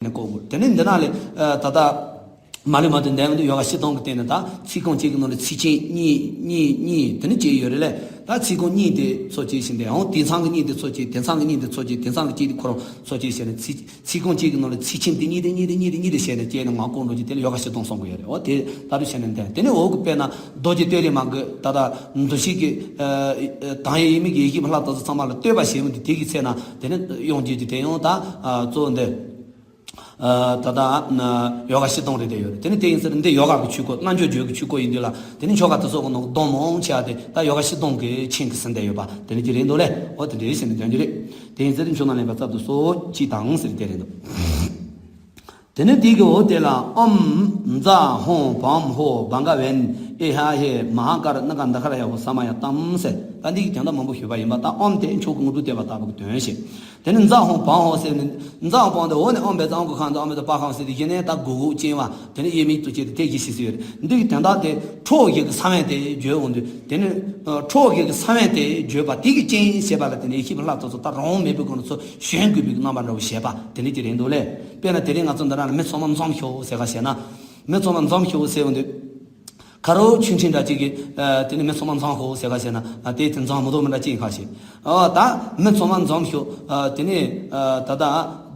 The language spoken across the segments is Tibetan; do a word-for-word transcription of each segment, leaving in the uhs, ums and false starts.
ནས་བཀོད་དགོས། དེ་ནས་འདི་ན་ལས་ད་ལྟ་མ་ལུས་མ་བཏོན་འདས་མི་འདུག་ཡོ་ག་བཞི་སྟོང་གི་སྟེང་ནས་ད་ཚིག་རྐང་གཅིག་གི་ནང་ལ་ཚིག་ཆེན་གཉིས་གཉིས་གཉིས་དེ་ནས་བཅད་ཡོད་རེད་ལས། ད་ཚིག་རྐང་གཉིས་དེ་ཚོ་གཅིག་བྱས་ནས་འོང་། དེ་ཚང་གི་གཉིས་དེ་ཚོ་གཅིག་དེ་ཚང་གི་གཉིས་དེ་ཚོ་གཅིག་དེ་ཚང་གི་གཅིག་དེ་ཁོ་རང་ཚོ་གཅིག་བྱས་ནས་ཚིག་ཚིག་རྐང་གཅིག་གི་ནང་ལ་ཚིག་ཆེན་དེ་གཉིས་དེ་གཉིས་དེ་གཉིས་དེ་གཉིས་དེ་བྱས་ནས་བཅད་ནས་ངག་བཀོད་འགྲོ་རྒྱུ་དེ་ལ་ཡོ་ག་བཞི་སྟོང་གསུང་གི་ཡོད་རེད། འོ་དེ་ལྟ་བུ་བྱས་ནས་འདས། དེ་ནས་འོག་གི་དཔེར་ན་རྡོ་རྗེ་གཏེར་ལས་མ་གི་ད་ལྟ་འདུ་ཤེས་ཀྱི་དང་ཡེ་ཡེ་མིག་གི་ཡེ་ཤེས་ཕ་ལ་དོ་ཚོ་ཚང་མ་ལ་ལྟོས་པ་བྱེད་མི་འདུག་དེ་གི་ཚེ་ན་དེ་ནས་ཡོང་རྒྱུ་རྒྱུ་དེ་ཡང་ད་གཙོ་བོ་འདི། ད་ལྟ་ཡོ་ག་བཞི་སྟོང་རེད་བསྡད་ཡོད་རེད། དེ་ནི་དེ་ཡིན་ཟེར་འདི་ཡོ་ག་གི་ཆོས་སྐོར་རྣལ་འབྱོར་བརྗོད་ཀྱི་ཆོས་སྐོར་ཡིན་དུས་ལ་དེ་ནི་ཆོ་ག་དེ་ཚོ་གི་ནང་གདོང་མང་ཆེ་བ་དེ་ད་ཡོ་ག་བཞི་སྟོང་གི་ཆིངས་ཀྱིས་ཟིན་བསྡད་ཡོད་པ་དེ་ནི་ཅི་རེད་འདུག་ལས། འོ་དེ་འདྲའི་ཟིན་ནས་དོན་གྱི་རེད། དེ་ཡིན་ཟེར་མཆོག་རྣམས་ལེན་པ་ཚབ་ཏུ་གསོལ་ཅི་དང་ཟེར་དེ་རེད་འདུག་དེ་ནི་དེ་གི་འོ་དེ་ལ་ཨོཾ་ཛཿཧཱུྃ་བཾ་ཧོཿ་བྷ་ག་བན་ཨེ་ཧ་ཧེ་མ་ཧཱ་ཀཱ་ར་ཎི་ཀ་དྷ་ཀ་ར་ཡ་ཧོཿ་ས་མ་ཡ་ཏཾ་ཟེར། ད་འདི་གི་དོན་དག་མང་པོ་ཞུས་པ་ཡིན་པ། ད་ཨོཾ་དེ་མཆོག་གི་དངོས་གྲུབ་སྟེར་བ་ལྟ་བུ་གི་དོན་བཤད། དེ་ནི་ཛཿཧཱུྃ་བཾ་ཧོཿ་ཟེར་ནས་ཛཿཧཱུྃ་བཾ་དེ་འོ་ནི་ཨོཾ་བཛྲ་ཨོཾ་གི་ཁ་འདི་ཨོཾ་བཛྲ་པ་ཁ་ཟེར་དེ་གཞི་ནས་ད་གུག་གུག་ཅན་བ་དེ་ནི་དབྱེར་མེད་དུ་བྱས་ཏེ་དེ་གཞི་ཞེས་ཟེར་ཡོད་རེད། འདི་གི་དོན་དག་དེ་ཁྲོ་བོ་བཞི་གི་ས་བོན་དེ་བརྗོད་འོང་དུས་དེ་ནི་ཁྲོ་བོ་བཞི་གི་ས་བོན་དེ་བརྗོད་པ་དེ་གི་རྐྱེན་བྱས་པ་ལ་དེ་ནི་ཡེ་ཤེས་ཕ་ལྷ་ཐོ་ཚོ་ད་རང་དབང་མེད་པའི་སྒོ་ནས་ཚོ་ཞོན་དགོས་པའི་རྣམ་པ་འདྲ་བོ་བྱས་པ་དེ་ནི་དེ་རེད་འདུག་ལས། དཔེར་ན་དེ་རིང་ང་ཚོ་འདི་ན་ལ་མི་ཚང་མ་འཛོམས་ཤོག་ཟེར་ག་བྱས་ན། མི་ཚང་མ་འཛོམས་ཤོག་ཟེར་འོང་དུས། ཁ་རོག་ཆུང་ཆུང་འདྲ་གཅིག་གིས་དེ་ནི་མི་ཚང་མ་འཛོམས་ཤོག་ཟེར་ག་བྱས་ན་དེ་དེ་འཛོམས་མི་འདུག་མི་འདྲ་གཅིག་ཡིན་ཁ་ཤས། ཨོ་ད་མི་ཚང་མ་འཛོམས་ཤོག་དེ་ནི་ད་ལྟ་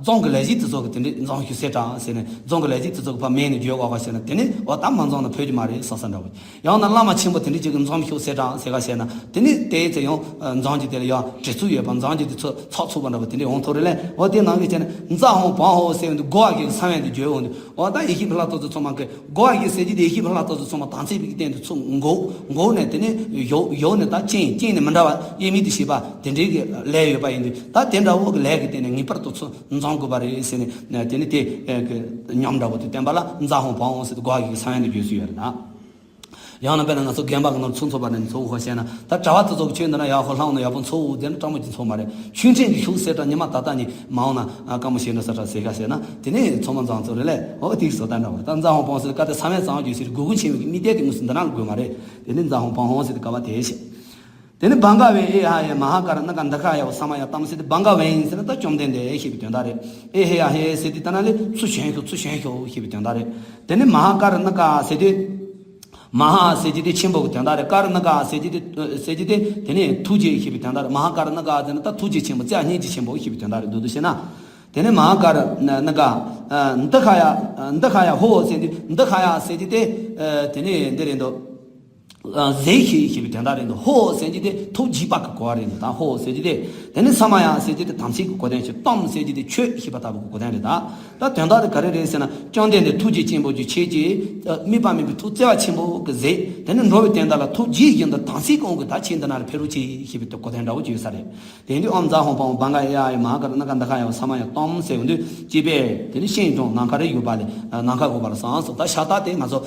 རྫོང་གི་ལས་བྱེད་དེ་ཚོ་གི་དེ་འདྲའི་འཛོམས་ཤོག་ཟེར་དྲ་ཟེར་ནས་རྫོང་གི་ལས་བྱེད་དེ་ཚོ་གི་ཕ་མེད་ནས་བརྗོད་ག་བ་ཟེར་ན་དེ་ནི་ཨོ་ད་མ་འཛོམས་ན་ཕོད་ཀྱི་མ་རེད་བསམ་བསམ་འདྲ་བོ། ཡང་ན་བླ་མ་ཆེན་པོ་དེ་འདྲ་ཅིག་གིས་འཛོམས་ཤོག་ཟེར་དྲ་ཟེར་ག་བྱས་ན་དེ་ནི་དེའི་ཚེ་ཡང་འཛོམས་ཀྱི་དེ་ལ་ཡང་བྲེལ་འཚུབ་ཡོད་པ་འཛོམས་ཀྱི་དེ་ཚོ་ཚགས་ཚུད་པ་འདྲ་བོ་དེ་འདྲ་ཡོང་ཐུབ་རེད་ལས། ཨོ་དེ་ནང་གི་བྱས་ན་ཛཿཧཱུྃ་བཾ་ཧོཿ་ཟེར་འོང་དུས་གོ་བ་གི་ས་བོན་དེ་བརྗོད་འོང་དུས་ཨོ་ད་ཡེ་ཤེས་ཕ་ལྷ་ཐོ་ཚོ་ཚང་མ་གི་གོ་བ་གི་ཟེར་གྱི་དེ་ཡེ་ཤེས་ཕ་ལྷ་ཐོ་ཚོ་ཚང་མ་དམ་ཚིག་པའི་སྟེང་དུ་ཚུར་འགུག་འགུག་ནས་དེ་ནས་ཡོག་ཡོག་ནས་ད་རྐྱེན་རྐྱེན་ནས་མི་འདྲ་བ་དབྱེར་མེད་དུ་བྱེད་པ་དེ་འདྲའི་གི་ལས་ཡོད་པ་ཡིན་དུས་ད་དེ་འདྲ་བོ་གི་ལས་ཀྱི་སྟེང་ནས་ངེས་པར་དུ་ཚུར་འཛོམས་དགོས་པ་རེད་ཟེར་ནས་དེ་ནས་དེ་གི་ཉམས་འདྲ་བོ་དེ་བསྟན་པ་ལ་ཛཿཧཱུྃ་བཾ་ཧོཿ་ཟེར་དུས་གོ་བ་གི་ས་བོན་དུ་བརྗོད་སྲོལ་ཡོད་རེད་ད། ཡང་ན་དཔེར་ན་ང་ཚོ་དགོན་པ་གི་ནང་ཚུར་འཚོགས་པ་ནས་ཚུར་ཧོ་བཤད་ན་ད་གྲྭ་བ་དེ་ཚོ་གི་ཆོས་འདི་ན་ཡག་ཧོ་ལྷང་ནས་ཡག་པོ་འཚོགས་འོ་དེ་ན་སྤྲང་པོ་ཅིག་འཚོགས་མ་རེད། ཆུང་ཆེན་གྱི་ཤུགས་གསལ་དྲག་ཉི་མ་ད་ལྟ་ནི་མ་འོང་ན་ཨ་དཀའ་མོ་ཞེ་འདྲ་ས་དྲག་ཟེར་ག་ཟེར་ན་དེ་ནས་ཚང་མ་འཛོམས་ཚོ་རེད་ལས། འོ་དེ་གི་བཟོ་ལྟ་འདྲ་བ་ད་ཛཿཧཱུྃ་བཾ་ཧོཿ་ཟེར་བཀའ་དེ་ས་བོན་གཙང་བ་བརྗོད་ཟེར་དགོས་མཁོ་ཆེན་པོ་གི་དམིགས་གཏད་དེ་དངོས་སུ་འདི་ན་ལ་དགོས་མ་རེད། དེ་ནས་ཛཿཧཱུྃ་བཾ་ཧོཿ་ཟེར་དེ་བཀའ་བ་དེ་བཤད། དེ་ནས་བྷ་ག་བན་ཨེ་ཧ་ཡེ་མ་ཧཱ་ཀཱ་ར་ཎི་ཀ་དྷ་ཀ་ཡ་ཧོཿ་ས་མ་ཡ་ཏཾ་ཟེར་དེ་བྷ་ག་བན་ཟེར་ན་ད་བཅོམ་ལྡན་འདས་ཞེས་པའི་དོན་དག་རེད། ཨེ་ཧེ་ཡ་ཧེ་ཟེར་དེ་ད་ན་ལས་ཚུར་བྱོན་ཤོག་ཚུར་བྱོན་ཤོག་ཞེས་པའི་དོན་དག་རེད། དེ་ནས་མ་ཧཱ་ཀཱ་ར་ཎི་ཀ་ཟེར་དེ། མ་ཧཱ་ཟེར་གྱི་དེ་ཆེན་པོ་གི་དོན་དག་རེད། ཀཱ་ར་ཎི་ཀ་ཟེར་གྱི་དེ་ཟེར་གྱི་དེ་དེ་ནས་ཐུགས་རྗེ་ཞེས་པའི་དོན་དག་རེད། མ་ཧཱ་ཀཱ་ར་ཎི་ཀ་ཟེར་ན་ད་ཐུགས་རྗེ་ཆེན་པོ་བརྩེ་བ་སྙིང་རྗེ་ཆེན་པོ་ཞེས་པའི་དོན་དག་རེད་འདུག་འདུག་ཟེར་ན། དེ་ནས་མ་ཧཱ་ཀཱ་ར་ཎི་ཀ་འདི་ཁ་ཡ་འདི་ཁ་ཡ་ཧོཿ་ཟེར་དུས་འདི་ཁ་ཡ་ཟེར་གྱི་དེ་དེ་ནས་འདི་རེད་འདུག་ཟེར་ཞེས་ཞེས་པའི་དོན་དག་རེད་འདུག་ཧོཿ་ཟེར་གྱི་དེ་ཐུགས་དགྱེས་པ་གི་གོ་བ་རེད་འདུག་ད་ཧོཿ་ཟེར་གྱི་དེ་དེ་ནས་ས་མ་ཡ་ཟེར་གྱི་དེ་དམ་ཚིག་གི་གོ་དོན་ཞིག་ཏཾ་ཟེར་གྱི་དེ་ཆོས་ཞེས་པ་ལྟ་བུ་གི་གོ་དོན་རེད་ད། ད་དོན་དག་དེ་ག་རེ་རེད་ཟེར་ན་བཅོམ་ལྡན་འདས་ཐུགས་རྗེ་ཆེན་པོ་ཀྱི་ཆེད་ཀྱི་དམིགས་པ་མེད་པའི་ཐུགས་བརྩེ་བ་ཆེན་པོ་གི་ཟེར་དེ་ནས་འགྲོ་བའི་དོན་དག་ལ་ཐུགས་དགྱེས་བཞིན་དུ་དམ་ཚིག་གི་དབང་གིས་ད་ཁྱེད་འདི་ན་ལ་ཕེབས་རོགས་གྱིས་ཞེས་པའི་གོ་དོན་འདྲ་བོ་བརྗོད་ས་རེད། དེ་དུས་ཨོཾ་ཛཿཧཱུྃ་བཾ་ཧོཿ་བྷ་ག་ཡ་ཧ་ཡེ་མ་ཧཱ་ཀཱ་ར་ཎི་ཀ་དྷ་ཀ་ཡ་ཧོཿ་ས་མ་ཡ་ཏཾ་ཟེར་ཡོང་དུས་ཅི་པས་དེ་ནི་ཤིང་སྒྲོམ་ནམ་མཁའ་རི་ཡོད་པ་ལས་ནམ་མཁའ་ཡོད་པ་ལ་སོང་སོང་ད་ཤ་སྟག་དེ་ང་ཚོ་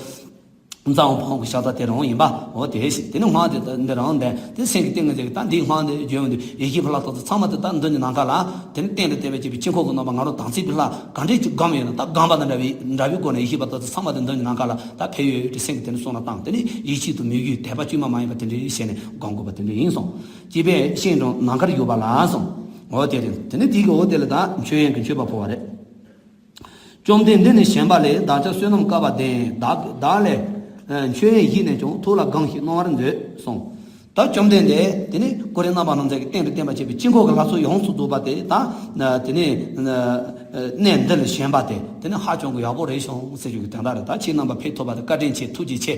ཛཿཧཱུྃ་བཾ་ཧོཿ་གི་ཤ་སྟག་དེ་རང་ཡིན་པ་འོ་དེ་ཞིག་དེ་ནི་སྔགས་དེ་འདི་རང་འདས་དེ་སེང་གེ་ཏིང་ངེ་འཛིན་གྱི་ད་འདིའི་སྔགས་འདི་བརྗོད་ཡོང་དུས་ཡེ་ཤེས་ཕ་ལྷ་ཐོ་ཚོ་ཚང་མ་དེ་ད་མདུན་གྱི་ནམ་མཁའ་ལ་དེ་ནི་རྟེན་དུ་བསྟན་པའི་ཅི་པའི་དཀྱིལ་འཁོར་གྱི་རྣམ་པ་ང་རང་དམ་ཚིག་པའི་ལྷ་ག་འདྲས་ཅིག་སྒོམ་ཡོད་ན་ད་སྒོམ་པ་དང་འདྲ་བའི་འདྲ་བའི་སྒོ་ནས་ཡེ་ཤེས་ཕ་ལྷ་ཐོ་ཚོ་ཚང་མ་དེ་མདུན་གྱི་ནམ་མཁའ་ལ་ད་ཕེབས་ཡོད་དེ་སེང་གེ་དེ་ནི་གསུང་ལ་བཏང་དེ་ནི་ཡིད་ཆེས་དང་མོས་གུས་དད་པ་བཅོས་མ་མ་ཡིན་པ་དེ་འདྲའི་བྱས་ནས་སྒོམ་དགོས་པ་དེ་འདྲ་ཡིན་སོང་། ཅི་པས་ཤིང་སྒྲོམ་ནམ་མཁའ་རི་ཡོད་པ་ལ་སོང་། འོ་དེ་རེད། དེ་ནི་དེ་གི་འོ་དེ་ལ་ད་མཆོད་ཡོན་གྱི་མཆོད་པ་ཕུལ་བ་རེད། བཅོམ་ལྡན་འདས་ནི་བཞེངས་པ་ལས། བདག་ཅག་བསོད་ནམས་དཀའ་བ་ལྡན། བདག་བདག་ལས་མཆོད་ཡོན་བཞེས་ནས་ཀྱང་ཐུགས་ལ་དགའ་ཞིང་གནང་བར་མཛོད་གསུངས། ད་བཅོམ་ལྡན་འདས་དེ་ནི་གོ་རིམ་རྣམ་པ་སྣ་ཚོགས་ཀྱི་སྟེང་དུ་བསྟན་པ་བྱས་པའི་དཀྱིལ་འཁོར་གྱི་ལྷ་ཚོགས་ཡོངས་སུ་རྫོགས་པ་དེ་དང་། དེ་ནི་གནས་འདི་ལ་བཞེངས་པ་དེ་དེ་ནི་ཧ་ཅང་གི་ཡག་པོ་རེད་བྱུང་ཟེར་རྒྱུ་གི་དོན་དག་རེད། ད་ཁྱེད་རྣམ་པ་ཕེབས་ཐུབ་པ་དེ་བཀའ་དྲིན་ཆེ། ཐུགས་རྗེ་ཆེ།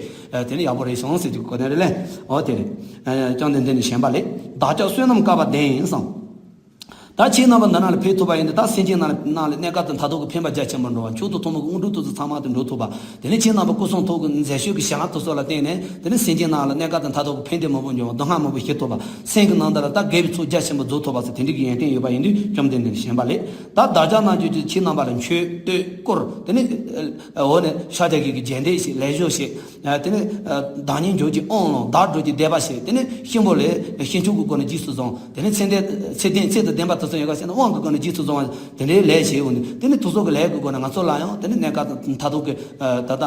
དེ་ནི་ཡག་པོ་རེད་བྱུང་ཟེར་རྒྱུ་གི་གོ་དོན་རེད་ལས། འོ་དེ་རེད། བཅོམ་ལྡན་འདས་ནི་བཞེངས་པ་ལས། བདག་ཅག་བསོད་ནམས་དཀའ་བ་ལྡན་གསུངས། ད་ཁྱེད་རྣམ་པ་འདི་ན་ལ་ཕེབས་ཐུབ་པ་ཡིན་ཏེ་ད་སེམས་ཅན་ནང་ལ་ནང་ལ་གནས་སྐབས་དང་མཐར་ཐུག་གི་ཕན་པ་རྒྱ་ཆེན་པོ་འགྲོ་བ་མཆོག་ཏུ་ཐུན་མོང་གི་དངོས་གྲུབ་ཏུ་ཚུར་ཚང་མ་དུ་འགྲོ་ཐུབ་པ། དེ་ནས་ཁྱེད་རྣམ་པ་སྐུ་གསུང་ཐུགས་ཀྱི་མཛད་སྤྱོད་ཀྱི་བྱ་བ་དེ་ཚོ་ལ་བརྟེན་ནས་དེ་ནས་སེམས་ཅན་ནང་ལ་གནས་སྐབས་དང་མཐར་ཐུག་གི་ཕན་བདེ་མང་པོ་འབྱུང་བ་སྡུག་བསྔལ་མང་པོ་ཞི་ཐུབ་པ། སེམས་ཀྱི་ནང་དུ་ལ་ད་དགེ་བའི་ཚོགས་རྒྱ་ཆེན་པོ་རྫོགས་ཐུབ་པ་ཟེར་དེ་འདྲའི་གི་ཡོན་ཏན་ཡོད་པ་ཡིན་དུས་བཅོམ་ལྡན་འདས་ནས་བཞེངས་པ་ལས། ད་བདག་ཅག་རྣམས་ཀྱིས་ཁྱེད་རྣམ་པ་ལ་མཆོད་བསྟོད་བཀུར་དེ་ནས་འོ་ནས་ཤཱཀྱ་གི་གི་རྒྱས་འདེབས་ཤིག་ལེགས་སྦྱོར་ཞིག་དེ་ནས་བདག་ཉིད་འཇུག་ཅིང་དབང་བླང་བདག་སྒྲུབ་ཀྱི་བཟླས་པ་ཞིག་དེ་ནས་གཤིན་པོ་ལས་གཤིན་ཆོས་ཀྱི་སྒོ་ནས་རྗེས་སུ་བཟུང་། དེ་ནས་ཚེ་འདས་ཚེ་ལྡན་ཚེ་དང་ལྡན་པ་དེ་ཚོ་ཡོད་ག་ཟེར་ན་དབང་གི་སྒོ་ནས་རྗེས་སུ་བཟུང་བ་དེ་འདྲའི་ལས་བྱེད་འོང་དུས་དེ་ནི་དེ་ཚོ་གི་ལས་ཀྱི་སྒོ་ནས་ང་ཚོ་ལ་ཡང་དེ་ནི་གནས་སྐབས་མཐར་ཐུག་གི་ད་ལྟ་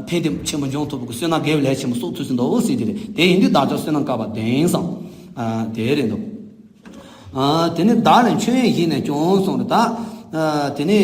ཕན་བདེ་ཆེན་པོ་འབྱུང་ཐུབ་པའི་བསོད་ནམས་དགེ་བའི་ལས་ཆེན་པོ་གསོག་ཐུབ་ཟིན་འདུག་ཟེར་གྱི་རེད། དེ་ཡིན་དུས་བདག་ཅག་བསོད་ནམས་དཀའ་བ་ལྡན་གསུངས། དེ་རེད་འདུག་དེ་ནི་བདག་ལས་མཆོད་ཡོན་བཞེས་ནས་ཀྱང་གསུངས་རེད་ད། དེ་ནི།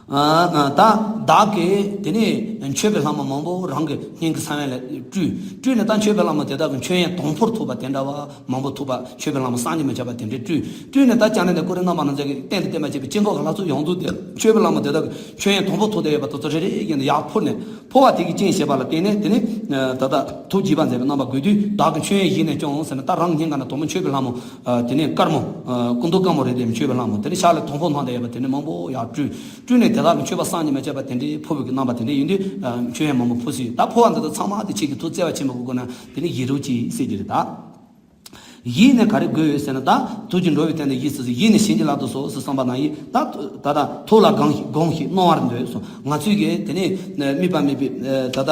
ད་བདག་གིས་དེ་ནས་མཆོད་པའི་ལྷ་མོ་མང་པོ་རང་གི་སྙིང་གི་ས་བོན་ལ་སྤྲུལ། སྤྲུལ་ནས་ད་མཆོད་པའི་ལྷ་མོ་དེ་དག་གི་མཆོད་ཡོན་དང་པོར་ཐུག་པ་དེ་འདྲ་བ་མང་པོ་ཐུག་པ། མཆོད་པའི་ལྷ་མོ་བསམ་གྱིས་མི་ཁྱབ་པ་དེ་འདྲས་སྤྲུལ། སྤྲུལ་ནས་ད་བྱང་ནས་ཀུ་རུ་རྣམ་པར་སྣང་མཛད་ཀྱི་རྟེན་དུ་བརྟེན་པར་བྱེད་པའི་དཀྱིལ་འཁོར་གྱི་ལྷ་ཚོགས་ཡོངས་རྫོགས་དེ་མཆོད་པའི་ལྷ་མོ་དེ་དག་གི་མཆོད་ཡོན་དང་པོར་ཐུག་བསྡད་ཡོད་པ་དེ་ཚོ་རེ་རེ་བཞིན་དུ་ཡར་འཕུར་ནས། འཕོ་བ་དེ་གི་རྐྱེན་བྱས་པ་ལ་བརྟེན་ནས་དེ་ནི་ད་ལྟ་ཐུགས་དགྱེས་པ་མཛད་པའི་རྣམ་པ་དགོས་དུས། བདག་གི་མཆོད་ཡོན་ཡིད་ནས་སྐྱོངས་ཟེར་ནས། ད་རང་སྙིང་ག་ན་དོན་མོ་མཆོད་པའི་ལྷ་མོ་དེ་ནི་དཀར་མོ་སྐུ་མདོག་དཀར་མོ་རེད་དེ། མཆོད་པའི་ལྷ་མོ་དེ་ནི་ཤར་ལ་དོང་ཕུག་ནང་དུ་ཡོད་པ་དེ་ནི་མང་པོ་ཡར་སྤྲུལ། སྤྲུལ་ནས་དེ་དག་གི་མཆོད་པ་བསམ་གྱིས་མི་ཁྱབ་པ་དེ་འདྲའི་འཕོ་བའི་རྣམ་པ་དེ་འདྲ་ཡིན་དུས། མཆོད་ཡོན་མང་པོ་འཕོ་སྲིད། ད་འཕོ་བ་འདི་དག་ཚང་མ་དེ་ཁྱེད་ཀྱི་ཐུགས་བརྩེ་བ་ཆེན་པོ་གི་སྒོ་ནས་དེ་ནི་ཡིད་རོ་གྱིས་ཟེར་གྱི་རེད་ད། ཡིད་ནས་ག་རེ་དགོས་ཟེར་ན། ད་ཐུགས་ཀྱི་འགྲོ་བའི་དོན་དུ་ཡིད་སུ་ཡིད་ནི་བྱིན་གྱིས་བརླབ་ཏུ་གསོལ་ཟེར་བསམ་པ་ནང་བཞིན། ད་ད་ལྟ་ཐུགས་ལ་དགོངས་ཤིག་དགོངས་ཤིག་གནང་བར་འདོད་གསུངས། ང་ཚོས་ཀྱི་དེ་ནས་དམིགས་པ་མེད་པའི་ད་ལྟ་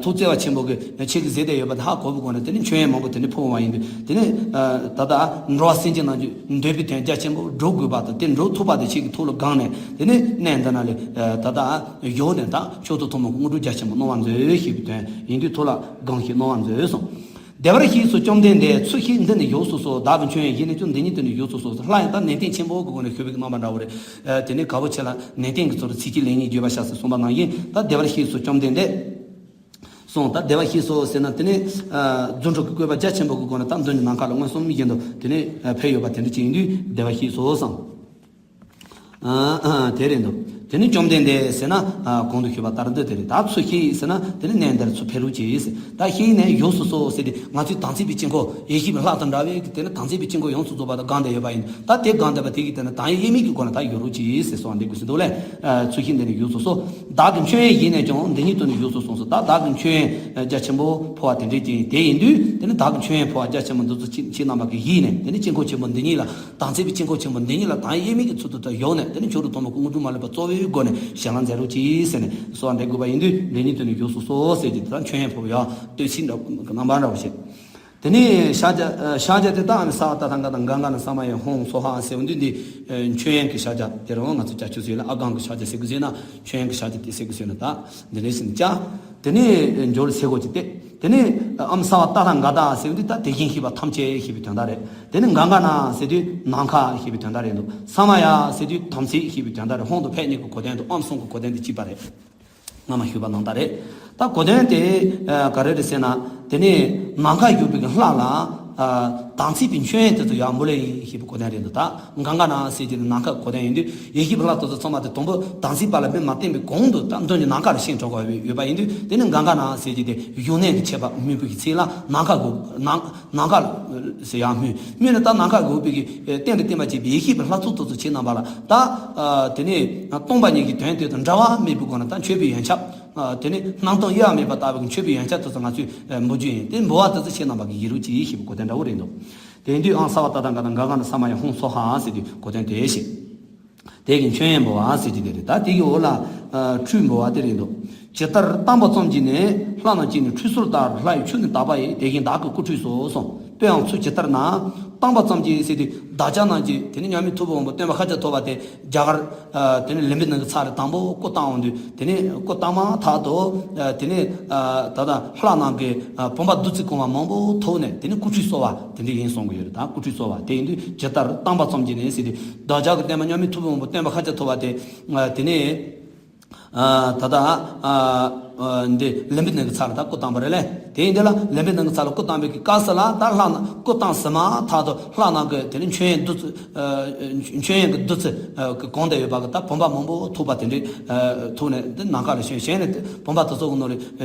ཐུགས་བརྩེ་བ་ཆེན་པོ་གི་ཁྱེད་ཀྱིས་མཛད་དེ་ཡོད་པ་དེ་ཧ་གོ་བའི་སྒོ་ནས་དེ་ནས་མཆོད་ཡོན་མང་པོ་དེ་ནས་འཕོ་བ་ཡིན་དུས། དེ་ནས་ད་ལྟ་འགྲོ་བ་སེམས་ཅན་རྣམས་ཀྱི་འདོད་པའི་དོན་རྒྱ་ཆེན་པོ་འགྲུབ་དགོས་པ་དང་། དེ་འགྲུབ་ཐུབ་པ་དེ་ཁྱེད་ཀྱི་ཐུགས་ལ་དགོངས་ནས། དེ་ནས་གནས་འདི་ན་ལས་ད་ལྟ་བཞུགས་ནས་ད་མཆོག་ཏུ་ཐུན་མོང་གི་དངོས་གྲུབ་རྒྱ་ཆེན་པོ་གནང་བར་མཛོད་ཞེས་པའི་དོན་ཡིན་དུས། ཐུགས་ལ་དགོངས་ཤིག་གནང་བར་མཛོད་གསུངས། བདེ་བར་གཤེགས་སོ་བཅོམ་ལྡན་འདས། ཚུལ་བཞིན་འདི་ནི་བཞུགས་སུ་གསོལ། བདག་གི་མཆོད་ཡོན་ཡིད་ནས་སྐྱོངས། འདི་ཉིད་དུ་ནི་བཞུགས་སུ་གསོལ། ལྷ་ཡང་ད་ནན་ཏན་ཆེན་པོ་གི་སྒོ་ནས་ཞུ་བའི་རྣམ་པ་འདྲ་བོ་རེད། དེ་ནས་དཀར་པོ་ཆེ་ལ་ནན་ཏན་གྱི་ཚུལ་དུ་ཚིགས་བཅད་ལེགས་ཉེས་བརྗོད་པ་བྱ་ཟེར་གསུངས་པ་ནང་བཞིན། ད་བདེ་བར་གཤེགས་སོ་བཅོམ་ལྡན་འདས་གསུངས། ད་བདེ་བར་གཤེགས་སོ་ཟེར་ན་དེ་ནས་རྫུ་འཕྲུལ་གྱི་བཀོད་པ་རྒྱ་ཆེན་པོ་གི་སྒོ་ནས་ད་མདུན་གྱི་ནམ་མཁའ་ལ་མངོན་སུམ་བཞིན་དུ་དེ་ནས་ཕེབས་ཡོད་པ་དེ་འདྲ་ཅིག་ཡིན་དུས་བདེ་བར་གཤེགས་སོ་གསུངས། དེ་རེད་འདུག་དེ་ནི་བཅོམ་ལྡན་འདས་ཟེར་ན་གོང་དུ་ཞུས་པ་ལྟར་འདི་དེ་རེད། ད་ཚུལ་བཞིན་ཟེར་ན་དེ་ནི་གནས་འདིར་ཚུར་ཕེབས་རོགས་གྱིས་ཟེར། ད་བཞུགས་ནས་བཞུགས་སུ་གསོལ་ཟེར་ཏེ། ང་ཚོའི་དམ་ཚིག་པའི་དཀྱིལ་འཁོར། ཡེ་ཤེས་པའི་ལྷ་དང་འདྲ་བའི་དེ་ནི་དམ་ཚིག་པའི་དཀྱིལ་འཁོར་ཡོངས་སུ་རྫོགས་པ་དང་བསྒང་བསྡད་ཡོད་པ་ཡིན། ད་དེ་བསྒང་བསྡད་པ་དེ་གི་དེ་ནི་དང་ཡེ་དབྱེར་མེད་ཀྱི་སྒོ་ནས་ད་བཞུགས་རོགས་གྱིས་ཟེར་གསོལ་བ་འདེབས་དགོས་ཟེར་འདུག་ལས། ཚུལ་བཞིན་འདི་ནི་བཞུགས་སུ་གསོལ། བདག་གི་མཆོད་ཡོན་ཡིད་ནས་སྐྱོངས། འདི་ཉིད་དུ་ནི་བཞུགས་སུ་གསོལ་ཟེར། ད་བདག་གི་མཆོད་ཡོན་རྒྱ་ཆེན་པོ་འཕོ་བ་དེ་འདྲའི་ཅིག་དེ་ཡིན་དུས། དེ་ནི་བདག་གི་མཆོད་ཡོན་འཕོ་བ་རྒྱ་ཆེན་པོ་འདི་ཚོ་ཁྱེད་རྣམ་པ་གི་ཡིད་ནས། དེ་ནི་དཀྱིལ་འཁོར་ཆེན་པོ་འདི་ཉིད་ལ། དམ་ཚིག་པའི་དཀྱིལ་འཁོར་ཆེན་པོ་འདི་ཉིད་ལ་དང་ཡེ་དབྱེར་མེད་ཀྱི་ཚུལ་དུ་ད་བཞུགས་ནས། དེ་ནི་མཆོག་ཏུ་ཐུན་མོང་གི་དངོས་གྲུབ་མ་ལུས་པ་སྩོལ་བའི་སྒོ་ནས་ཞལ་ལག་མཛད་རོགས་གྱིས་ཟེར་ནས་གསོལ་བ་འདེབས་དགོས་པ་ཡིན་དུས། འདི་ཉིད་དུ་ནི་བཞུགས་སུ་གསོལ་ཟེར་གྱི་དེ་དང་མཆོད་ཡོན་འཕོ་བའི་ཡང་བསྟོད་ཚིག་འདྲ་གི་རྣམ་པ་འདྲ་བོ་བྱས། དེ་ནས་ཕྱག་རྒྱ་ཕྱག་རྒྱ་དེ་ད་ཨ་ནི་སརྦ་ཏ་ཐཱ་ག་ཏ་ག་ག་ན་ས་མ་ཡ་ཧཱུྃ་སྭཱ་ཧཱ་ཟེར་བ་འདི་འདི་མཆོད་ཡོན་གྱི་ཕྱག་རྒྱ་དེ་རང་ང་ཚོ་བྱ་ཆུ་ཟེར་ལ། ཨ་སྒང་གི་ཕྱག་རྒྱ་ཟེར་དགོས་ཟེར་ན། མཆོད་ཡོན་གྱི་ཕྱག་རྒྱ་དེ་ཟེར་དགོས་ཟེར་ན། ད་འདི་འདྲ་ཞིག་བྱ། དེ་ནས་འབྱོར་ཟེར་དགོས་ཀྱི་སྟེ། དེ་ནས་ཨམ་སརྦ་ཏ་ཐཱ་ག་ཏ་ཟེར་བ་འདི་ད་དེ་བཞིན་གཤེགས་པ་ཐམས་ཅད་ཞེས་པའི་དོན་དག་རེད། དེ་ནས་ག་ག་ན་ཟེར་དུས་ནམ་མཁའ་ཞེས་པའི་དོན་དག་རེད་འདུག་ས་མ་ཡ་ཟེར་དུས་དམ་ཚིག་ཞེས་པའི་དོན་དག་རེད། ཧཱུྃ་དང་ཕཊ་གཉིས་ཀྱི་གོ་དོན་དུ། ཨམ་གསུམ་གྱི་གོ་དོན་དུ་གཅིག་པ་རེད། སྔ་མ་ཞུས་པ་ནང་ལྟར་རེད། ད་གོ་དོན་དེ་ག་རེ་རེད་ཟེར་ན། དེ་ནས་ནམ་མཁའ་བཞུགས་པའི་ལྷ་ལ་དམ་ཚིག་པའི་མཆོད་ཡོན་དེ་ཚོ་ཡར་འབུལ་ལེ་ཡིན་ཞེས་པའི་གོ་དོན་རེད་འདུག་ད་ག་ག་ན་ཟེར་གྱི་ནི་ནམ་མཁའི་གོ་དོན་ཡིན་དུས། ཡེ་ཤེས་པའི་ལྷ་དེ་ཚོ་ཚང་མ་དེ་དང་པོ་དམ་ཚིག་པ་ལ་སྨིན་མ་བསྟན་པའི་གོང་དུ་ད་མདུན་གྱི་ནམ་མཁའ་ལ་ཞིང་འགྲོ་དགོས་ཡོད་པ་ཡིན་དུས། དེ་ནི་ག་ག་ན་ཟེར་གྱི་དེ་བཞུགས་གནས་ཀྱི་ཁྱད་པར་སྨོས་པའི་ཚིག་ལ་ནམ་མཁའ་གོ་ནམ་ནམ་མཁའ་ཟེར་ཡང་སྨོས། སྨོས་ནས་ད་ནམ་མཁའ་གོ་བའི་གི་རྟེན་དུ་བརྟེན་པར་བྱེད་པའི་ཡེ་ཤེས་པའི་ལྷ་ཚོགས་དེ་ཚོ་ཁྱེད་རྣམ་པ་ལ། ད་དེ་ནས་སྟོང་པ་ཉིད་ཀྱི་དོན་དེ་དང་འབྲལ་བ་མེད་པའི་སྒོ་ནས་ད་མཆོད་པའི་ཡོན་ཆབ། དེ་ནས་སྣང་སྟོང་དབྱེ་བ་མེད་པ་ལྟ་བུའི་མཆོད་པའི་ཡོན་ཆབ་དེ་ཚོ་ང་ཚོས་འབུལ་རྒྱུ་ཡིན། དེ་འབུལ་བ་དེ་ཚོ་ཁྱེད་རྣམ་པ་གིས་ཡིད་རོ་གྱིས་ཞེས་པའི་གོ་དོན་འདྲ་བོ་རེད་འདུག་དེ་ཡིན་དུས་ཨམ་སརྦ་ཏ་ཐཱ་ག་ཏ་ག་ག་ན་ས་མ་ཡ་ཧཱུྃ་སྭཱ་ཧཱ་ཟེར་དུས་གོ་དོན་དེ་བཤད། དེ་གི་མཆོད་ཡོན་འབུལ་བ་ཟེར་གྱི་དེ་རེད། ད་དེ་གི་འོག་ལ་ཁྲུས་འབུལ་བ་དེ་རེད་འདུག་ཇི་ལྟར་བཏང་པ་ཙམ་གྱིས་ནི། ལྷ་རྣམས་ཀྱིས་ནི་ཁྲུས་གསོལ་ལྟར། ལྷ་ཡི་ཆུ་ནི་དག་པ་ཡིས། དེ་བཞིན་བདག་གི་སྐུ་ཁྲུས་སོ་གསུངས། དཔེའང་ཚུལ་ཇི་ལྟར་ན། བཏང་པ་ཙམ་གྱིས་ཟེར་དུས་བདག་ཅག་རྣམས་ཀྱིས་དེ་ནི་མཉམ་མེད་ཐུབ་པའི་དབང་པོ་སྟོན་པ་ཤཱཀྱ་ཐུབ་པ་དེ་རྒྱ་གར་དེ་ནི་ལུམ་བི་ནི་གི་ཚལ་ལ་དང་པོ་སྐུ་བཏང་འོང་དུས། དེ་ནི་སྐུ་བཏང་མ་ཐག་ཏུ་དེ་ནི་ད་ལྟ་ལྷ་རྣམས་ཀྱིས་བུམ་པ་བདུད་རྩི་གང་བ་མང་པོ་ཐོགས་ནས་དེ་ནི་སྐུ་ཁྲུས་གསོལ་བ་དེ་འདྲ་ཡིན་གསུང་གི་ཡོད་རེད། ད་སྐུ་ཁྲུས་གསོལ་བ་དེ་ཡིན་དུས་ཇི་ལྟར་བཏང་པ་ཙམ་གྱིས་ནི་ཟེར་དུས་བདག་ཅག་གི་བསྟན་པ་མཉམ་མེད་ཐུབ་པའི་དབང་པོ་སྟོན་པ་ཤཱཀྱ་ཐུབ་པ་དེ་དེ་ནི། ད་ལྟ་འདི་ལུམ་བི་ནི་གི་ཚལ་ལ་ད་སྐུ་བཏང་པ་རེད་ལེ། དེ་ཡིན་དུས་ལ་ལུམ་བི་ནི་གི་ཚལ་ལ་སྐུ་བཏང་པའི་གི་སྐབས་སུ་ལ་ད་ལྷ་རྣམས་སྐུ་བཏང་ཟིན་མ་ཐག་ཏུ་ལྷ་རྣམས་ཀྱིས་དེ་ནི་མཆོད་ཡོན་བདུད་རྩི་མཆོད་ཡོན་གྱི་བདུད་རྩི་གི་གང་དེ་ཡོད་པ་གི་ད་བུམ་པ་མང་པོ་ཐོགས་པ་དེ་འདྲའི་ཐོགས་ནས་འདི་ནམ་མཁའ་ལ་ཞོན། ཞོན་ནས་བུམ་པ་དེ་ཚོ་གི་ནང་ལ་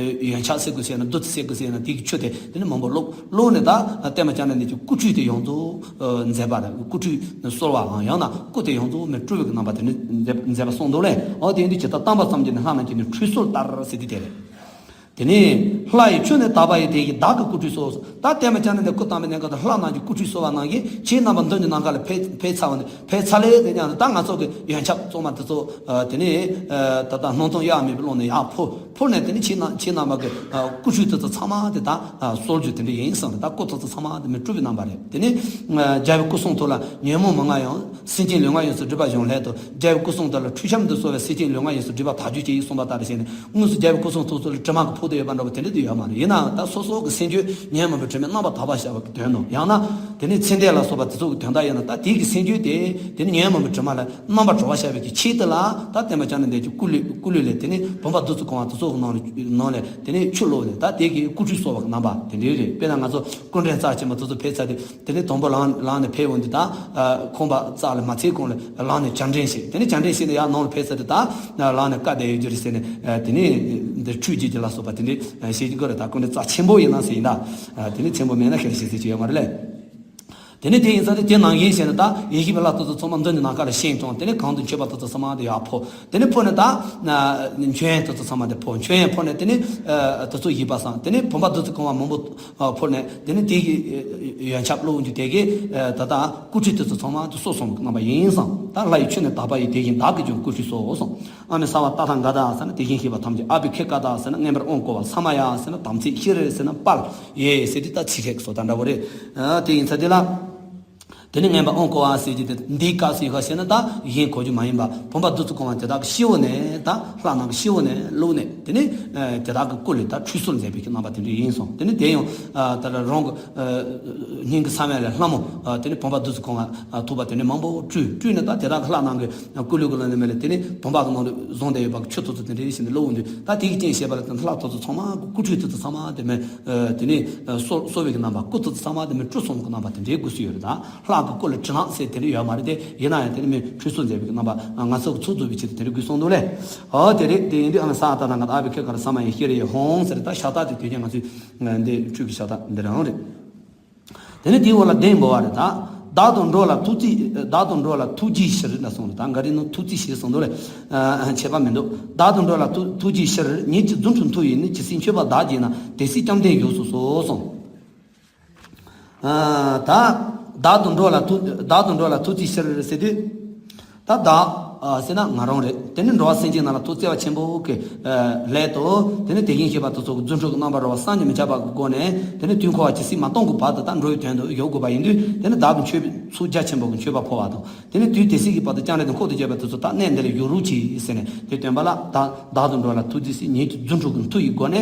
ཡོན་ཆབ་ཟེར་དགོས་ཟེར་ན། བདུད་རྩི་ཟེར་དགོས་ཟེར་ན། དེ་གི་ཆུ་དེ་དེ་ནི་མང་པོ་བླུགས། བླུགས་ནས་ད་བསྟན་པ་བསྐྱངས་ནས་འདི་ཀྱི་སྐུ་ཁྲུས་དེ་ཡོངས་རྫོགས་མཛད་པ་རེད། སྐུ་ཁྲུས་གསོལ་བའམ་ཡང་ན་སྐུ་དེ་ཡོངས་རྫོགས་མི་སྤྲུལ་བའི་རྣམ་པ་དེ་ནི་མཛད་པ་གསུངས་འདུག་ལེ། འོ་དེ་ཡིན་དུས་ཇི་ལྟར་བཏང་པ་ཙམ་གྱིས་ནི། ལྷ་རྣམས་ཀྱིས་ནི་ཁྲུས་གསོལ་ལྟར་ཟེར་དུས་དེ་རེད། དེ་ནས་ལྷ་ཡི་ཆུ་ནི་དག་པ་ཡིས། དེ་བཞིན་བདག་གི་སྐུ་ཁྲུས་གསོལ། ད་བསྟན་པ་བསྐྱངས་ནས་འདི་སྐུ་བཏང་པའི་གནས་སྐབས་དུ་ལྷ་རྣམས་ཀྱིས་སྐུ་ཁྲུས་གསོལ་བ་ནང་བཞིན་ཁྱེད་རྣམ་པ་མདུན་གྱི་ནམ་མཁའ་ལ་ཕེབས་ཕེབས་ཚར་བ་ནི། ཕེབས་ཚར་ལེ་དེ་ཉིད་ནི་ད་ང་ཚོ་གི་ཡོན་ཆབ་གཙང་མ་དེ་ཚོ་དེ་ནས་ད་ལྟ་སྣང་སྟོང་དབྱེ་བ་མེད་པའི་ཀློང་ནས་ཡར་འཕུར། འཕུར་ནས་དེ་ནི་ཁྱེད་རྣམ་ཁྱེད་རྣམ་པ་གི་སྐུ་ཁྲུས་དེ་ཚོ་ཚང་མ་དེ་ད་གསོལ་རྒྱུ་དེ་འདྲ་ཡིན་གསུངས་རེད། ད་སྐུ་དེ་ཚོ་ཚང་མ་དེ་མི་སྤྲུལ་པའི་རྣམ་པ་རེད། དེ་ནི་རྒྱལ་བའི་སྐུ་གསུང་ཐུགས་ལ་ཉོན་མོངས་མུན་ངག་ཡང་། སེམས་ཅན་ལུས་ངག་ཡོངས་སུ་སྒྲིབ་པ་སྦྱོང་སླད་དུ། རྒྱལ་བའི་སྐུ་གསུང་ཐུགས་ལ་ཁྲུས་ཆབ་འདི་གསོལ་བས། སེམས་ཅན་ལུས་ངག་ཡོངས་སུ་སྒྲིབ་པ་དག་གྱུར་ཅིག་གསུངས་པ་ལྟར་བྱས་ནས། དངོས་སུ་རྒྱལ་བའི་སྐུ་གསུང་ཐུགས་སུ་དྲི་མ་གི་ཕུང་ དུ་ཡོད་པ་འདྲ་པོ་དེ་འདྲ་དུ་ཡོད་མ་རེད། ཡིན་ནའང་ད་སོ་སོ་གི་སེམས་རྒྱུད་ཉོན་མོངས་པའི་དྲི་མས་རྣམ་པར་དག་པར་བྱ་བ་གི་དོན་དུ། ཡང་ན་དེ་ནི་ཚེ་འདས་ལ་སོགས་པ་དེ་ཚོ་གི་དོན་དག་ཡིན་ན། ད་དེ་གི་སེམས་རྒྱུད་དེ་དེ་ནི་ཉོན་མོངས་པའི་དྲི་མ་ལས་རྣམ་པར་གྲོལ་བར་བྱ་བའི་གི་ཆེད་དུ་ལ། ད་བསྟན་པ་བསྐྱངས་ནས་འདས་ཀྱི་སྐུ་ལུས། སྐུ་ལུས་ལས་དེ་ནི་བུམ་པ་བདུད་རྩི་གང་བ་དེ་ཚོ་གི་ནང་ལ་ནང་ལས་དེ་ནི་ཆུ་བླུགས་ནས། ད་དེ་གི་སྐུ་ཁྲུས་གསོལ་བ་གི་རྣམ་པ་དེ་འདྲའི་རེད། དཔེར་ན་ང་ཚོ་སྐུ་ཕྲེང་རྩ་ཆེན་པོ་དེ་ཚོ་ཕེབས་ཚར་དུས། དེ་ནས་དང་པོ་ལངས་ལངས་ནས་ཕེབས་འོང་དུས། ད་ཁང་པ་རྩ་ལ་མ་ཚེས་གོང་ལ་ལངས་ནས་བྱ་འདྲེན་བྱེད། དེ་ནས་བྱ་འདྲེན་བྱས་ནས་ཡར་ནང་ལ་ཕེབས་ཚར་དུས། ད་ལངས་ནས་བཀའ་བསྡད་ཡོད་རྒྱུ་རེད་ཟེར་ནས། དེ་ནས་འདི་ཁྲུས་བགྱིས་ཀྱི་ལ་སོགས་པ་དེ་འདྲའི་བྱེད་ཀྱི་དགོས་རེད། ད་སྐུ་ཕྲེང་རྩ་ཆེན་པོ་ཡིན་ན་ཟེར་ཡིན་ད། དེ་ནས་ཆེན་པོ་མེད་ན་ཁེར་བྱེད་ཟེར་གྱི་ཡོད་མ་རེད་ལེ། དེ་ནས་དེ་ཡིན་ཙང་དེ་དེ་ནང་བཞིན་བྱས་ནས། ད་ཡེ་ཤེས་པའི་ལྷ་དེ་ཚོ་ཚང་མ་མདུན་གྱི་ནམ་མཁའ་ལ་བཞེངས་བྱུང་། དེ་ནས་གང་དུ་མཆོད་པ་དེ་ཚོ་ཚང་མ་དེ་ཡར་ཕོབ། དེ་ནས་ཕོབ་ནས་ད་མཆོད་ཡོན་དེ་ཚོ་ཚང་མ་དེ་ཕོབ། མཆོད་ཡོན་ཕོབ་ནས་དེ་ནས་དེ་ཚོ་བགྱིས་པ་བསམ། དེ་ནས་བུམ་པ་བདུད་རྩི་གང་བ་མང་པོ་ཕོབ་ནས། དེ་ནས་དེ་གི་ཡོན་ཆབ་བླུགས་རྒྱུ་དེ་གི་ད་ལྟ་སྐུ་ཁྲུས་དེ་ཚོ་ཚང་མ་དེ་གསོལ་སོང་གི་རྣམ་པ་ཡིན་བསམ། ད་ལྷ་ཡི་ཆུ་ནི་དག་པ་ཡིས། དེ་བཞིན་བདག་གིས་ཀྱང་སྐུ་ཁྲུས་གསོལ་བསམ། ཨ་མི་ས་བ་ཏ་ཐཱ་ག་ཏ་ཟེར་ན། དེ་བཞིན་གཤེགས་པ་ཐམས་ཅད། ཨ་བྷི་ཥེ་ཀ་ཏ་ཟེར་ན། མངོན་པར་དབང་བསྐུར་བ། ས་མ་ཡ་ཟེར་ན། དམ་ཚིག། ཤྲཱི་ཟེར་ན་དཔལ། ཡེ་ཟེར་དུས་ད་ཚིག་ཁེགས་སོ་ད་འདྲ་བོ་རེད། དེ་ཡིན་ཙང་དེ་ལ། དེ་ནི་མངོན་པར་དབང་བསྐུར་བ་ཟེར་གྱི་དེ་འདིའི་སྐབས་སུ་ཡོད་ག་ཞེ་ན། ད་གཞན་གོ་རྒྱུ་མ་ཡིན་པ། བུམ་པ་བདུད་རྩི་གང་བ་དེ་དག་གི་སྤྱི་བོ་ནས། ད་ལྷ་རྣམས་ཀྱི་སྤྱི་བོ་ནས་བླུགས་ནས། དེ་ནི་དེ་དག་གི་སྐུ་ལ་ད་ཁྲུས་གསོལ་མཛད་པའི་གི་རྣམ་པ་དེ་འདྲ་ཡིན་སོང་། དེ་ནི་དེ་ཡང་ད་ལྟ་རང་གི་སྙིང་གི་ས་བོན་ལས་ལྷ་མོ་དེ་ནི་བུམ་པ་བདུད་རྩི་གང་བ་ཐུག་པ་དེ་ནི་མང་པོ་སྤྲུལ། སྤྲུལ་ནས་ད་དེ་དག་གི་ལྷ་རྣམས་ཀྱི་སྐུ་ལུས་ཀྱི་ལ་ནི་མེ་ལ། དེ་ནི་བུམ་པ་གི་ནང་དུ་བཟུང་བསྡད་ཡོད་པ་གི་ཆུ་དེ་ཚོ་དེ་འདྲའི་བྱས་ནས་བླུགས་འོང་དུས། ད་དེ་གི་རྐྱེན་བྱས་པ་ལ་བརྟེན་ལྷ་དེ་ཚོ་ཚང་མ་གི་སྐུ་ཁྲུས་དེ་ཚོ་ཚང་མ་དེ་མི་དེ་ནི་གསོ་གསོ་བའི་གི་རྣམ་པ། སྐུ་དེ་ཚོ་ཚང་མ་དེ་མི་བཀྲུས་སོང་གི་རྣམ་པ་དེ་འདྲའི་དགོས་སུ་ཡོད་རེད། ད་ལྷ་གི་སྐུ་ལ་བཀྲུས་ན་ཟེར་དེ་འདྲ་ཡོད་མ་རེད་དེ། ཡིན་ན་ཡང་དེ་ནི་མི་ཁྲུས་གསོལ་མཛད་པའི་གི་རྣམ་པ། ང་ཚོ་གི་ཚོགས་རྫོགས་པའི་ཆེད་དུ་དེ་འདྲ་དགོས་སོང་འདུག་ལེ། ཨོ་དེ་རེད། དེ་ཡིན་དུས་ཨ་མི་ས་ཨ་ཏ་ཐཱ་ག་ཏ། ཨ་བྷི་ཥེ་ཀ་ཏ། ས་མ་ཡ། ཤྲཱི་ཡེ་ཧཱུྃ་ཟེར། ད་ཕྱག་རྟགས་དེ་དུས་རྒྱུན་ང་ཚོས་འདི་ཁྲུས་ཀྱི་ཕྱག་རྟགས་འདི་རང་རེད། དེ་ནས་དེའི་འོག་ལ་གདན་འབུལ་བ་རེད། ད་བདག་དང་འགྲོགས་ལ་ཐུགས་རྗེ། བདག་དང་འགྲོགས་ལ་ཐུགས་རྗེའི་ཕྱིར་ན་གསུངས་རེད། ད་འགའ་རེ་ནང་ཐུགས་རྗེའི་ཕྱིར་གསུངས་འདུག་ལེ། ཁྱད་པར་མི་འདུག་བདག་དང་འགྲོགས་ལ་ཐུགས་ཐུགས་རྗེའི་ཕྱིར། ཉིད་ཀྱི་རྫུ་འཕྲུལ་མཐུ་ཡིས་ནི། ཇི་སྲིད་མཆོད་པར་བདག་བགྱིད་ན། དེ་སྲིད་བསྐྱངས་ཏེ་བཞུགས་སུ་གསོལ་གསུངས། ད་བདག་དང་འགྲོགས་ལ་ཐུགས། བདག་དང་འགྲོགས་ལ་ཐུགས་རྗེའི་ཕྱིར་ཟེར་དུས། ད་བདག་ཟེར་ན་ང་རང་རེད། དེ་ནི་འགྲོ་བ་སེམས་ཅན་རྣམས་ལ་ཐུགས་བརྩེ་བ་ཆེན་པོ་གི་སླད་དུ། དེ་ནི་དེ་བཞིན་གཤེགས་པ་དེ་ཚོ་གི་རྫུ་འཕྲུལ་གྱི་རྣམ་པར་རོལ་པ་བསམ་གྱིས་མི་ཁྱབ་པ་གི་སྒོ་ནས། དེ་ནི་དུས་འཁོར་བ་ཇི་སྲིད་མ་སྟོངས་གི་བར་དུ་ད་འགྲོ་བའི་དོན་དུ་ཡོང་དགོས་པ་ཡིན་དུས། དེ་ནི་བདག་གིས་མཆོད་པའི་ཚོགས་རྒྱ་ཆེན་པོ་གི་མཆོད་པ་ཕུལ་བ་དང་། དེ་ནི་དུས་དེ་སྲིད་ཀྱི་བར་དུ་སྤྱན་རས་གཟིགས་འཁོར་དུ་བཅས་པ་དེ་ཚོ་ད་གནས་འདི་ལ་བཞུགས་རོགས་གྱིས་ཟེར་ནས། དེ་སྟོན་པ་ལ་ད་བདག་དང་འགྲོགས་ལ་ཐུགས་རྗེའི་ཕྱིར། ཉིད་ཀྱི་རྫུ་འཕྲུལ་གྱི་མཐུ་ཡི་སྒོ་ནས།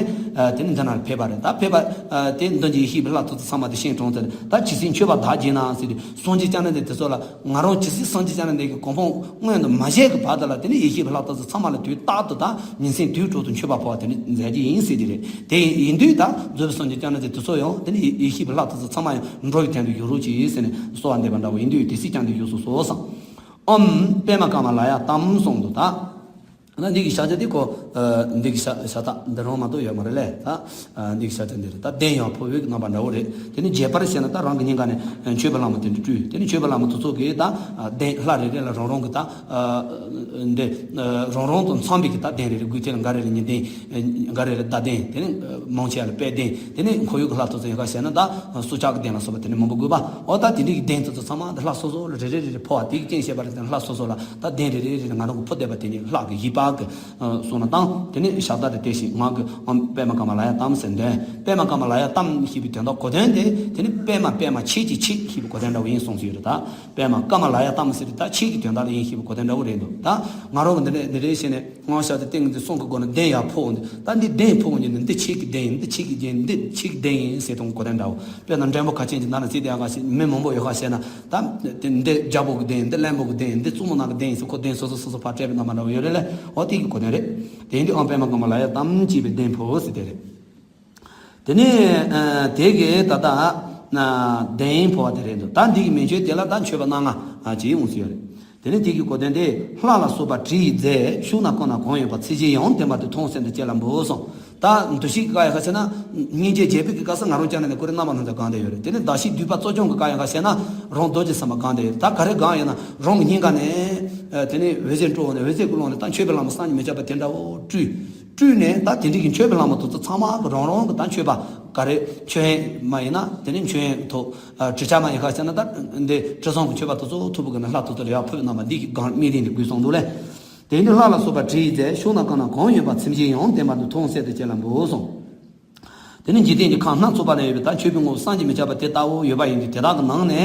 དེ་ནི་འདི་ན་ཕེབས་པ་རེད། ད་ཕེབས་པ་དེ་མདུན་གྱི་ཡེ་ཤེས་པའི་ལྷ་དེ་ཚོ་ཚང་མ་དེ་བཞེངས་གྲོང་ཚེ། ད་ཇི་སྲིད་མཆོད་པར་བདག་བགྱིད་ན་ཟེར་དུས། སངས་རྒྱས་བསྐྱངས་ནས་དེ་ཚོ་ལ། ང་རང་ཇི་སྲིད་སངས་རྒྱས་བསྐྱངས་ནས་འདས་ཀྱི་གོ་འཕང་མངོན་དུ་མ་བྱས་ཀྱི་བར་དུ་ལ། དེ་ནི་ཡེ་ཤེས་པའི་ལྷ་དེ་ཚོ་ཚང་མ་ལ་དུས་རྟག་ཏུ་དང་ཉིན་མཚན་དུས་དྲུག་ཏུ་མཆོད་པ་ཕུལ་བ་དེ་ནི་མཛད་ཀྱི་ཡིན་ཟེར་གྱི་རེད། དེ་ཡིན་དུས་ད་རྫོགས་པའི་སངས་རྒྱས་བསྐྱངས་ནས་དེ་ཚོ་ཡང་དེ་ནི་ཡེ་ཤེས་པའི་ལྷ་དེ་ཚོ་ཚང་མ་ཡང་འགྲོ་བའི་དོན་དུ་བཞུགས་རོགས་གྱིས་ཟེར་ནས་གསོལ་བ་འདེབས་པ་འདྲ་བོ་ཡིན་དུས། དེ་སྲིད་བསྐྱངས་ཏེ་བཞུགས་སུ་གསོལ་བསམ། ཨོཾ་པདྨ་ཀ་མ་ལ་ཡ་ཏཾ་གསུངས་འདུག་ད་ན་འདི་གི་ཕྱག་རྒྱ་དེ་ཁོ། འདི་གི་ཕྱག་ཕྱག་རྟགས་འདི་རང་མ་གཏོགས་ཡོད་མ་རེད་ལེ། ད་འདི་གི་ཕྱག་རྒྱ་འདི་རེད། ད་གདན་ཡར་ཕུབ་པའི་རྣམ་པ་འདྲ་བོ་རེད། དེ་ནི་རྒྱས་པར་བཤད་ན། ད་རང་གི་སྙིང་ག་ནས་མཆོད་པའི་ལྷ་མོ་དེ་འདྲ་སྤྲུལ། དེ་ནི་མཆོད་པའི་ལྷ་མོ་དེ་ཚོ་གིས་ད་གདན་ལྷ་རེ་རེ་ལ་རང་རང་གི་ད་འདི་རང་རང་དང་འཚམ་པའི་གི་ད་གདན་རེ་རེ། སྒོས་དེ་ལ་འགའ་རེ་ལ་ཉི་གདན། འགའ་རེ་ལ་ཟླ་གདན། དེ་ནི་མང་ཆེ་བ་ལ་དཔལ་གདན། དེ་ནི་ཁོར་ཡུག་གི་ལྷ་དེ་ཚོ་ཡིན་ག་བཤད་ན། ད་སྲོག་ཆགས་ཀྱི་གདན་ལ་སོགས་པ་དེ་ནི་མང་པོ་དགོས་པ། འོ་ད་དེ་འདྲའི་གི་གདན་དེ་ཚོ་ཚང་མ་ད་ལྷ་སོ་སོ་ལ་རེ་རེ་རེ་རེ་ཕུལ་བ། དེ་གི་རྐྱེན་བྱས་པ་ལ་བརྟེན་ལྷ་སོ་སོ་ལ་ད་གདན་རེ་རེ་རེ་རེ་ང་རང་གི་ཕུལ་བསྡད་པ་དེ་ནི་ལྷ་གི་བཞི་པ་གི་གསུང་ན་དང་། དེ་ནི་ཕྱག་རྟགས་དེ་དེ་བཞིན་ངག་གི་ཨོཾ་པདྨ་ཀ་མ་ལ་ཡ་ཏཾ་ཟེར་འདོན། པདྨ་ཀ་མ་ལ་ཡ་ཏཾ་ཞེས་པའི་དོན་དག་གོ་དོན་དེ། དེ་ནི་པདྨ། པདྨ་ཆོས་ཀྱི་ཆོས་ཞེས་པའི་གོ་དོན་འདྲ་བོ་ཡིན་གསུངས་སུ་ཡོད་རེད། ད་པདྨ་ཀ་མ་ལ་ཡ་ཏཾ་ཟེར་དུས་ད་ཆོས་ཀྱི་དོན་དག་ལ་ཡིན་ཞེས་པའི་གོ་དོན་འདྲ་བོ་རེད་འདུག་ད་ང་རང་གི་འདི་འདྲས་འདི་འདྲས་བྱས་ནས། སྔགས་ཕྱག་རྟགས་ཏིང་འཛིན་གསུང་གི་སྒོ་ནས་གདན་ཡར་ཕུབ་འོང་དུས། ད་འདི་གདན་ཕུབ་འོང་དུས་ནི་འདི་ཆོས་ཀྱི་གདན་ཡིན། འདི་ཆོས་ཀྱི་གདན་ཡིན། འདི་ཆོས་ཀྱི་གདན་ཡིན་ཟེར་གཏོང་གི་གོ་དོན་འདྲ་བོ། དཔེར་ན་འགྲེང་བུ་ག་ཅན་གྱི་ནང་ན་ཚིག་དེ་ཡང་ག་ཞིག་མི་མང་པོ་ཡོད་ག་ཞེ་ན། ད་འདི་རྒྱལ་པོ་གི་གདན་ཡིན། འདི་བློན་པོ་གི་གདན་ཡིན། འདི་བཙུན་མོ་ནང་གི་གདན་ཡིན་ཟེར་ཁོ་གདན་སོ་སོ་སོ་སོ་ཕར་སྤྲད་པའི་རྣམ་པ་འདྲ་བོ་ཡོད་རེད་ལེ། འོ་དེ་གི་གོ་དོན་རེད། དེ་ཡིན་དུས་ཨོཾ་པདྨ་ཀ་མ་ལ་ཡ་ཏཾ་ཞེས་པའི་གདན་ཕུབ་ཟེར་དེ་རེད། དེ་ནས་དེ་གི་ད་ལྟ་གདན་ཕུབ་པ་དེ་རེད་འདུག་ད་འདི་གི་མན་ཆད་དེ་ལ་ད་མཆོད་པ་སྣ་ལྔ་ཅིག་འོང་སྲིད་ཡོད་རེད། དེ་ནས་དེ་གི་གོ་དོན་དེ། ལྷ་ལ་སོགས་པ་དྲི་ཡིས་མཛེས། ཤུགས་ན་རྐང་ན་གང་ཡོད་པ། ཚིམ་བྱེད་ཡང་ལྡན་པ་དེ། ཐུགས་སེམས་དང་བཅས་ལ་འབུལ་གསུངས། ད་འདུ་ཤེས་ཀྱི་ག་ཡ་ག་ཟེར་ན། སྙིང་རྗེ་རྒྱས་པའི་གི་སྐབས་སུ་ང་རང་ཅག་ནས་ནི་ཀོ་རེ་རྣམ་པ་སྣ་ཚོགས་གང་དེ་ཡོད་རེད། དེ་ནས་གདགས་གཞི་སྡུད་པ་གཙོ་སྐྱོང་གི་ག་ཡ་ག་ཟེར་ན། རང་རྡོ་རྗེ་སེམས་དཔའ་གང་དེ་ཡོད་རེད། ད་ག་རེ་གང་ཡིན་ན་རང་གི་སྙིང་ག་ནས། དེ་ནས་འོད་ཟེར་སྤྲོ་བ་ནས་འོད་ཟེར་ཀུན་སློང་ནས་ད་མཆོད་པའི་ལྷ་མོ་བསམ་གྱིས་མི་ཁྱབ་པ་དེ་འདྲ་བོ་སྤྲུལ། སྤྲུལ་ནས་ད་དེ་འདྲའི་གི་མཆོད་པའི་ལྷ་མོ་དེ་ཚོ་ཚང་མ་གི་རང་རང་གི་ད་མཆོད་པ་ག་རེ། མཆོད་ཡོན་མ་ཡིན་ན་དེ་ནས་མཆོད་ཡོན་ཐོག་དྲི་ཆབ་མ་ཡིན་ག་ཟེར་ན། ད་འདི་དྲི་བཟང་གི་མཆོད་པ་དེ་ཚོ་ཐུབ་པ་གི་ནི་ལྷ་དེ་ཚོ་ལ་ཡར་ཕུལ་རྣམ་པ་འདི་གི་གང་སྨིན་གླིང་གི་དགོས་གསུངས་འདུག་ལེ། དེ་ནི་ལྷ་ལ་སོགས་པ་དྲི་ཡིས་མཛེས། ཤུགས་ན་རྐང་ན་གང་ཡོད་པ། ཚིམ་བྱེད་ཡང་ལྡན་པ་དེ། ཐུགས་སེམས་དང་བཅས་ལ་འབུལ་གསུངས། དེ་ནི་འཇིག་རྟེན་གྱི་ཁམས་སྣ་ཚོགས་པ་ན་ཡོད་པའི་ད་མཆོད་པའི་དངོས་པོ་བསམ་གྱིས་མི་ཁྱབ་པ་དེ་ལྟ་བུ་ཡོད་པ་ཡིན་དུས། དེ་དག་གི་ནང་ནས་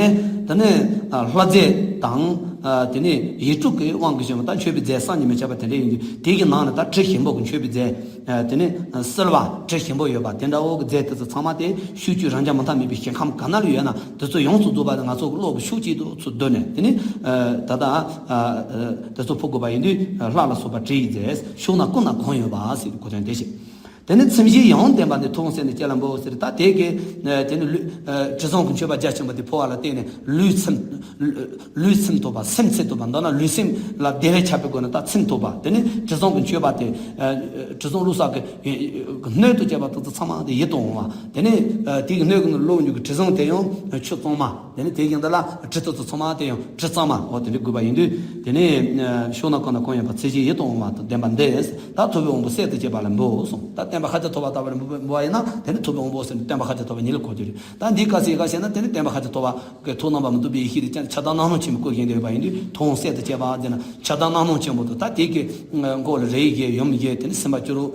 དེ་ནི་ལྷ་རྫས་དང་ ཨ། དེ་ནས་ཡིག་འབྲུ་གི་དབང་གིས་བྱུང་བ་ད་མཆོད་པའི་རྫས་བསམ་གྱིས་མི་ཁྱབ་པ་དེ་འདྲ་ཡིན་དུས། དེ་གི་ནང་ནས་ད་དྲི་ཞིམ་པོ་གི་མཆོད་པའི་རྫས། ཨ། དེ་ནས་བསིལ་བ་དྲི་ཞིམ་པོ་ཡོད་པ་དེ་འདྲ་བོ་གི་རྫས་དེ་ཚོ་ཚང་མ་དེ་ཤུགས་ཀྱིས་རང་རྐྱ་མུ་མཐའ་མེད་པའི་ཞིང་ཁམས་ག་ན་ལ་ཡོད་ན་དེ་ཚོ་ཡོངས་སུ་རྫོགས་པ་དེ་ང་ཚོ་གི་བློ་གི་ཤུགས་གཅིག་ཏུ་ཚུར་བསྡུས་ནས། དེ་ནས་ཨ། ད་ལྟ་ཨ། དེ་ཚོ་ཕུལ་དགོས་པ་ཡིན་དུས། ལྷ་ལ་སོགས་པ་དྲི་ཡི་རྫས་ཕྱུག་ན་ཀུན་ན་གང་ཡོད་པ་ཟེར་གོ་དོན་དེ་བཤད། དེ་ནས་ཚིམ་བྱེད་ཡང་ལྡན་པ་ནི་ཐུགས་དབང་གསལ་ནས་སྤྱད་ལ་འབུལ་ཟེར། ད་དེ་གའི་དེ་ནི་ལུས། དྲི་བཟང་གི་མཆོད་པ་རྒྱ་ཆེན་པོ་དེ་ཕུལ་བ་ལ་བརྟེན་ནས་ལུས་ཚིམ། ལུས་ཚིམ་ཐུབ་པ། སེམས་ཚིམ་ཐུབ་པ། མདོར་ན་ལུས་སེམས་ལ་བདེ་བས་ཁྱབ་པའི་སྒོ་ནས་ད་ཚིམ་ཐུབ་པ། དེ་ནི་དྲི་བཟང་གི་མཆོད་པ་དེ། དྲི་བཟང་བླུགས་ས་གི་སྣོད་དུ་བྱས་པ་དེ་ཚོ་ཚང་མ་དེ་ཡིད་དུ་འོང་བ། དེ་ནས་དེ་གི་སྣོད་ཀྱི་ནང་བླུགས་མྱོང་གི་དྲི་བཟང་དེ་ཡང་ཆུ་གཙང་མ། དེ་ནས་དེ་ཡིན་ད་ལ་དྲི་དེ་ཚོ་ཚང་མ་དེ་ཡང་དྲི་གཙང་མ། འོ་དེ་འདྲ་དགོས་པ་ཡིན་དུས། དེ་ནས་ཕྱུག་ན་ཀུན་ན་གང་ཡོད་པ། ཚིམ་བྱེད་ཡིད་དུ་འོང་བ་དང་ལྡན་པ་འདི། ད་ཐུབ་པའི་དབང་པོ་གསལ་དུ་བྱེད་པ་ལ་འབུལ་གསུངས། ད་བསྟན་པ་ཤཱཀྱ་ཐུབ་པ་ལྟ་བུ་ལ་འབུལ་བ་ཡིན་ན་དེ་ནི་ཐུབ་པའི་དབང་པོ་ཟེར་ནས་བསྟན་པ་ཤཱཀྱ་ཐུབ་པ་ཉིད་ལ་གོ་རྒྱུ་རེད། ད་འདི་ག་ཟེར་ག་ཞེ་ན། དེ་ནི་བསྟན་པ་ཤཱཀྱ་ཐུབ་པ་གི་ཐུགས་རྣམ་པར་མི་རྟོག་པའི་ཡེ་ཤེས་དེ་ཀྱང་ཆགས་སྡང་རྣམ་སྨིན་ཆེན་པོས་བསྐུལ་བཞིན་ཡོད་པ་ཡིན་དུས། ཐུབ་དབང་གསལ་དུ་བྱེད་པ་ཟེར་ན་ཆགས་སྡང་རྣམ་སྨིན་ཆེན་པོ་དང་། ད་དེ་གི་མགོ་ལ་རས་བཞི། ཡུམ་བཞི། དེ་ནི་སེམས་དཔའ་བཅུ་དྲུག་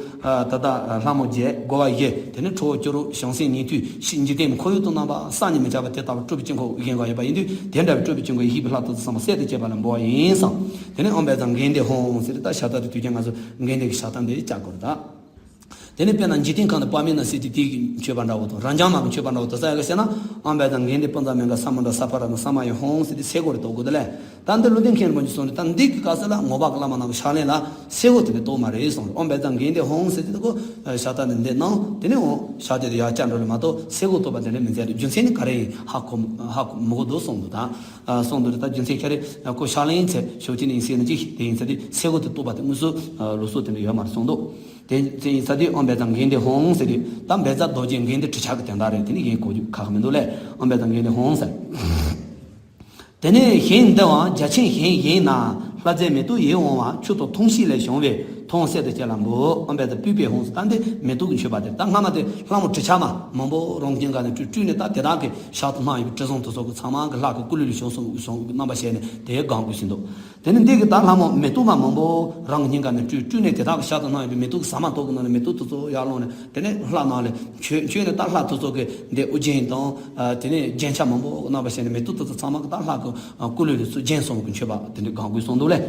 ད་ལྟ་ལྷ་མོ་བརྒྱད། རྒོལ་བ་བཞི། དེ་ནས་ཁྲོ་བོ་བཅུ་དྲུག་བྱང་སེམས་ཉན་ཐོས། འཇིག་རྟེན་ཁོར་ཡུག་དང་རྣམ་པ་བསམ་གྱིས་མི་ཁྱབ་པ་དེ་ལྟ་བུ་སྤྲུལ་པའི་དཀྱིལ་འཁོར་བཞེངས་པ་ཡོད་པ་ཡིན་དུས། དེ་འདྲ་བའི་སྤྲུལ་པའི་དཀྱིལ་འཁོར་ཡེ་ཤེས་པའི་ལྷ་དེ་ཚོ་ཚང་མ་གསལ་དུ་བྱེད་པ་ལ་འབུལ་བ་ཡིན་གསུངས། དེ་ནས་ཨོཾ་བཛྲ་དགེ་ལྡན་ཧཱུྃ་ཟེར་ཏེ། ད་ཞབས་བཏབ་དེ་དུས་རྒྱུན་ང་ཚོ་དགེ་ལྡན་གྱི་ཞབས་བཏབ་འདི་བཅའ་དགོས་རེད་ད། དེ་ནས་དཔེར་ན་འཇིག་རྟེན་ཁམས་ན་དཔག་མེད་ན་ཟེར་དུས་དེ་གི་མཆོད་པ་འདྲ་བོ་དང་། རབ་འབྱམས་ན་གི་མཆོད་པ་འདྲ་བོ་དང་། ས་ཡ་ག་ཟེར་ན། ཨོཾ་བཛྲ་དགེ་ལྡན་པུཉྩ་མུཉྒ་ས་མུདྲ་ས་ཕ་ར་ན་ས་མ་ཡ་ཧཱུྃ་ཟེར་ཏེ་སེ་གོལ་རེ་གཏོང་དགོས་དེ་ལས། ད་འདི་ལུང་བསྟན་མཁན་རིན་པོ་ཆེས་གསུངས་ནས། ད་འདི་གི་སྐབས་སུ་ལ་ངོ་མ་གི་བླ་མ་རྣམས་ཀྱི་ཕྱག་ལེན་ལ་སེ་གོལ་དེ་འདྲ་གཏོང་མ་རེད་གསུངས་རེད། ཨོཾ་བཛྲ་དགེ་ལྡན་ཧཱུྃ་ཟེར་ཏེ་ད་ཁོ་ཞབས་བཏབ་འདི་འདི་གནང་། དེ་ནས་འོང་ཞབས་བཏབ་དེ་ཡར་བཅར་འགྲོ་ལ་མ་གཏོགས་སེ་གོལ་གཏོང་བ་དེ་འདྲ་མི་མཛད་རེད། རྒྱུ་མཚན་ནི་ག་རེ་ཡིན་ཧ་གོ་ཧ་གོ་མི་གོ་འདུག་གསུངས་འདུག་ད་གསུངས་འདུག་རེད། ད་རྒྱུ་མཚན་ཁྱེད་རེ་ཁོ་ཕྱག་ལེན་ཚེ་ཞབས་ཀྱི་ནི་ཡིན་ཟེར་ན་ཅི་དེ་ཡིན་ཟེར་ཏེ་སེ་གོལ་དེ་གཏོང་བ་དེ་དངོས་སུ་ལུགས་སྲོལ་དེ་འདྲ་ཡོད་མ་རེད་གསུངས་འདུག་དེ་ཚེ་ཡིན་ས་དེ་ཨོཾ་བཛྲ་དགེ་ལྡན་ཧཱུྃ་ཟེར་དུས། ད་བཛྲ་རྡོ་རྗེ་དགེ་ལྡན་ཁྲི་ཆགས་ཀྱི་དོན་དག་རེད། དེ་ནི་ཡིན་གོ་རྒྱུ་ཁག་མི་འདུག་ལས། ཨོཾ་བཛྲ་དགེ་ལྡན་ཧཱུྃ་ཟེར། དེ་ནས་གཞན་འདི་བའང་རྒྱ་ཆེན་གཞན་ཡིན་ན། ལྷ་རྫས་མེ་ཏོག་ཡིད་འོང་བ། མཆོག་ཏུ་འཐུང་ཞིང་ལས་བྱུང་བའི། ཐུབ་དབང་གསལ་དུ་བྱེད་ལ་འབུལ། ཨོཾ་བཛྲ་པུཥྤེ་ཧཱུྃ་ཟེར། ད་འདི་མེ་ཏོག་གི་མཆོད་པ་དེ། ད་སྔ་མ་དེ་ལྷ་མོ་དྲི་ཆབ་མ་མང་པོ་རང་གི་སྙིང་ག་ནས་སྤྲུལ་སྤྲུལ་ནས། ད་དེ་དག་གི་ཞལ་དུ་སྣང་ཡོད་པའི་དྲི་བཟང་དེ་ཚོ་གི་ཚང་མ་གི་ལྷ་གི་སྐུ་ལུས་ལ་བྱུང་སོང་གསུངས་གི་རྣམ་པ་བཤད་ནས་དེ་དགང་དགོས་ཟིན་འདུག་དེ་ནི་འདི་གི་ད་ལྷ་མོ་མེ་ཏོག་མ་མང་པོ་རང་གི་སྙིང་ག་ནས་སྤྲུལ་སྤྲུལ་ནས། དེ་དག་གི་ཞལ་དུ་སྣང་ཡོད་པའི་མེ་ཏོག་གི་ཟ་མ་ཏོག་གི་ནང་ནས་མེ་ཏོག་དེ་ཚོ་ཡར་བླངས་ནས། དེ་ནས་ལྷ་ནང་ལ་མཆོད་མཆོད་ནས། ད་ལྷ་དེ་ཚོ་གི་འདི་དབུ་རྒྱན་དང་། ཨ། དེ་ནས་རྒྱན་ཆ་མང་པོ་གི་རྣམ་པ་བྱས་ནས་མེ་ཏོག་དེ་ཚོ་ཚང་མ་གི་ད་ལྷ་གི་སྐུ་ལུས་ལ་ཚུར་བརྒྱན་སོང་གི་མཆོད་པ་དེ་འདྲ་དགང་དགོས་གསུངས་འདུག་ལས།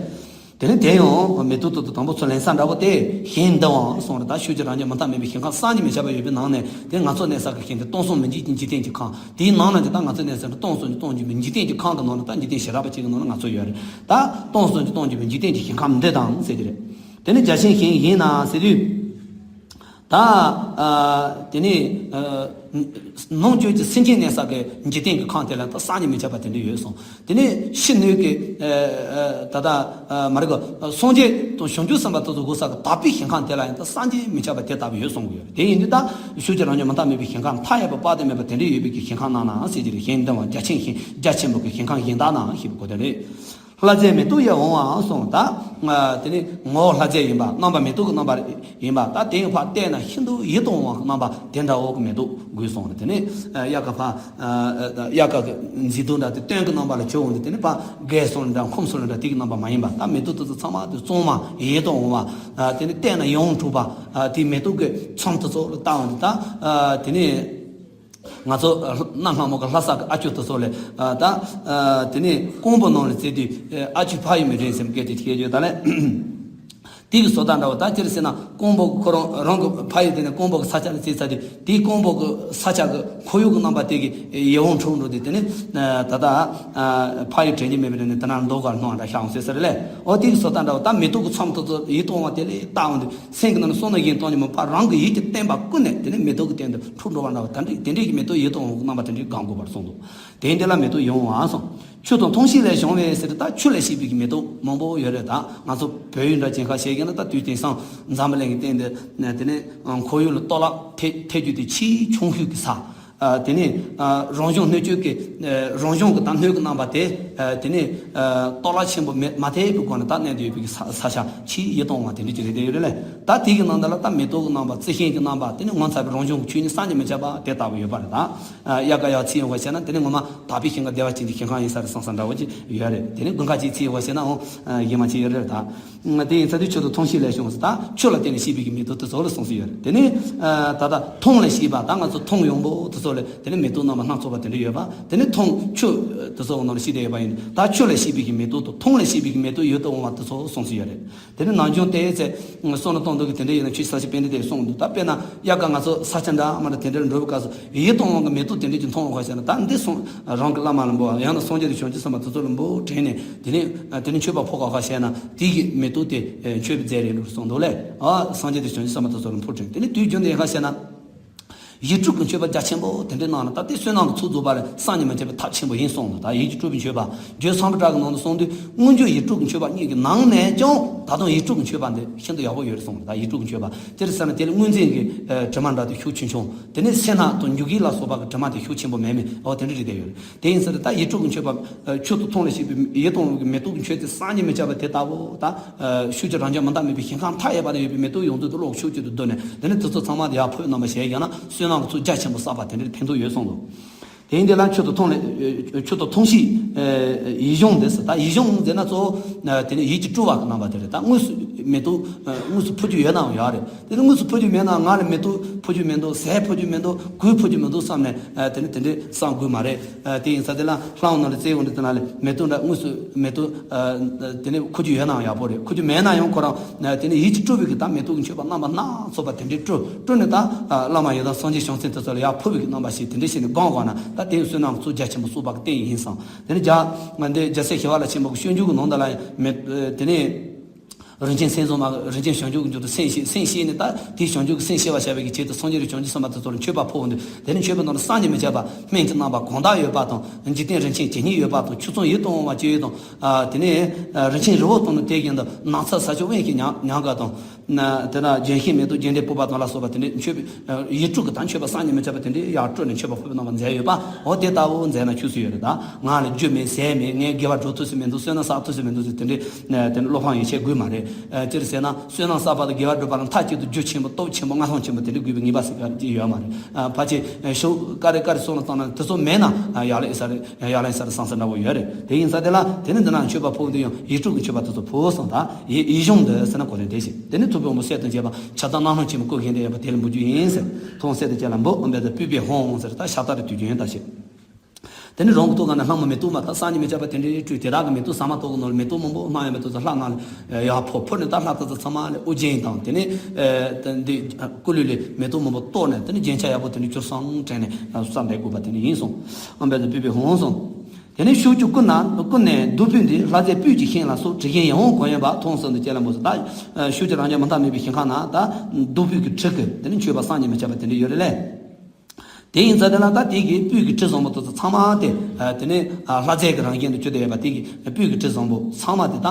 དེ་ནས་དེ་ཡང་མེ་ཏོག་དེ་ཚོ་དང་པོ་ཚུར་ལེན་ས་འདྲ་བོ་དེ། གཞན་འདི་བའང་གསུངས་རེད། ད་ཤུགས་ཀྱིས་རང་རྐྱ་མུ་མཐའ་མེད་པའི་ཞིང་ཁམས་བསམ་གྱིས་མི་ཁྱབ་པ་ཡོད་པའི་ནང་ནས། དེ་ང་ཚོ་གནས་ས་གི་ཞིང་དེ་སྟོང་གསུམ་མི་འཇིག་གི་འཇིག་རྟེན་གྱི་ཁམས། དེའི་ནང་ན་གི་ད་ང་ཚོ་གནས་ས་དེ་སྟོང་གསུམ་གྱི་སྟོང་གི་འཇིག་རྟེན་གྱི་ཁམས་ཀྱི་ནང་ན། ད་འཇིག་རྟེན་ཞེ་དྲག་པ་གཅིག་གི་ནང་ན་ང་ཚོ་ཡོད་རེད། ད་སྟོང་གསུམ་གྱི་སྟོང་གི་འཇིག་རྟེན་གྱི་ཞིང་ཁམས་འདི་དང་ཟེར་གྱི་རེད། དེ་ནི་རྒྱ་ཆེན་གཞན་ཡིན་ན་ཟེར་དུས། ད་ཨ་དེ་ནི་ཨ་ནང་བཅུད་ཀྱི་སེམས་ཅན་གནས་ས་གི་འཇིག་རྟེན་གྱི་ཁམས་དེ་ལ་ད་བསམ་གྱིས་མི་ཁྱབ་པ་དེ་འདྲ་ཡོད་གསུངས། དེ་ནི་ཕྱི་སྣོད་ཀྱི་ཨ་ཨ་ད་ལྟ་ཨ་མ་རེད་གོ། སངས་རྒྱས་དང་བྱང་ཆུབ་སེམས་དཔའ་དེ་ཚོ་དགོས་ས་གི་དག་པའི་ཞིང་ཁམས་དེ་ལ་ཡང་ད་བསམ་གྱིས་མི་ཁྱབ་པ་དེ་ལྟ་བུ་ཡོད་གསུང་གི་ཡོད། དེ་ཡིན་དུས་ད་ཤུགས་ཀྱིས་རང་རྐྱ་མུ་མཐའ་མེད་པའི་ཞིང་ཁམས། མཐའ་ཡས་པ་དཔག་ཏུ་མེད་པ་དེ་འདྲ་ཡོད་པའི་གི་ཞིང་ཁམས་ནང་ན་ཟེར་གྱི་རེད། གཞན་འདི་བའང་རྒྱ་ཆེན་ཞིང་རྒྱ་ཆེན་པོ་གི་ཞིང་ཁམས་གཞན་དག་ན་ཞེས་པའི་གོ་དོན་རེད། ལྷ་རྫས་མེ་ཏོག་ཡིད་འོང་བའང་གསུངས། ད་དེ་ནི་ངོ་བོ་ལྷ་རྫས་ཡིན་པ། རྣམ་པ་མེ་ཏོག་གི་རྣམ་པ་ཡིན་པ། ད་དེ་ཡང་ཕར་བལྟས་ན་ཤིན་ཏུ་ཡིད་དུ་འོང་བ་གི་རྣམ་པ་དེ་འདྲ་བོ་གི་མེ་ཏོག་དགོས་གསུངས་རེད། དེ་ནི་དབྱར་ཁ་ཕར་དབྱར་ཁ་གི་མཛེས་སྡུག་འདྲ་དེ་སྟོན་གི་རྣམ་པ་ལ་བྱོན་འོང་དུས། དེ་ནི་ཕར་རྒས་སོང་འདྲ་འཁུམས་སོང་འདྲ་དེ་གི་རྣམ་པ་མ་ཡིན་པ། ད་མེ་ཏོག་དེ་ཚོ་ཚང་མ་དེ་གཙང་མ་ཡིད་དུ་འོང་བ། དེ་ནི་བལྟས་ན་ཡིད་འཕྲོག་པ། དེ་མེ་ཏོག་གི་མཚམས་དེ་ཚོ་ལ་བལྟ་འོང་དུས། ད་དེ་ནི། ང་ཚོ་གནའ་སྔ་མོ་གི་ལྷ་ས་གི་ཨ་ཅོ་དེ་ཚོ་ལས། ད་དེ་ནས་ཀོང་པོ་ནང་ལ་བརྩིས་དུས་ཨ་ཅོ་ཕ་ཡུལ་མི་འདྲེན་ཟེར་སྐད་དེ་སྐད་ཡོད་ད་ལས། དེ་གི་བཟོ་ལྟ་འདྲ་བོ། ད་སྤྱིར་ཟེར་ན་ཀོང་པོ་གི་ཁོ་རང་རང་གི་ཕ་ཡུལ། དེ་ནས་ཀོང་པོ་གི་ས་ཆ་ལ་བརྩིས་ཚར་དུས། དེའི་ཀོང་པོ་གི་ས་ཆ་གི་ཁོར་ཡུག་གི་རྣམ་པ་དེ་གི་ཡིད་འཕྲོག་འགྲོ་དུས། དེ་ནས་ད་ལྟ་ཕ་ཡུལ་དྲན་གྱི་མེད་པའི་རིང་ནས་དེ་ན་མདོ་ག་སྣང་འདྲ་ཤར་འོང་ཟེར་ཟེར་ལས། འོ་དེ་གི་བཟོ་ལྟ་འདྲ་བོ། ད་མེ་ཏོག་གི་མཚམས་དེ་ཚོ་ཡིད་དུ་འོང་བ་དེ་ལས་བལྟ་འོང་དུས། སེམས་ཀྱི་ནང་ནས་བསམ་མནོ་གཞན་གཏོང་ནས་མ་ཕར་རང་གི་ཡིད་ཀྱི་བརྟན་པ་ཀུན་ནས་དེ་ནས་མེ་ཏོག་གི་སྟེང་དུ་འཕྲོ་འགྲོ་བ་འདྲ་བ། དེ་འདྲ་དེ་འདྲའི་གི་མེ་ཏོག་ཡིད་དུ་འོང་གི་རྣམ་པ་དེ་འདྲའི་གང་དགོས་པར་གསུངས་འདུག་དེ་འདི་ལ་མེ་ཏོག་ཡིད་འོང་བ་གསུངས། ཆུ་དང་འཐུང་ཞིང་ལས་བྱུང་བའི་ཟེར། ད་ཆུ་ལས་སྐྱེས་པའི་གི་མེ་ཏོག་མང་པོ་ཡོད་རེད། ད་ང་ཚོ་བོད་ཡུལ་འདྲ་ཅན་ཁ་ཤས་ཀྱི་ནི་ད་དུས་དེང་སང་འཛམ་བུ་གླིང་གི་སྟེང་དུ་དེ་ནས་ཁོར་ཡུག་ལ་གཏོར་བརླག་ཐེབས་ཐེབས་རྒྱུ་དེ་ཆེས་ཆུང་ཤོས་ཀྱི་ས། ཨ། དེ་ནས་ཨ་རང་བྱུང་སྣོད་བཅུད་ཀྱི་ཨ་རང་བྱུང་གི་ད་སྣོད་ཀྱི་རྣམ་པ་དེ། ཨ། དེ་ནས་ཨ་གཏོར་བརླག་ཆེན་པོ་མེད་མ་ཐེབས་པའི་སྒོ་ནས་ད་གནས་དུ་ཡོད་པའི་ས་ས་ཆ་ཆེས་ཡིད་དུ་འོང་བ་དེ་འདྲ་ཅིག་རེད། དེ་ཡོད་རེད་ལས། ད་དེ་གི་ནང་དུ་ལ་ད་མེ་ཏོག་གི་རྣམ་པ། རྩི་ཤིང་གི་རྣམ་པ། དེ་ནས་ངོ་མཚར་བའི་རང་བྱུང་གི་ཆོས་ཉིད་བསམ་གྱིས་མི་ཁྱབ་པ་དེ་ལྟ་བུ་ཡོད་པ་རེད། ད་ཨ་དབྱར་ཁ་ཡར་ཚིག་ཡོང་བ་བྱས་ན། དེ་ནས་ངོ་མ་དག་པའི་ཞིང་ཁམས་བདེ་བ་ཅན་གྱི་ཞིང་ཁམས་ཡིན་ས་རེད་བསམ་ས་འདྲ་བོ་ཅིག་ཡོད་རེད། དེ་ནས་དགུན་ཁ་ཅིག་ཚིག་ཡོང་བ་བྱས་ན་འོང་ཡིན་མ་ཅིག་ཡོད་རེད། ད་དེ་ཡིན་ཚ་དུས་ཆུ་དང་འཐུང་ཞིང་ལས་བྱུང་ཟེར། ད་ཆུ་ལ་བརྟེན་ནས་སྐྱེས་པའི་གི་མེ་ཏོག་དེ་ཚོ་ལ་གསུངས་སུ་ཡོད་རེད། དེ་ནས་ཨ་ད་ལྟ་འཐུང་ལ་སྐྱེས་པ། ད་ང་ཚོ་འཐུང་ཡོང་པོ་དེ་ ཚོ་ལ་དེ་ནི་མེ་ཏོག་རྣམ་པ་སྣ་ཚོགས་པ་དེ་འདྲ་ཡོད་པ། དེ་ནི་མཐོང་ཆོས་དེ་ཚོ་ནང་ལ་ཤེས་བསྡད་ཡོད་པ་ཡིན། ད་ཆོས་ལ་སྐྱེས་པའི་གི་མེ་ཏོག་དང་མཐོང་ལ་སྐྱེས་པའི་གི་མེ་ཏོག་ཡོད་དུ་འོང་བ་དེ་ཚོ་གསུངས་སུ་ཡོད་རེད། དེ་ནི་ནམ་རྒྱུན་དེའི་ཚེ་བསོད་ནམས་གཏོང་འདོད་ཀྱི་དེ་འདྲ་ཡིན་ན་ཆོས་ས་ཆ་པཎྜི་ཏས་གསུངས་འདུག་ད་དཔེར་ན་ཡ་ག་ང་ཚོ་ས་ཆ་འདྲ་མ་འདྲ་དེ་འདྲར་འགྲོ་བའི་སྐབས་སུ་ཡིད་དུ་འོང་གི་མེ་ཏོག་དེ་འདྲ་ཅིག་མཐོང་བ་ཤེས་ན། ད་འདི་སོང་རང་གི་བླ་མ་ལ་འབུལ་བ། ཡང་ན་སངས་རྒྱས་དང་བྱང་ཆུབ་སེམས་དཔའ་དེ་ཚོ་ལ་འབུལ་དྲན་ནས། དེ་ནི་དེ་ནི་མཆོད་པ་ཕོག་ག་ཁ་བཤད་ན་དེ་གི་མེ་ཏོག་དེ་མཆོད་པའི་རྫས་རེད་ལུགས་གསུངས་འདུག་ལས། ཨ་སངས་རྒྱས་དང་བྱང་ཆུབ་སེམས་དཔའ་དེ་ཚོ་ལ་འབུལ་དྲན། དེ་ནི་དུས་རྒྱུན་དུ་ཡིན་ཁ་བཤད་ན། ཡིད་སྤྲུལ་གྱི་མཆོད་པ་རྒྱ་ཆེན་པོ་དེ་འདྲ་གནང་ན། ད་དེ་བསོད་ནམས་ཀྱི་ཚོགས་རྫོགས་པ་རེད། བསམ་གྱིས་མི་ཁྱབ་པའི་ཐབས་ཆེན་པོ་ཡིན་གསུངས་འདུག་ད་ཡིད་ཀྱིས་སྤྲུལ་པའི་མཆོད་པ་རྒྱུད་སམ་བྷོ་ཊ་གི་ནང་དུ་གསུངས་དུས། སྔོན་བྱོན་ཡིད་སྤྲུལ་གྱི་མཆོད་པ་གཉིས་ཀྱི་ནང་ནས་ཀྱང་ད་དུང་ཡིད་སྤྲུལ་གྱི་མཆོད་པ་འདི་ཤིན་ཏུ་ཡག་པོ་ཡོད་རེད་གསུངས་འདུག་ད་ཡིད་སྤྲུལ་གྱི་མཆོད་པ་དེར་ཟེར་ན། དེ་ལ་དངོས་འཛིན་གྱི་དྲི་མ་འདྲ་དེ་ཤུགས་ཆུང་ཆུང་། དེ་ནས་སེར་སྣ་དང་མྱུ་གུ་ལ་སོགས་པ་གི་དྲི་མ་དེ་ཤུགས་ཆེན་པོ་མེད་མེད། འོ་དེ་འདྲ་རེད་བསྡད་ཡོད་རེད། དེ་ཡིན་ཟེར་ཏེ་ད་ཡིད་སྤྲུལ་གྱི་མཆོད་པ་ཆོས་དང་མཐུན་ལ་བྱེད་པའི་ཡིད་དུ་འོང་བའི་མེ་ཏོག་གི་མཆོད་རྫས་བསམ་གྱིས་མི་ཁྱབ་པ་དེ་ལྟ་བུ་དང་། ཤུགས་ཀྱིས་རང་བྱུང་མི་རྟག་མེད་པའི་ཞིང་ཁམས་མཐའ་ཡས་པ་ན་ཡོད་པའི་མེ་ཏོག་ཡོངས་རྫོགས་དེ་གློག་ཤུགས་ཀྱིས་དུ་བསྡུས་ནས། དེ་ནས་དེ་ཚོ་ཚང་མ་དེ་ཡར་ཕུལ་རྣམ་པ་བྱས་ཀྱང་ན་བསོད་ནམས་ཀྱི་ཚོགས་རྒྱ་ཆེན་པོ་བསགས་པ་དེ་འདྲའི་ཕན་ཐོགས་ཡོད་གསུངས་འདུག་དེ་ཡིན་དེ་ལ་ཆོས་དང་མཐུན་ལ་ཆོས་དང་མཐུན་ཞིང་ཡིད་གཞུངས་ཏེ་ཟེར། ད་ཡིད་གཞུངས་ཟེར་ན་གཙོ་བོ་དེ་ནི་ཡིད་ཀྱིས་སྤྲུལ་བ་གི་རྣམ་པ་དེ་རེད། ད་དངོས་སུ་མེ་ཏོག་དངོས་སུ་ཕུལ་རྒྱུ་ཡོད་ནའང་ཡོད་རེད། དེ་ནི་དངོས་སུ་ཕུལ་རྒྱུ་མེད་ན། ང་ལ་མེ་ཏོག་ཕུལ་རྒྱུ་མི་འདུག་ཟས་ཕུལ་རྒྱུ་མི་འདུག་གོས་ཕུལ་རྒྱུ་མི་འདུག་བསམ་ནས་དེ་ནི་དེ་འདྲའི་བསམ་དགོས་མ་རེད། དེ་ཡིན་ཙང་དེ་ལ་ལྷ་ཁང་ནང་ལ་བཙལ་ཡོང་དུས་དེ་ན་ལས་མེ་ཏོག་འདྲ་དངོས་སུ་མེ་ཏོག་དེ་ནི་ཁུར་རྒྱུ་ཡོད་ནའང་ཡག་པོ་རེད། ཁུར་རྒྱུ་མེད་ན་ཡང་ཁོ་རང་དེ་ནི་ཡིད་ཀྱིས་སྤྲུལ་བའི་གི་ད་མེ་ཏོག་གི་མཆོད་པ་རྣམ་པ་སྣ་ཚོགས་པ་དེ་འདྲའི་སྤྲུལ་སྤྲུལ་ནས། ད་བླ་མ་ཡི་དམ་སངས་རྒྱས་བྱང་སེམས་དེ་ཚོ་ལ་ཡར་ཕུལ་བའི་གི་རྣམ་པ་ཞིག་དེ་འདྲ་བྱས་ནས་སྒོམ་དགོས་ན། ད་དེ་བསོད་ནམས་ཚོགས་རྒྱ་ཆེན་པོ་བསགས་པ་གི་རྟེན་ཡིན་བསམ། དེ་ནི་རྒྱ་ང་འདི་རྒྱལ་སྲས་ཞི་བ་ལྷ་ཆེན་པོ་གི་སྤྱོད་འཇུག་གི་ནང་དུ་ལ་ཡང་མེ་དེ་ནི། རིན་ཆེན་སེམས་གསུམ་མ། རིན་ཆེན་བྱང་ཆུབ་ཀྱི་མཇུག་ཏུ་སེམས་བསྐྱེད། སེམས་བསྐྱེད་ནས་ད་དེའི་བྱང་ཆུབ་ཀྱི་སེམས་སྐྱེ་བར་བྱ་བའི་གི་ཆེད་དུ་སངས་རྒྱས་དང་བྱང་ཆུབ་སེམས་དཔའ་དེ་ཚོ་ལ་མཆོད་པ་ཕུལ་འདུག་དེ་ནི་མཆོད་པའི་ནང་ལ་བསམ་གྱིས་མི་ཁྱབ་པ་སྨན་གྱི་རྣམ་པ་གང་དག་ཡོད་པ་དང་། འཇིག་རྟེན་རིན་ཆེན་ཇི་སྙེད་ཡོད་པ་དང་། ཆུ་ཚོད་ཡིད་དུ་འོང་བ་ཅི་ཡོད་དང་། དེ་ནས་རིན་ཆེན་རི་བོ་དང་ནི་དེ་བཞིན་དུ། ནགས་ཚལ་ས་ཕྱོགས་དབེན་ཞིང་ཉམས་ཉམས་དགའ་དང་། དེ་ན་ལྗོན་ཤིང་མེ་ཏོག་རྒྱན་ལྡན་ཕུར་པ་དང་ལ་སོགས་པ་དེ་འདྲའི་མཆོད་པའི་ཡིད་སྤྲུལ་གྱི་ད་མཆོད་པ་བསམ་གྱིས་མི་ཁྱབ་པ་དེ་འདྲའི་ཡར་སྤྲུལ་ནས་མཆོད་པ་ཕུལ་བའི་རྣམ་པ་མཛད་ཡོད་པ། འོ་དེ་ལྟ་བུ་མཛད་ན་ཆོས་སུ་ཡོད་རེད། ད་ང་ལ་རྒྱུ་མེད་ཟས་མེད། ངས་དགེ་བ་སྒྲུབ་ཐུབ་ས་མི་འདུག་བསོད་ནམས་བསགས་ཐུབ་ས་མི་འདུག་ཟེར་དེ་འདྲའི་དེ་ནི་བློ་ཕམ་ཡིད་ཆད་དགོས་མ་རེད། ཅི་ཟེར་ན་བསོད་ནམས་བསགས་པ་དང་དགེ་བ་སྒྲུབ་པ་ལ་མཐའ་གཅིག་ཏུ་རྒྱུ་ཆེན་པོ་སྟོབས་ཆེན་པོ་མངའ་ཐང་ཆེན་པོ་དེ་འདྲ་དགོས་པའི་ངེས་པ་ཟེར་ག་ཅིག་ཡོད་མ་རེད། ཕལ་ཆེར་ཤོག་ཀ་རེ་ཀ་རེ་སོང་ལ་བཏང་ན་དེ་ཚོ་མེད་ན་ཡག་ལ་ཨེ་ས་རེད། ཡག་ལ་ཨེ་ས་རེད་བསམ་ས་འདྲ་བོ་ཡོད་རེད། དེ་ཡིན་ཙང་དེ་ལ་དེ་ནི་འདི་ན་མཆོད་པ་ཕུལ་དུས་ཡང་ཡིད་སྤྲུལ་གྱི་མཆོད་པ་དེ་ཚོ་ཕུལ་སོང་། ད་ཡིད་ཡིད་གཞུངས་འདི་ཟེར་ན་གོ་རིམ་དེ་བཞིན། དེ་ནི་ཐུབ་པའི་དབང་པོ་གསལ་དུ་བྱེད་པ། ཁྱབ་བདག་རྣམ་སྣང་ཆེན་པོ་སྐུ་བཞིན་དུ་ཡོད་པ་དེ་ལ་འབུལ་རྒྱུ་ཡིན་ཟེར། ཐོང་གསེར་དུ་བཅས་ལ་འབུལ། འོ་འབད་དེ་སྤོས་པའི་ཧོང་ཟེར། ད་ཤ་སྟག་རེ་དུས་རྒྱུན་ཡོད་ད་ཞེས། དེ་ནི་རང་གི་ཐོག་ཁ་ནས་ལྷ་མོ་མེ་ཏོག་མ་ད་བསམ་གྱིས་མི་ཁྱབ་པ་དེ་འདྲའི་སྤྲུལ། དེ་དག་གི་མེ་ཏོག་ཟ་མ་ཏོག་གི་ནང་ལ་མེ་ཏོག་མང་པོ་སྣ་ཡོད་མེ་ཏོག་ཚོ་ལྷ་ང་ལ་ཡར་ཕོ་ཕོ་ནི་ད་ལྷ་དེ་ཚོ་ཚང་མ་ལ་ཨོ་རྒྱན་དང་། དེ་ནི་འདི་སྐུ་ལུས་ལས་མེ་ཏོག་མང་པོ་གཏོར་ནས་དེ་ནི་རྒྱན་ཆ་ཡག་པོ་དེ་འདྲ་གྱུར་སོང་དྲན་ནས་བསམ་པའི་དགོས་པ་དེ་འདྲ་ཡིན་གསུངས། འོ་འབད་དེ་སྤོས་པའི་ཧོང་གསུངས། དེ་ནས་ཤུགས་ཀྱིས་ཀུན་ནས་ཀུན་ནས་བདུག་སྤོས་འདི། ལྷ་རྫས་སྤོས་ཀྱི་ཤིང་ལ་སོགས། དྲི་ཞིམ་ཡིད་འོང་གང་ཡོད་པ། ཐོང་གསེར་དུ་བཅས་ལ་འབུལ་ཟེར། ད་ཤུགས་ཀྱིས་རང་བྱུང་མི་རྟག་མེད་པའི་ཞིང་ཁམས་ན་ད་བདུག་སྤོས་ཀྱི་དྲི་གི་དེ་ནི་མཆོད་པ་བསམ་གྱིས་མི་ཁྱབ་པ་དེ་འདྲ་ཡོད་རེད་ལས། དེ་ཡིན་ཙང་དེ་ལ་ད་དེ་གི་སྤོས་ཀྱི་དྲི་བཟང་པོ་དེ་ཚོ་ཚང་མ་དེ་དེ་ནི་ལྷ་རྫས་ཀྱི་རང་བཞིན་དུ་གྱུར་ཏེ་ཡོད་པ། དེ་གི་སྤོས་ཀྱི་དྲི་བཟང་པོ་ཚང་མ་དེ་ད་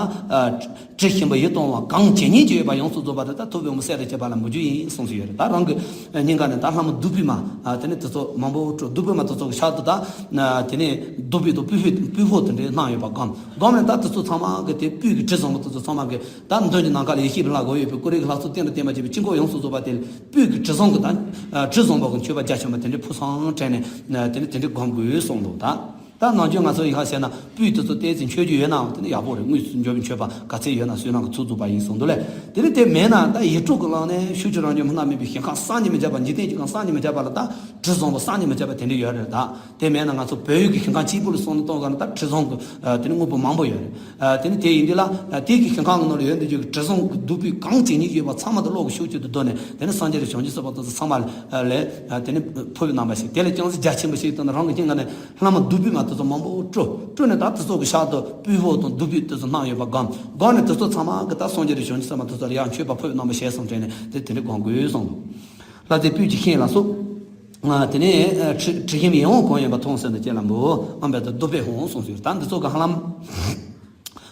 དྲི་ཞིམ་པ་ཡིད་དུ་འོང་བ་གང་ཇི་སྙེད་ཅིག་ཡོད་པ་ཡོངས་སུ་རྫོགས་པ་དེ་ད་ཐུབ་པའི་དབང་པོ་གསལ་དུ་བྱེད་པ་ལ་འབུལ་རྒྱུ་ཡིན་གསུངས་སུ་ཡོད་རེད། ད་རང་གི་སྙིང་ག་ནས་ད་ལྷ་མོ་བདུག་སྤོས་མ་དེ་ནི་དེ་ཚོ་མང་པོ་སྤྲོ། བདུག་སྤོས་མ་དེ་ཚོ་གི་ཕྱག་ཏུ་ད་དེ་ནི་བདུག་སྤོས་དང་སྤོས་ཕོར་སྤོས་ཕོར་དེ་འདྲའི་སྣ་ཡོད་པ་སྒོམ་སྒོམ་ནས། ད་དེ་ཚོ་ཚང་མ་གི་དེ་སྤོས་ཀྱི་དྲི་བཟང་པོ་དེ་ཚོ་ཚང་མ་གི་ད་མདུན་གྱི་ནམ་མཁའ་ལ་ཡེ་ཤེས་ཀྱི་ལྷ་སྒོ་ཡོད་པའི་སྐུ་རིས་ཀྱི་ལྷ་ཚོགས་སྟེང་དུ་བརྟེན་པ་བྱས་པའི་དཀྱིལ་འཁོར་ཡོངས་སུ་རྫོགས་པ་དེ་ལ་སྤོས་ཀྱི་དྲི་བཟང་གི་ད་དྲི་བཟང་པོ་གི་མཆོད་པ་རྒྱ་ཆེན་པོ་དེ་འདྲའི་ཕུལ་སོང་དྲན་ནས་དེ་ནི་དེ་འདྲའི་སྒོམ་དགོས་གསུངས་འདུག་ད་ད་ནམ་རྒྱུན་ང་ཚོ་ཡི་ཧ་བྱས་ན་སྤོས་དེ་ཚོ་ཏོག་ཙམ་མཆོད་རྒྱུ་ཡོད་ནའང་དེ་ནི་ཡག་པོ་རེད། དངོས་སུ་འབྱོར་བའི་མཆོད་པ་ག་ཚད་ཡོད་ན་བསོད་ནམས་ཀྱི་ཚོགས་རྫོགས་པ་ཡིན་གསུངས་འདུག་ལས། དེ་ནི་དེ་མེད་ན་ད་ཡིད་སྤྲུལ་གྱི་ལམ་ནས་ཤུགས་ཀྱིས་རང་བྱུང་མི་རྟག་མེད་པའི་ཞིང་ཁམས་བསམ་གྱིས་མི་ཁྱབ་པ། འཇིག་རྟེན་གྱི་ཁམས་བསམ་གྱིས་མི་ཁྱབ་པ་ལ་ད་དྲི་བཟང་པོ་བསམ་གྱིས་མི་ཁྱབ་པ་དེ་འདྲ་ཡོད་རེད། ད་དེ་མེད་ན་ང་ཚོ་བོད་ཡུལ་གྱི་ཞིང་ཁམས་གཅིག་པུ་ལ་སོང་ནས་གཏོང་དགོས་ན་ད་དྲི་བཟང་གི་དེ་ནི་དངོས་པོ་མང་པོ་ཡོད་རེད། དེ་ནི་དེ་ཡིན་དུས་ལ་དེ་གི་ཞིང་ཁམས་ཀྱི་ནང་ལ་ཡོད་འདི་ཚོ་གི་དྲི་བཟང་གི་བདུག་སྤོས་གང་ཇི་སྙེད་ཡོད་པ་ཚང་མ་དེ་གློག་གི་ཤུགས་ཀྱིས་དུ་བསྡུས་ནས་དེ་ནི་སངས་རྒྱས་དང་བྱང་ཆུབ་སེམས་དཔའ་དེ་ཚོ་ཚང་མ་ལ་དེ་ནི་ཕུལ་བའི་རྣམ་པ་ཞིག། དེ་ལས་ཀྱང་རྒྱ་ཆེན་པོ་ཞིག་བཏང་ན་རང་གི་སྙིང་ག་ནས་ལྷ་མོ་བདུག་སྤོས་མ་དེ་ཚོ་མང་པོ་སྤྲུལ་སྤྲུལ་ནས་ད་དེ་ཚོ་གི་ཕྱག་ཏུ་སྤོས་ཕོར་དང་བདུག་སྤོས་དེ་ཚོ་སྣ་ཡོད་པ་སྒོམ་སྒོམ་ནས་དེ་ཚོ་ཚང་མ་གི་ད་སངས་རྒྱས་དང་བྱང་ཆུབ་སེམས་དཔའ་དེ་ཚོ་ལ་ཡང་མཆོད་པ་ཕུལ་བའི་རྣམ་པ་ཞིག་གསུངས་དྲན་ནས་དེ་དེ་འདྲ་སྒོམ་དགོས་གསུངས་འདུག་ལྷ་རྫས་སྤོས་ཀྱི་ཤིང་ལ་སོགས། དེ་ནས་དྲི་དྲི་ཞིམ་ཡིད་འོང་གང་ཡོད་པ། ཐོང་གསེར་དུ་བཅས་ལ་འབུལ། འོ་འབད་དེ་བདུག་སྤོས་ཧོང་གསུངས་སུ་ཡོད། ད་འདི་ཚོ་གི་ཧ་ལམ་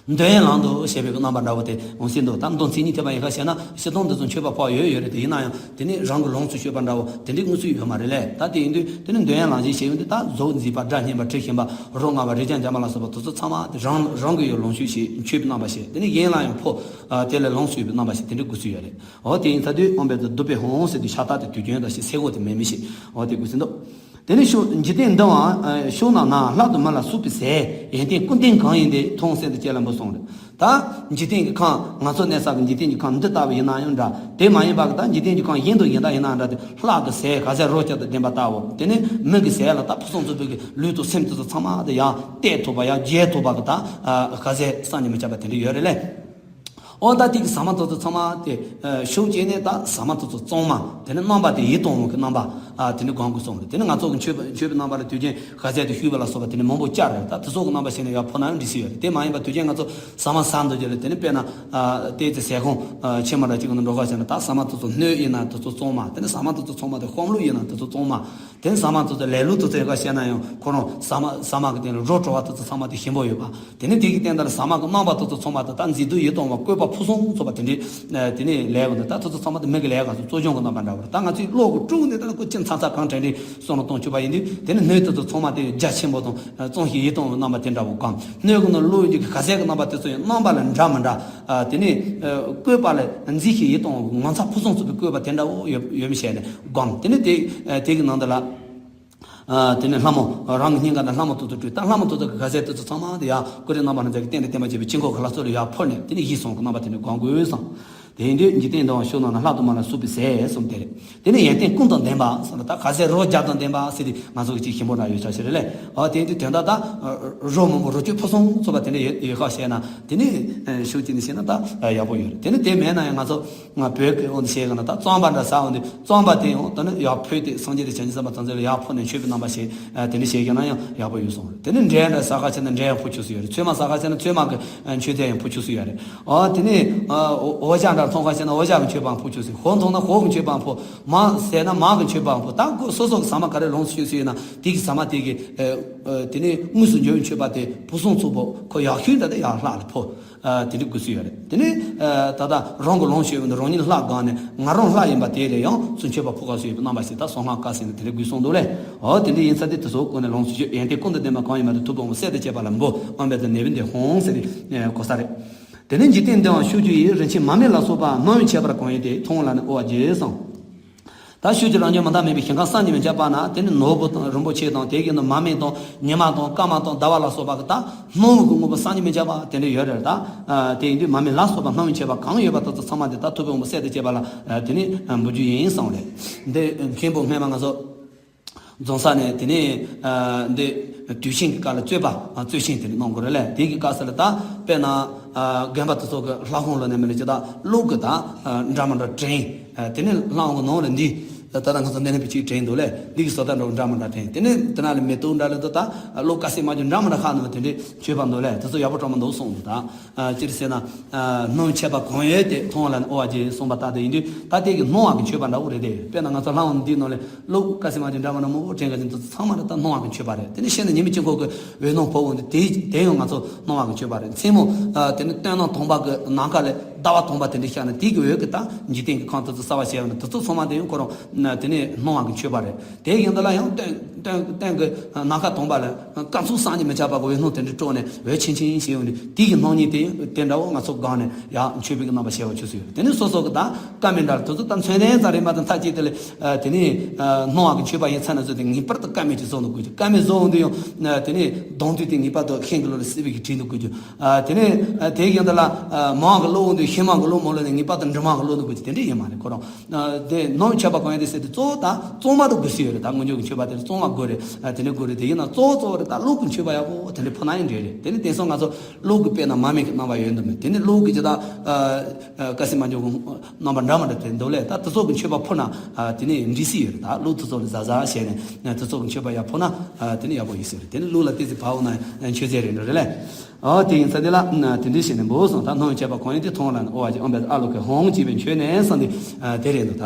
འདོན་ཡན་ལམ་དུ་བྱས་པའི་རྣམ་པ་འདྲ་བོ་དེ་འོང་སྲིད་འདུག་ད་མདོ་མཚན་ཉིད་ཐེག་པ་ཡན་ཆད་བཤད་ན་སྤྱིར་བཏང་འདི་ཚོ་མཆོད་པ་ཕོག་ཡོད་ཡོད་རེད་དེ། ཡིན་ན་ཡང་དེ་ནི་རང་གི་ལོངས་སུ་སྤྱོད་པ་འདྲ་བོ་དེ་འདྲའི་དངོས་སུ་ཡོད་མ་རེད་ལས། ད་དེ་ཡིན་དུས་དེ་ནི་འདོན་ཡན་ལམ་ཞིག་བྱས་ཡོང་དུས་ད་གཟུགས་མཛེས་པ་སྒྲ་སྙན་པ་དྲི་ཞིམ་པ་རོ་མངར་བ་རེག་བྱ་འཇམ་པ་ལ་སོགས་པ་དེ་ཚོ་ཚང་མ་དེ་རང་རང་གི་ཡོད་ལོངས་སྤྱོད་ཞིག་མཆོད་པའི་རྣམ་པ་ཞིག། དེ་ནི་ཡན་ལ་ཡང་ཕོག་དེ་ལས་ལོངས་སུ་སྤྱོད་པའི་རྣམ་པ་ཞིག་དེ་འདྲའི་དགོས་སུ་ཡོད་རེད། འོ་དེ་ཡིན་ཚ་དུས་འོ་འབད་དེ་བདུག་སྤོས་ཧོང་ཟེར་དུས་ཤ་སྟག་དེ་དུས་རྒྱུན་དང་ཞིག་སེ་གོ་དེ་མེད་མི་ཞིག་འོ་དེ་དགོས་སུ་འདུག་དེ་ནས་ཕྱོགས་འཇིག་རྟེན་འདི་བ་ཕྱོགས་རྣམས་ན་ལྷག་ཏུ་མི་ལ་སོགས་པའི་ཟས། ཡོན་ཏན་ཀུན་ལྡན་གང་ཡིན་དེ། མཐོང་སེམས་དང་བཅས་ལ་འབུལ་གསུངས་རེད། ད་འཇིག་རྟེན་གྱི་ཁམས། ང་ཚོ་གནས་ས་གི་འཇིག་རྟེན་གྱི་ཁམས་འདི་ལྟ་བུ་ཡིན་ན་ཡང་འདྲ། དེ་མ་ཡིན་པ་གི་ད་འཇིག་རྟེན་གྱི་ཁམས་གཞན་དུ་ཡིན་ད་ཡིན་ན་འདྲ། དེ་ལྷ་གི་ཟས་ག་ཟས་རོ་བཅས་དང་ལྡན་པ་ལྟ་བུ། དེ་ནས་མི་གི་ཟས་ལ་ད་ཕུན་སུམ་ཚོགས་པའི་གི་ལུས་དང་སེམས་དེ་ཚོ་ཚང་མ་དེ་ཡང་གཏད་ཐུབ་པ། ཡང་རྒྱས་ཐུབ་པ་གི་ད་ག་ཟས་བསམ་གྱིས་མི་ཁྱབ་པ་དེ་འདྲ་ཡོད་རེད་ལེ། འོ་ད་དེ་གི་ཟ་མ་དེ་ཚོ་ཚང་མ་དེ་ཤུགས་བསྐྱེད་ནས། ད་ཟ་མ་དེ་ཚོ་གཙང་མ། དེ་ནས་རྣམ་པ་དེ་ཡིད་དུ་འོང་བའི་རྣམ་པ་དེ་འདྲ་སྒོམ་དགོས་གསུངས་རེད། དེ་ནས་ང་ཚོ་གི་མཆོད་པ་མཆོད་པའི་རྣམ་པ་ལ་དུས་རྒྱུན་ག་ཟས་དེ་བཤོས་པ་ལ་སོགས་པ་དེ་འདྲ་མང་པོ་བཅའ་རེད། ད་དེ་ཚོ་གི་རྣམ་པ་བྱས་ནས་ཡར་ཕུལ་ན་ཡང་འགྲིག་ས་ཡོད་རེད། དེ་མ་ཡིན་པ་དུས་རྒྱུན་ང་ཚོ་ཟ་མ་ཟ་འདུག་རྒྱུ་ལ། དེ་ནས་དཔེར་ན་ཏོག་ཙམ་ཟས་ཁང་ཆེན་མོ་འདྲ་ཅིག་གི་ནང་འགྲོ་ཁ་བྱས་ན། ད་ཟ་མ་དེ་ཚོ་སྣོད་ཡིན་ན་དེ་ཚོ་གཙང་མ། དེ་ནས་ཟ་མ་དེ་ཚོ་ཚང་མ་དེ་ཤོམ་ལུག་ཡིན་ན་དེ་ཚོ་གཙང་མ། དེ་ནས་ཟ་མ་དེ་ཚོ་ལེ་ལོ་དེ་ཚོ་ཡོད་ག་བཤད་ན་ཡང་ཁོ་རང་ཟ་མ་ཟ་མ་གི་སྟེང་ལ་རོ་བྲོ་བ་དེ་ཚོ་ཚང་མ་དེ་ཞིམ་པོ་ཡོད་པ། དེ་ནས་དེ་གི་སྟེང་དེ་ལ་ཟ་མ་གི་རྣམ་པ་དེ་ཚོ་ཚང་མ་དེ་ད་མཛེས་སྡུག་ཡིད་དུ་འོང་བ། བཀོད་པ་ཕུན་སུམ་ཚོགས་པ་དེ་འདྲའི་དེ་ནས་ལས་འོང་དུས། ད་དེ་ཚོ་ཚང་མ་དེ་མི་གི་ལས་ག་ཚོད་གཙོ་སྦྱོང་གི་རྣམ་པ་འདྲ་བོ་རེད། ད་ང་ཚོའི་བློ་གི་དཀྲུག་ནས་ད་ཁོ་ཅི་མཚར་མཚར་གང་དྲན་དྲན་བསམ་བློ་གཏོང་བཅུག་པ་ཡིན་དུས། དེ་ནས་སྣོད་དེ་ཚོ་ཚང་མ་དེ་རྒྱ་ཆེན་པོ་དང་གཙང་ཞིང་ཡིད་དུ་འོང་བའི་རྣམ་པ་དེ་འདྲ་བོ་སྒོམ། སྣོད་ཀྱི་ནང་བླུགས་ཡོང་རྒྱུ་གི་ག་ཟས་ཀྱི་རྣམ་པ་དེ་ཚོ་ཡང་རྣམ་པ་ལ་འདྲ་མི་འདྲ། ཨ། དེ་ནས་ཨ། བཀོད་པ་ལ་མཛེས་ཤིང་ཡིད་དུ་འོང་བའི་ངོ་མཚར་ཕུན་སུམ་ཚོགས་པའི་བཀོད་པ་དེ་འདྲ་བོ་ཡོད་ཡོད་མི་ཤེས་ནས་སྒོམ། དེ་ནས་དེ་ཨ། དེ་གི་ནང་དུ་ལ། ཨ། དེ་ནས་ལྷ་མོ་རང་གི་སྙིང་ག་ནས་ལྷ་མོ་ཏོག་ཏོ་སྤྲུལ། ད་ལྷ་མོ་ཏོག་ཏོ་གི་ག་ཟས་དེ་ཚོ་ཚང་མ་དེ་ཡང་ཀུ་རེ་རྣམ་པ་སྣ་ཚོགས་ཀྱི་རྟེན་དང་བརྟེན་པར་བཅས་པའི་དཀྱིལ་འཁོར་གྱི་ལྷ་ཚོགས་ལ་ཡར་ཕུལ་ནས། དེ་ནས་ཡིད་སོང་གི་རྣམ་པ་དེ་ནས་སྒོམ་དགོས་གསུངས། དེ་ཡིན་དུས་འཇིག་རྟེན་འདི་བ་ཕྱོགས་རྣམས་ན་ལྷག་ཏུ་མ་ལ་སོགས་པའི་ཟས་གསུངས་དེ་རེད། དེ་ནས་ཡོན་ཏན་ཀུན་དང་ལྡན་པ་གསུངས་ལ། ད་ག་ཟས་རོ་བརྒྱ་དང་ལྡན་པ་ཟེར་དུས་ང་ཚོ་གི་ཅིག་ཞིམ་པོ་འདྲ་ཡོད་ཆ་ཞིག་རེད་ལེ། ཨ། དེ་ཡིན་དུས་དོན་དག་ད་རོ་མང་པོ་རོ་བཅུད་ཕུན་སུམ་ཚོགས་པ་དེ་འདྲ་ཡོད་ཡོད་ཁ་བཤད་ན། དེ་ནས་ཤུགས་ཀྱིས་ནི་བཤད་ན་ད་ཡག་པོ་ཡོད་རེད། དེ་ནས་དེ་མེད་ན་ཡང་ང་ཚོ་ང་བོད་སྐད་འོང་དུ་བཤད་གི་ན། ད་རྩམ་པ་འདྲ་ཟ་འོང་དུས་རྩམ་པ་དེ་ཡང་དེ་ནས་ཡར་ཕུལ་ཏེ་སངས་རྒྱས་དང་བྱང་ཆུབ་སེམས་དཔའ་ཚང་ཚོ་ལ་ཡར་ཕུལ་ནས་མཆོད་པའི་རྣམ་པ་བྱས། ཨ། དེ་འདྲ་བྱེད་ཀྱི་ན་ཡང་ཡག་པོ་ཡོད་གསུངས་རེད། དེ་ནས་འབྲས་འདྲ་ཟ་ཁ་བྱས་ན་འབྲས་ཡང་ཕུལ་ཆོག་ས་ཡོད་རེད། ཚོད་མ་ཟ་ཁ་བྱས་ན་ཚོད་མ་གི་མཆོད་རྫས་ཡང་ཕུལ་ཆོག་ས་ཡོད་རེད། ཨ། དེ་ནས་ཨ། འོ་འོ་ཇ་འདྲ་འཐུང་ཁ་བྱས་ན་འོ་ཇ་གི་མཆོད་པའང་ཕུལ་ཆོག་ས་ཡོད། ཧོ་འཐུང་ན་ཧོ་གི་མཆོད་པའང་ཕུལ། མར་ཟས་ན་མར་གི་མཆོད་པའང་ཕུལ། ད་ཁོ་སོ་སོ་གི་ཟ་མ་ག་རེ་ལོངས་སུ་སྤྱོད་ས་ཡོད་ན་དེ་གི་ཟ་མ་དེ་གི་ཨ། ཨ། དེ་ནས་དངོས་སུ་འབྱོར་བའི་མཆོད་པ་དེ་ཕུན་སུམ་ཚོགས་པོ་ཁོ་ཡག་ཤོས་འདྲ་དེ་ཡར་ལྷ་ལ་ཕུལ། ཨ། དེ་འདྲ་དགོས་ས་ཡོད་རེད། དེ་ནས་ཨ། ད་ལྟ་རང་གི་ལོངས་སྤྱོད་ཡོད་ན་རང་ཉིད་ལྷ་སྒང་ནས་ང་རང་ལྷ་ཡིན་པ་དེ་ལས་ཡང་ཚུར་མཆོད་པ་ཕུལ་ག་སུ་ཡོད་པའི་རྣམ་པ་ཞིག་ད་གསང་སྔགས་བཀའ་གསུང་ནས་དེ་འདྲ་དགོས་གསུངས་འདུག་ལེ། འོ་དེ་འདྲ་ཡིན་ཙང་དེ་དེ་ཚོ་ཀུན་ནས་ལོངས་སུ་སྤྱོད། ཡོན་ཏན་ཀུན་དང་ལྡན་པ་གང་ཡིན་པ་དེ། ཐུབ་པའི་དབང་པོ་སྲས་དང་བཅས་པ་ལ་འབུལ། དབང་པོ་དང་ནད་པའི་འདོད་ཧོང་ཟེར་ཏེ་གོ་ས་རེད། དེ་ནས་འཇིག་རྟེན་འདི་བ་ཕྱོགས་བཅུ་ཡི། རིན་ཆེན་མར་མེ་ལ་སོགས་པ། སྣང་བས་ཁྱབ་པ་གང་ཡོད་དེ། མཐོང་བ་ལ་ནི་དབུལ་བར་བགྱི་གསུངས། ད་ཕྱོགས་བཅུ་རང་བྱུང་མི་འདག་མེད་པའི་ཞིང་ཁམས་བསམ་གྱིས་མི་ཁྱབ་པ་ན། དེ་ནི་ནོར་བུ་དང་རིན་པོ་ཆེ་དང་། དེ་བཞིན་དུ་མར་མེ་དང་ཉི་མ་དང་སྐར་མ་དང་ཟླ་བ་ལ་སོགས་པ་གི་ད་སྣང་བའི་གི་དངོས་པོ་བསམ་གྱིས་མི་ཁྱབ་པ་དེ་འདྲ་ཡོད་རེད། ད་དེ་ཡིན་དུས་མར་མེ་ལ་སོགས་པ་སྣང་བས་ཁྱབ་པ་གང་ཡོད་པ་དེ་ཚོ་ཚང་མ་དེ་ད་ཐུབ་པའི་དབང་པོ་སྲས་དང་བཅས་པ་ལ་དེ་ནི་འབུལ་རྒྱུ་ཡིན་གསུངས་རེད། འདི་མཁན་པོ་སྔས་མ་ང་ཚོ་རྫོང་ས་ནས་དེ་ནས་ཨ། འདི་དུས་ཆེན་གྱི་སྐབས་ལ་རྩོད་པ། ཨ། རྩོད་ཆེན་དེ་འདྲ་གནང་དགོས་རེད་ལ། དེ་གི་སྐབས་སུ་ལ་ད་དཔེར་ན་ཨ། རྒན་པ་དེ་ཚོ་གི་ལྷ་ཁང་ལ་ནས་མི་ལ་ཅི་ད་གློག་གི་ད་ཨ། འདྲ་མི་འདྲ་དྲན། ཨ། དེ་ནས་ལྷ་ཁང་གི་ནང་ལ་འདི་ད་ལྟ་ང་ཚོ་འདི་ནས་པི་ཅིག་དྲན་འདུག་ལ། འདི་གི་བཟོ་ལྟ་འདྲ་བོ་འདྲ་མི་འདྲ་དྲན། དེ་ནས་དེ་ན་ལ་མེ་ཏོག་འདྲ་ལ་འདུག་ད་གློག་དཀར་སེར་དམར་ཆུང་འདྲ་མི་འདྲ་ཁ་ནང་དེ་འདྲས་མཆོད་པ་འདུག་ལ། དེ་ཚོ་ཡག་པོ་གྲོགས་མི་འདུག་གསུངས་འདུག་ད། ཨ། སྤྱིར་བཤད་ན། ཨ། སྣང་བས་ཁྱབ་པ་གང་ཡོད་དེ། མཐོང་བ་ལ་ནི་དབུལ་བར་བགྱི་གསུངས་པ་ལྟར་དུ་ཡིན་དུས། ད་དེ་གི་སྣང་བ་གི་མཆོད་པ་འདྲ་བོ་རེད་དེ། དཔེར་ན་ང་ཚོ་ལྷ་ཁང་འདིའི་ནང་ལ་གློག་དཀར་སེར་དམར་ཆུང་འདྲ་མི་འདྲ་མང་པོ་དྲན་ག་ཅིག་འདུག་ཚང་མ་ལ་ད་སྣང་བ་གི་མཆོད་པ་རེད། དེ་ནས་ཤེས་ན་ཉི་མའི་དཀྱིལ་འཁོར་གི་འོད་སྣང་ཕོག་འོང་དུས་དེ་དེ་ཡང་ང་ཚོ་སྣང་བ་གི་མཆོད་པ་རེད། མཚན་མོ། ཨ། དེ་ནས་སྟོན་ནམ་དང་པ་གི་ནམ་མཁའ་ལ་ཟླ་བ་དང་པ་དེ་འདྲ་ཤར་ན་དེ་གི་འོད་ཀྱིས་ད་འཇིག་རྟེན་གྱི་ཁམས་དེ་ཚོ་གསལ་བར་བྱས་པ་ན་དེ་ཚོ་ཚང་མ་དེ་ཡང་ཁོ་རང་དེ་ནས་སྣང་བ་གི་མཆོད་པ་རེད། དེ་ཡིན་དུས་ལ་ཡང་སྟོན་སྟོན་སྟོན་གྱི་ནམ་མཁའ་དང་པ་ལ་སྐར་ཚོགས་བསམ་གྱིས་མི་ཁྱབ་པ་གི་འོད་སྣང་དེ་འདྲ་དཀྲོགས་ནས་འོད་ཆེམ་ཆེམ་ཞིག་ཡོང་ནས་དེ་གི་སྣང་བརྙན་དེ་དེ་འདྲ་བོ་ང་ཚོ་སྒང་ནས་ཡར་མཆོད་པའི་གི་རྣམ་པ་བྱས་པ་ཆོག་སུ་ཡོད། དེ་ནས་སོ་སོ་གི་ད་དཀར་མེ་འདྲ་ལ་དེ་ཚོ་ད་མཚོན་ལྡན་ཙམ་རེད་མ་གཏོགས་མཐའ་གཅིག་དེ་ལ་དེ་ནས་སྣང་བ་གི་མཆོད་པ་ཡིན་ཚར་ན་བཟོ་དེ་ངེས་པར་དུ་དཀར་མེ་ཅིག་བཟོ་འདུག་དགོས་རྒྱུ། དཀར་མེ་བཟོ་འོང་དུས་ཡང་དེ་ནས་གདོང་དུས་དེ་ངེས་པར་དུ་ཤིང་གི་ལོ་ལ་སྲིད་པའི་གི་བྲིས་འདུག་དགོས་རྒྱུ། དེ་ནས་དེ་ཡང་དེ་ལ་མང་གི་ལོ་འོང་དུས་ཤིང་མང་གི་ལོ་མང་ལོ་ནས་ངེས་པར་དུ་འབྲི་མང་གི་ལོ་འདུག་དགོས་རྒྱུ་དེ་འདྲ་ཡིན་མ་རེད་ཁོ་རང་། དེ་སྣང་བས་ཁྱབ་པ་གང་ཡོད་དེ་ཟེར་དུས་གཙོ་བོ་ད་གཙང་མ་དེ་དགོས་ས་ཡོད་རེད། ད་སྔོན་འཇུག་གི་མཆོད་པ་དེ་གཙང་མ་དགོས་རེད། དེ་འདྲ་དགོས་རེད། དེ་ཡིན་ན་གཙོ་བོ་གཙོ་བོ་རེད། ད་གློག་གི་མཆོད་པ་ཡག་པོ་དེ་འདྲ་ཕུལ་ན་ཡང་འགྲིག་རེད། དེ་ནས་དེང་སང་ང་ཚོ་གློག་གི་དཔེར་ན་མར་མེ་གི་རྣམ་པ་ཡོད་འདུག་མེད། དེ་ནས་གློག་གི་ཅི་ད་དཀར་སེར་དམར་ཆུང་གི་རྣམ་པ་འདྲ་མི་འདྲ་དེ་འདུག་ལས། ད་དེ་ཚོ་གི་མཆོད་པ་ཕུལ་ན་དེ་ནས་འགྲིག་ས་ཡོད་རེད། ད་གློག་དེ་ཚོ་ལ་གཟབ་གཟབ་བྱས་ནས་དེ་ཚོ་གི་མཆོད་པ་ཡག་ཕུལ་ན་དེ་ནས་ཡག་པོ་ཡིན་ས་རེད། དེ་ནས་གློག་ལ་ཏོག་ཙམ་བབས་ན་མཆོད་རྫས་རེད་འགྲོ་རེད་ལས། ཨོ་དེ་ཡིན་ཙང་དེ་ལ་དེ་འདྲ་བྱས་ནས་འབུལ་སོང་། ད་སྣང་བས་ཁྱབ་པ་གང་ཡོད་དེ། མཐོང་བ་ལ་ནི་དབུལ་བར་བགྱི། ཨོཾ་བཛྲ་ཨཱ་ལོ་ཀེ་ཧཱུྃ་ཅེས་པའི་མཆོད་ནས་གསུངས་ཏེ་དེ་རེད་འདུག་ད་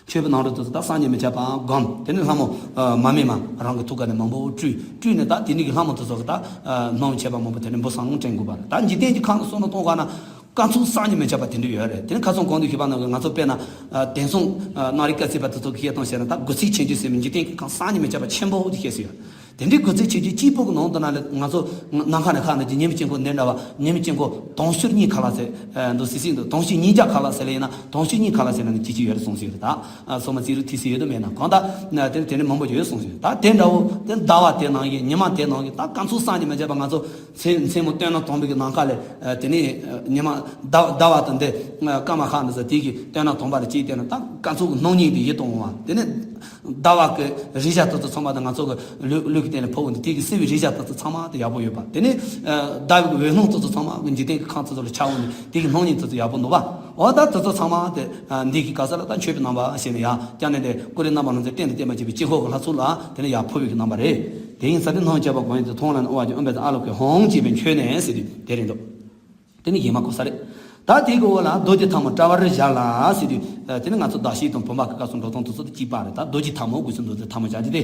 མཆོད་པའི་ནང་དུ་དེ་ཚོ་ད་བསམ་གྱིས་མི་ཁྱབ་པའང་སྒོམ། དེ་ནས་ལྷ་མོ་མར་མེ་མ་རང་གི་ཐུགས་ཀ་ནས་མང་པོ་སྤྲུལ་སྤྲུལ་ནས་ད་དེ་ནས་གི་ལྷ་མོ་དེ་ཚོ་གི་ད་སྣང་བས་ཁྱབ་པ་མང་པོ་དེ་ནས་འབུལ་སོང་དྲན་དགོས་པ་རེད། ད་འཇིག་རྟེན་གྱི་ཁམས་ལ་སོང་ན་གཏོང་ག་ན་སྐར་ཚོགས་བསམ་གྱིས་མི་ཁྱབ་པ་དེ་འདྲ་ཡོད་རེད། དེ་ནས་ཁ་སང་གོང་དུ་ཞུས་པ་ནང་གི་ང་ཚོ་དཔེར་ན་དེང་སང་གནའ་རབས་སྐར་རྩིས་པ་དེ་ཚོ་གི་བཤད་སྟངས་བཤད་ན་ད་དགུ་ཚིགས་ཆེན་བརྗོད་ཟེར་མི་འཇིག་རྟེན་གྱི་ཁམས་བསམ་གྱིས་མི་ཁྱབ་པ་ཆེན་པོ་དེ་བཤད་སྲོལ་ཡོད། དེ་འདྲའི་དགུ་ཚིགས་ཆོས་ཅན་གཅིག་པོ་གི་ནང་དུ་ན་ལས་ང་ཚོ་ནམ་མཁའ་ནས་ཁ་ནས་ཀྱི་ཉི་མའི་དཀྱིལ་འཁོར་འདི་འདྲ་བ་ཉི་མའི་དཀྱིལ་འཁོར་དུང་ཕྱུར་གཉིས་ཁ་ལ་ཟེར་འདུག་སྲིད་སྲིད་འདུག་དུང་ཕྱུར་གཉིས་བརྒྱ་ཁ་ལ་ཟེར་ལ་ཡིན་ན་དུང་ཕྱུར་གཉིས་ཁ་ལ་ཟེར་ན་ནི་ཅི་ཅི་ཡོད་རེད་གསུངས་སྲིད་རེད། ད་སོ་མ་རྩིས་རིག་ཐིག་སྲིད་ཡོད་དུ་མེད་ན་གང་ལྟར་དེ་དེ་ནི་མང་པོ་ཡོད་གསུངས་སྲིད་རེད། ད་དེ་འདྲ་བོ་དེ་ཟླ་བ་དེ་ནང་གི་ཉི་མ་དེ་ནང་གི་ད་ག་ཚོད་སངས་རྒྱས་མ་བྱས་པ་ང་ཚོ་མཚན་མཚན་མོ་སྟོན་ན་དང་པོ་གི་ནམ་མཁའ་ལས་དེ་ནི་ཉི་མ་ཟླ་ཟླ་བ་དང་འདི་སྐར་མ་ཁག་འདི་ཚོ་དེ་གི་སྟོན་ན་དང་པོ་ལ་ཅིག་བལྟས་ན་ད་ག་ཚོད་གི་སྣང་བརྙན་དེ་ཡིད་དུ་འོང་བ་དེ་ནི། ཟླ་བ་གི་རེག་བྱ་དེ་ཚོ་ཚང་མ་དང་ང་ཚོ་གི་ལུས་ལུས་ཀྱི་སྟེང་ལ་ཕོག་འོང་དུས་དེ་གི་བསིལ་བའི་རེག་བྱ་དེ་ཚོ་ཚང་མ་དེ་ཡག་པོ་ཡོད་པ། དེ་ནས་ཟླ་བའི་འོད་སྣང་དེ་ཚོ་ཚང་མ་གི་འཇིག་རྟེན་གྱི་ཁམས་དེ་ཚོ་ལ་འཆར་འོང་དུས་དེ་གི་སྣང་བརྙན་དེ་ཚོ་ཡག་པོ་འདུག་པ། འོ་ད་དེ་ཚོ་ཚང་མ་དེ་འདི་གི་ག་ས་ལ་ད་མཆོད་པའི་རྣམ་པ་ཞེས་ནས་ཡང་བསྐྱར་ནས་དེ་ཀུན་ལས་རྣམ་པར་སྣང་མཛད་གཏན་དུ་བརྟན་པར་བྱེད་པའི་དཀྱིལ་འཁོར་གྱི་ལྷ་ཚོགས་ལ་དེ་ནས་ཡར་ཕུལ་བའི་གི་རྣམ་པ་རེད། དེ་ཡིན་ཙང་དེ་སྣང་བྱེད་པ་གང་ཡིན་དེ་མཐོང་ལ་ནི་དབང་གྱུར་ཨོཾ་བཛྲ་ཨཱ་ལོ་ཀེ་ཧཱུྃ་ཅེས་པས་མཆོད་ནས་ཟེར་དུས་དེ་རེད་འདུག་དེ་ནི་ཡེ་མ་གོ་ས་རེད། ད་དེ་གི་འོག་ལ་རྡོ་རྗེ་ཐལ་མོ་དཔྲལ་བར་བཞག་ལ་ཟེར་དུས། དེ་ནི་ང་ཚོ་ཟླ་ཕྱེད་དང་བུམ་པ་གི་སྐབས་སུ་འགྲོ་སྟངས་དེ་ཚོ་དང་གཅིག་པ་རེད། ད་རྡོ་རྗེ་ཐལ་མོ་དགོས་སུ་འདུག་སྟེ་ཐལ་མོ་བཞག་རྒྱུ་དེ།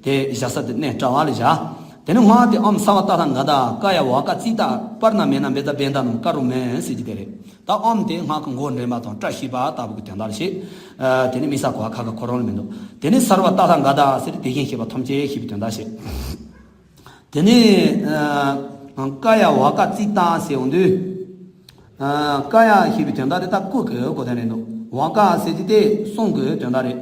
དེ་བཞག་ས་དེ་གནས་དཔྲལ་བ་ལ་བཞག་དེ་ནི་སྔགས་དེ་ཨོཾ་སརྦ་ཏ་ཐཱ་ག་ཏ་ཀཱ་ཡ་ཝཱ་ཀ་ཙི་ཏ་པར་ཎ་མེ་ན་བཛྲ་བྷེ་ད་ནཾ་ཀ་རོ་མེ་ཟེར་གྱི་དེ་རེད། ད་ཨོཾ་དེ་སྔགས་ཀྱི་མགོ་འདྲེན་པ་དང་བཀྲ་ཤིས་པ་ལྟ་བུ་གི་དོན་དག་ཞིག་དེ་ནི་དམིགས་བསལ་གོ་བ་ཁ་ཁ་ཁོ་རང་ལ་མི་འདུག་དེ་ནི་སརྦ་ཏ་ཐཱ་ག་ཏ་ཟེར་དེ་བཞིན་གཤེགས་པ་ཐམས་ཅད་ཞེས་པའི་དོན་དག་ཞིག་དེ་ནས་ཀཱ་ཡ་ཝཱ་ཀ་ཙི་ཏ་ཟེར་འོང་དུས། ཀཱ་ཡ་ཞེས་པའི་དོན་དག་དེ་ད་སྐུ་གི་གོ་དོན་རེད་འདུག་ཝཱ་ཀ་ཟེར་གྱི་དེ་གསུང་གི་དོན་དག་རེད།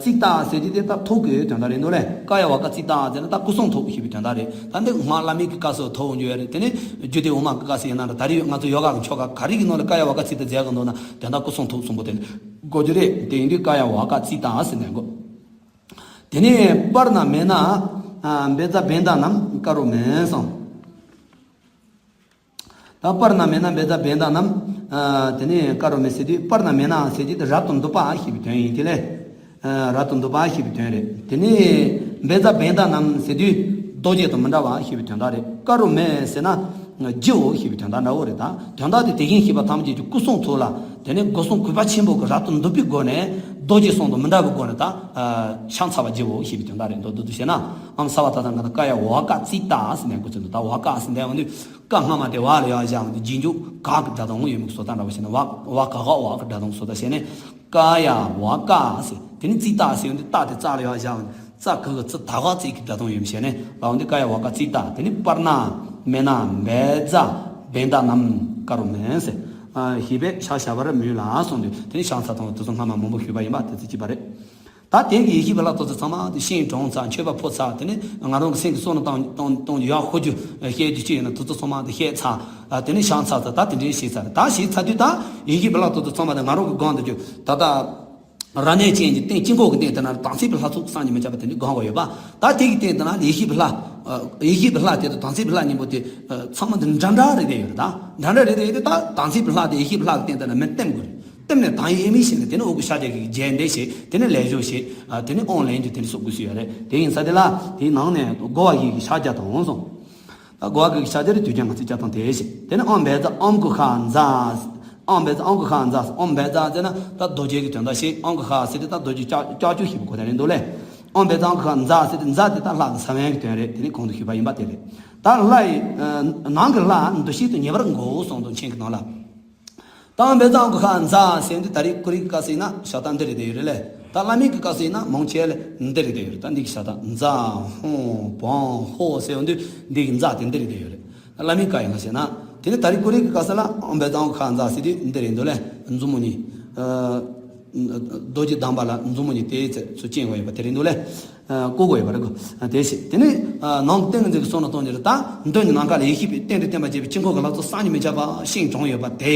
ཙི་ཏ་ཟེར་གྱི་དེ་ད་ཐུགས་ཀྱི་དོན་དག་རེད་འདུག་ལེ། ཀཱ་ཡ་ཝཱ་ཀ་ཙི་ཏ་ཟེར་ན་ད་སྐུ་གསུང་ཐུགས་ཞེས་པའི་དོན་དག་རེད། ད་འདི་སྔགས་བླ་མེད་ཀྱི་སྐབས་སུ་ཐོབ་འོང་རྒྱུ་ཡོད་རེད། དེ་ནས་རྒྱུད་སྡེ་དབུ་མ་གི་སྐབས་སུ་ཡིན་ན་ད་རེས་ང་ཚོ་ཡོ་ག་གི་ཆོ་ག་ག་རེ་གི་ནང་ལ་ཀཱ་ཡ་ཝཱ་ཀ་ཙི་ཏ་མཛད་གི་འདུག་ན་དོན་དག་སྐུ་གསུང་ཐུགས་གསུམ་པོ་དེ་གོ་རྒྱུ་རེད། དེ་ཡིན་དུས་ཀཱ་ཡ་ཝཱ་ཀ་ཙི་ཏ་ཟེར་ནས་གོ་དེ་ནས་པར་ཎ་མེ་ན་བཛྲ་བྷེ་ད་ནཾ་ཀ་རོ་མེ་སོང་། ད་པར་ཎ་མེ་ན་བཛྲ་བྷེ་ད་ནཾ། དེ་ནས་ཀ་རོ་མེ་ཟེར་དུས་པར་ཎ་མེ་ན་ཟེར་དུས་དེ་རབ་ཏུ་འདུད་པ་ཞེས་པའི་དོན་ཡིན་གྱི་ལེ། རབ་ཏུ་འདུད་པ་ཞེས་པའི་དོན་རེད། དེ་ནས་བཛྲ་བྷེ་ད་ནཾ་ཟེར་དུས་རྡོ་རྗེ་དང་མི་འདྲ་བ་ཞེས་པའི་དོན་དག་རེད། ཀ་རོ་མེ་ཟེར་ན་རྒྱུའོ་ཞེས་པའི་དོན་དག་འདྲ་བོ་རེད། ད་དོན་དག་དེ་དེ་བཞིན་གཤེགས་པ་ཐམས་ཅད་ཀྱི་སྐུ་གསུང་ཐུགས་ལ་དེ་ནས་སྒོ་གསུམ་གུས་པ་ཆེན་པོ་གི་རབ་ཏུ་འདུད་པའི་སྒོ་ནས་རྡོ་རྗེ་གསུམ་དང་མི་འདྲ་བའི་སྒོ་ནས་ད་ཕྱག་འཚལ་བར་བགྱིའོ་ཞེས་པའི་དོན་དག་རེད། མདོར་བསྡུས་ཏུ་བཤད་ན་ཨོཾ་སརྦ་ཏ་ཐཱ་ག་ཏ་ཀཱ་ཡ་ཝཱ་ཀ་ཙི་ཏ་ཟེར་ནས་འགོ་ཚུགས་འདུག་ད་ཝཱ་ཀ་ཟེར་འདས་འོང་དུས་ཀ་སྔ་མ་དེ་ཝ་ལ་ཡར་བཞག་འོང་དུས་རྗེས་འཇུག་ག་གི་སྒྲ་གདངས་ཡོད་མེད་ཀྱི་བཟོ་ལྟ་འདྲ་བོ་བྱས་ནས་ཝ་ཝ་ག་ག་ཝ་གི་སྒྲ་གདངས་བཟོ་ལྟ་བྱས་ནས་ཀཱ་ཡ་ཝཱ་ཀ་ཟེར། དེ་ནས་ཙི་ཏ་ཟེར་འོང་དུས་ཏ་དེ་ཙ་ལ་ཡར་བཞག་འོང་དུས་ཙ་གི་གུ་ཙི་ད་ག་ཙི་གི་སྒྲ་གདངས་ཡོད་མེད་བྱས་ནས་ལ་འོང་དུས་ཀཱ་ཡ་ཝཱ་ཀ་ཙི་ཏ། དེ་ནས་པར་ཎ་མེ་ན་བཛྲ་བྷེ་ད་ནཾ་ཀ་རོ་མེ་ཟེར། ཞེས་པས་ཕྱག་བྱ་བར་མོས་ལ་གསུངས་དུས་དེ་ནས་ཕྱག་འཚལ་དང་དེ་ཚོ་སྔ་མ་མང་པོ་ཞུས་པ་ཡིན་པ་དེ་ཚོ་གཅིག་པ་རེད། ད་དེང་གི་ཡེ་ཤེས་པའི་ལྷ་དེ་ཚོ་ཚང་མ་དེ་ཤིང་གྲོང་ཚར། མཆོད་པ་ཕུལ་ཚར། དེ་ནས་ང་རང་གི་སེམས་ཀྱི་བསམ་བློ་བཏང་བཏང་བཏང་ཡག་ཤོས་རྒྱུ་བཤད་རྒྱུ་ཅི་ཡིན་ན་དེ་ཚོ་ཚང་མ་དེ་བཤད་ཚར། དེ་ནས་ཕྱག་འཚལ་ཚར། ད་དེ་འདྲའི་བཤད་ཚར། ད་བཤད་ཚར་དུས་ད་ཡེ་ཤེས་པའི་ལྷ་དེ་ཚོ་ཚང་མ་དེ་ང་རང་གི་སྒང་དུ་རྒྱུ་ད་ལྟ་རབ་གནས་ཅན་གྱི་སྟེང་དཀྱིལ་འཁོར་གྱི་སྟེང་དེ་ན་དམ་ཚིག་པའི་ལྷ་ཚོགས་སངས་རྒྱས་མི་ཁྱབ་པ་དེ་འདྲའི་སྒང་ག་ཡོད་པ། ད་དེ་གི་སྟེང་དེ་ན་ཡེ་ཤེས་པའི་ལྷ། ཡེ་ཤེས་པའི་ལྷ་དེ་དང་དམ་ཚིག་པའི་ལྷ་གཉིས་པོ་དེ་ཚང་མ་དེ་འདྲ་འདྲ་རེད་དེ་ཡོད་རེད། ད་འདྲ་འདྲ་རེད་དེ་ཡོད་དེ་ད་དམ་ཚིག་པའི་ལྷ་དེ་ཡེ་ཤེས་པའི་ལྷ་གི་སྟེང་དེ་ན་མི་བསྟེན་དགོས་རེད། བསྟེན་ནས་དང་ཡེ་མི་ཤེས་ནས་དེ་ནི་འོག་གི་ཤཱཀྱ་གི་རྒྱས་འདེབས་བྱེད། དེ་ནི་ལས་སྦྱོར་བྱེད། དེ་ནི་དབང་ལེན་རྒྱུ་དེ་ནི་སོགས་དགོས་སུ་ཡོད་རེད། དེ་ཡིན་ས་དེ་ལ་དེའི་ནང་ནས་བསྒོ་བ་བཞི་གི་ཤཱཀྱ་དང་གསུངས། ད་བསྒོ་བ་བཞི་གི་ཤཱཀྱ་རེད། དུས་རྒྱུན་ང་ཚོས་བྱ་དང་དེ་བྱེད། དེ་ནི་ཨོཾ་བཛྲ་ཨོཾ་ཀུ་ཤ་ཛཿཟེར། ཨོཾ་བཛྲ་ཨོཾ་ཀུ་ཤ་ཛཿཟེར། ཨོཾ་བཛྲ་ཟེར་ན་ད་རྡོ་རྗེ་གི་དོན་དག་བཤད། ཨོཾ་ཀུ་ཤ་ཟེར་དེ་ད་རྡོ་རྗེ་ལྕགས་ལྕགས་ཀྱུ་ཞེས་པའི་གོ་དོན་རེད་འདུག་ལེ། ཨོཾ་བཛྲ་ཨོཾ་ཀུ་ཤ་ཛཿཟེར་དེ་ཛཿཟེར་དེ་ད་ལྷ་གི་ས་བོན་གྱི་དོན་རེད། དེ་ནི་གོང་དུ་ཞུས་པ་ཡིན་པ་དེ་རེད། ད་ལྷ་ཡི་ནང་གི་ལྷ་འདུ་ཤེས་དང་ཉེ་བར་བསྒོའོ་གསུངས་འདུག་མཆན་གྱི་ནང་ལ། ད་ཨོཾ་བཛྲ་ཨོཾ་ཀུ་ཤ་ཛཿཟེར་དེ་ད་རེས་ཀུ་རེ་གི་སྐབས་སུ་ཡིན་ན་ཞབས་ཏ་འདི་རེད་དེ་ཡོད་རེད་ལེ། ད་བླ་མེད་ཀྱི་སྐབས་སུ་ཡིན་ན་མང་ཆེ་ལ་འདི་རེད་དེ་ཡོད་རེད། ད་འདི་གི་ཞབས་ཏ་ཛཿཧཱུྃ་བཾ་ཧོཿཟེར་འོང་དུས་འདི་གི་ཛཿ་དེ་འདི་རེད་དེ་ཡོད་རེད། བླ་མེད་ཀ་ཡིན་ལ་ཟེར་ན། དེ་ནི་ད་རེས་ཀུ་རེ་གི་སྐབས་སུ་ལ་ཨོཾ་བཛྲ་ཨོཾ་ཀུ་ཤ་ཛཿཟེར་དུས་འདི་རེད་འདུག་ལེ། མཛུབ་མོ་གཉིས། རྡོ་རྗེ་བསྡམས་པ་ལ་མཛུབ་མོ་གཉིས་དེའི་ཚེ་ཚུར་བཅིངས་པ་ཡོད་པ་དེ་རེད་འདུག་ལེ། བསྐོར་དགོས་ཡོད་པ་རེད་གོ། དེ་བཞིན་དེ་ནི་ནང་གི་ཏིང་ངེ་འཛིན་གྱི་གསུང་ལ་གཏོང་རྒྱུ་རེད། ད་མདུན་གྱི་ནམ་མཁའ་ལ་ཡེ་ཤེས་པའི་སྟེང་དུ་བརྟན་པར་བྱེད་པའི་དཀྱིལ་འཁོར་གྱི་ལྷ་ཚོགས་སངས་རྒྱས་མི་ཁྱབ་པ་ཤིང་གྲོང་ཡོད་པ་དེ།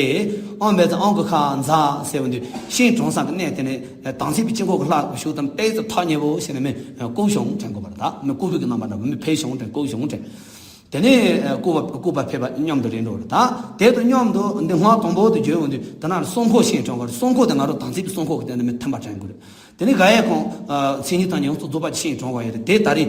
ཨོཾ་བཛྲ་ཨོཾ་ཀུ་ཤ་ཛཿཟེར་བ་འདི་ཤིང་གྲོང་སང་གི་གནས་དེ་ནི་དམ་ཚིག་པའི་དཀྱིལ་འཁོར་གྱི་ལྷ་བཞུགས་དང་ཏོག་ཙམ་ཐག་ཉེ་བོ་ཞིག་ནས་མི་བཀུག་བྱུང་དྲན་དགོས་པ་རེད། ད་མི་བཀུག་པའི་གི་རྣམ་པ་འདྲ་བོ་མི་ཕེབས་བྱུང་དྲན་བཀུག་བྱུང་དྲན། དེ་ནས་བསྐོར་བ་བསྐོར་བ་ཕེབས་པ་སྙོམས་དུ་རེད་འགྲོ་རེད། ད་དེ་དང་མཉམ་དུ་འདི་སྔགས་དང་པོ་དེ་བརྗོད་འོང་དུས་དེ་ན་གསུང་འཁོར་ཤིང་གྲོང་བར། གསུང་འཁོར་དེ་ང་རང་དམ་ཚིག་གི་གསུང་འཁོར་གྱི་སྟེང་ནས་མི་ཐིམ་པ་དྲན་དགོས་རེད། དེ་ནས་ག་ཡེ་ཁོང་མཚན་ཉིད་དང་ཉོན་མོངས་ཚོགས་རྫོགས་པ་ཅིག་ཤིང་གྲོང་བ་ཡོད་རེད། དེ་ད་རེས་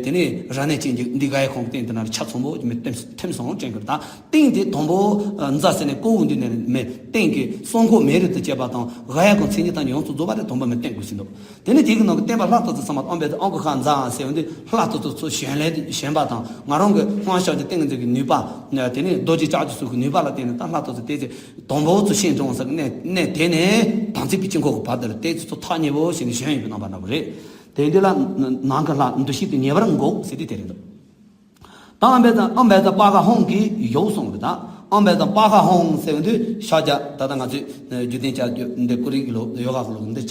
དེ་ནས་རབ་གནས་ཅན་གྱི་འདི་ག་ཡེ་ཁོང་སྟེང་དེ་ན་ཆ་ཚང་པོ་མི་ཐིམ་ཐིམ་སོང་དྲན་དགོས་རེད། ད་སྟེང་དེ་དང་པོ་ཛཿཟེར་ནས་བསྐོར་འོང་དུས་ནས་མི་སྟེང་གི་གསུང་འཁོར་མེ་རི་དུ་བཅས་པ་དང་ག་ཡེ་ཁོང་མཚན་ཉིད་དང་ཉོན་མོངས་ཚོགས་རྫོགས་པ་དེ་དང་པོ་མི་བསྟན་དགོས་ཟིན་འདུག་དེ་ནས་དེ་གི་ནང་གི་བསྟན་པ་ལྷ་དེ་ཚོ་ཚང་མ་ཨོཾ་བཛྲ་ཨོཾ་ཀུ་ཤ་ཛཿཟེར་བ་འདི་ལྷ་དེ་ཚོ་ཚུར་བྱོན་ལས་བྱོན་པ་དང་ང་རང་གི་སྔགས་ཤར་གྱི་ཏིང་ངེ་འཛིན་གྱི་ནུས་པ། དེ་ནས་རྡོ་རྗེ་ལྕགས་ཀྱུ་སོགས་ཀྱི་ནུས་པ་ལ་བརྟེན་ནས་ད་ལྷ་དེ་ཚོ་ཏོག་ཙམ་དང་པོ་ཚུར་ཤིང་གྲོང་ས་གི་གནས་གནས་དེ་ནས་དམ་ཚིག་པའི་དཀྱིལ་འཁོར་གྱི་བར་དེ་ལ་ཏོག་ཙམ་ཚུར་ཐག་ཉེ་བོ་ཞིག་ནས་བྱོན་ཡོད་པའི་རྣམ་པ་འདྲ་བོ་རེད། དེ་འདི་ལ་ནང་གི་ལྷ་འདུ་ཤེས་དེ་ཉེ་བར་འགོག་ཟེར་དུས་དེ་རེད་འདུག་ད་ཨམ་བན་ཙ་ཨམ་བན་ཙ་པ་ཁ་ཧོང་གིས་ཡོག་སོང་རེད། ད་ཨམ་བན་ཙ་པ་ཁ་ཧོང་ཟེར་བ་འདི་ཤ་རྒྱ་ད་ལྟ་ང་ཚོས་རྒྱུ་ལྡན་བྱ་རྒྱུ་འདི་ཀོ་རིག་གི་ལོ་ཡོ་ག་གི་ལོ་འདི་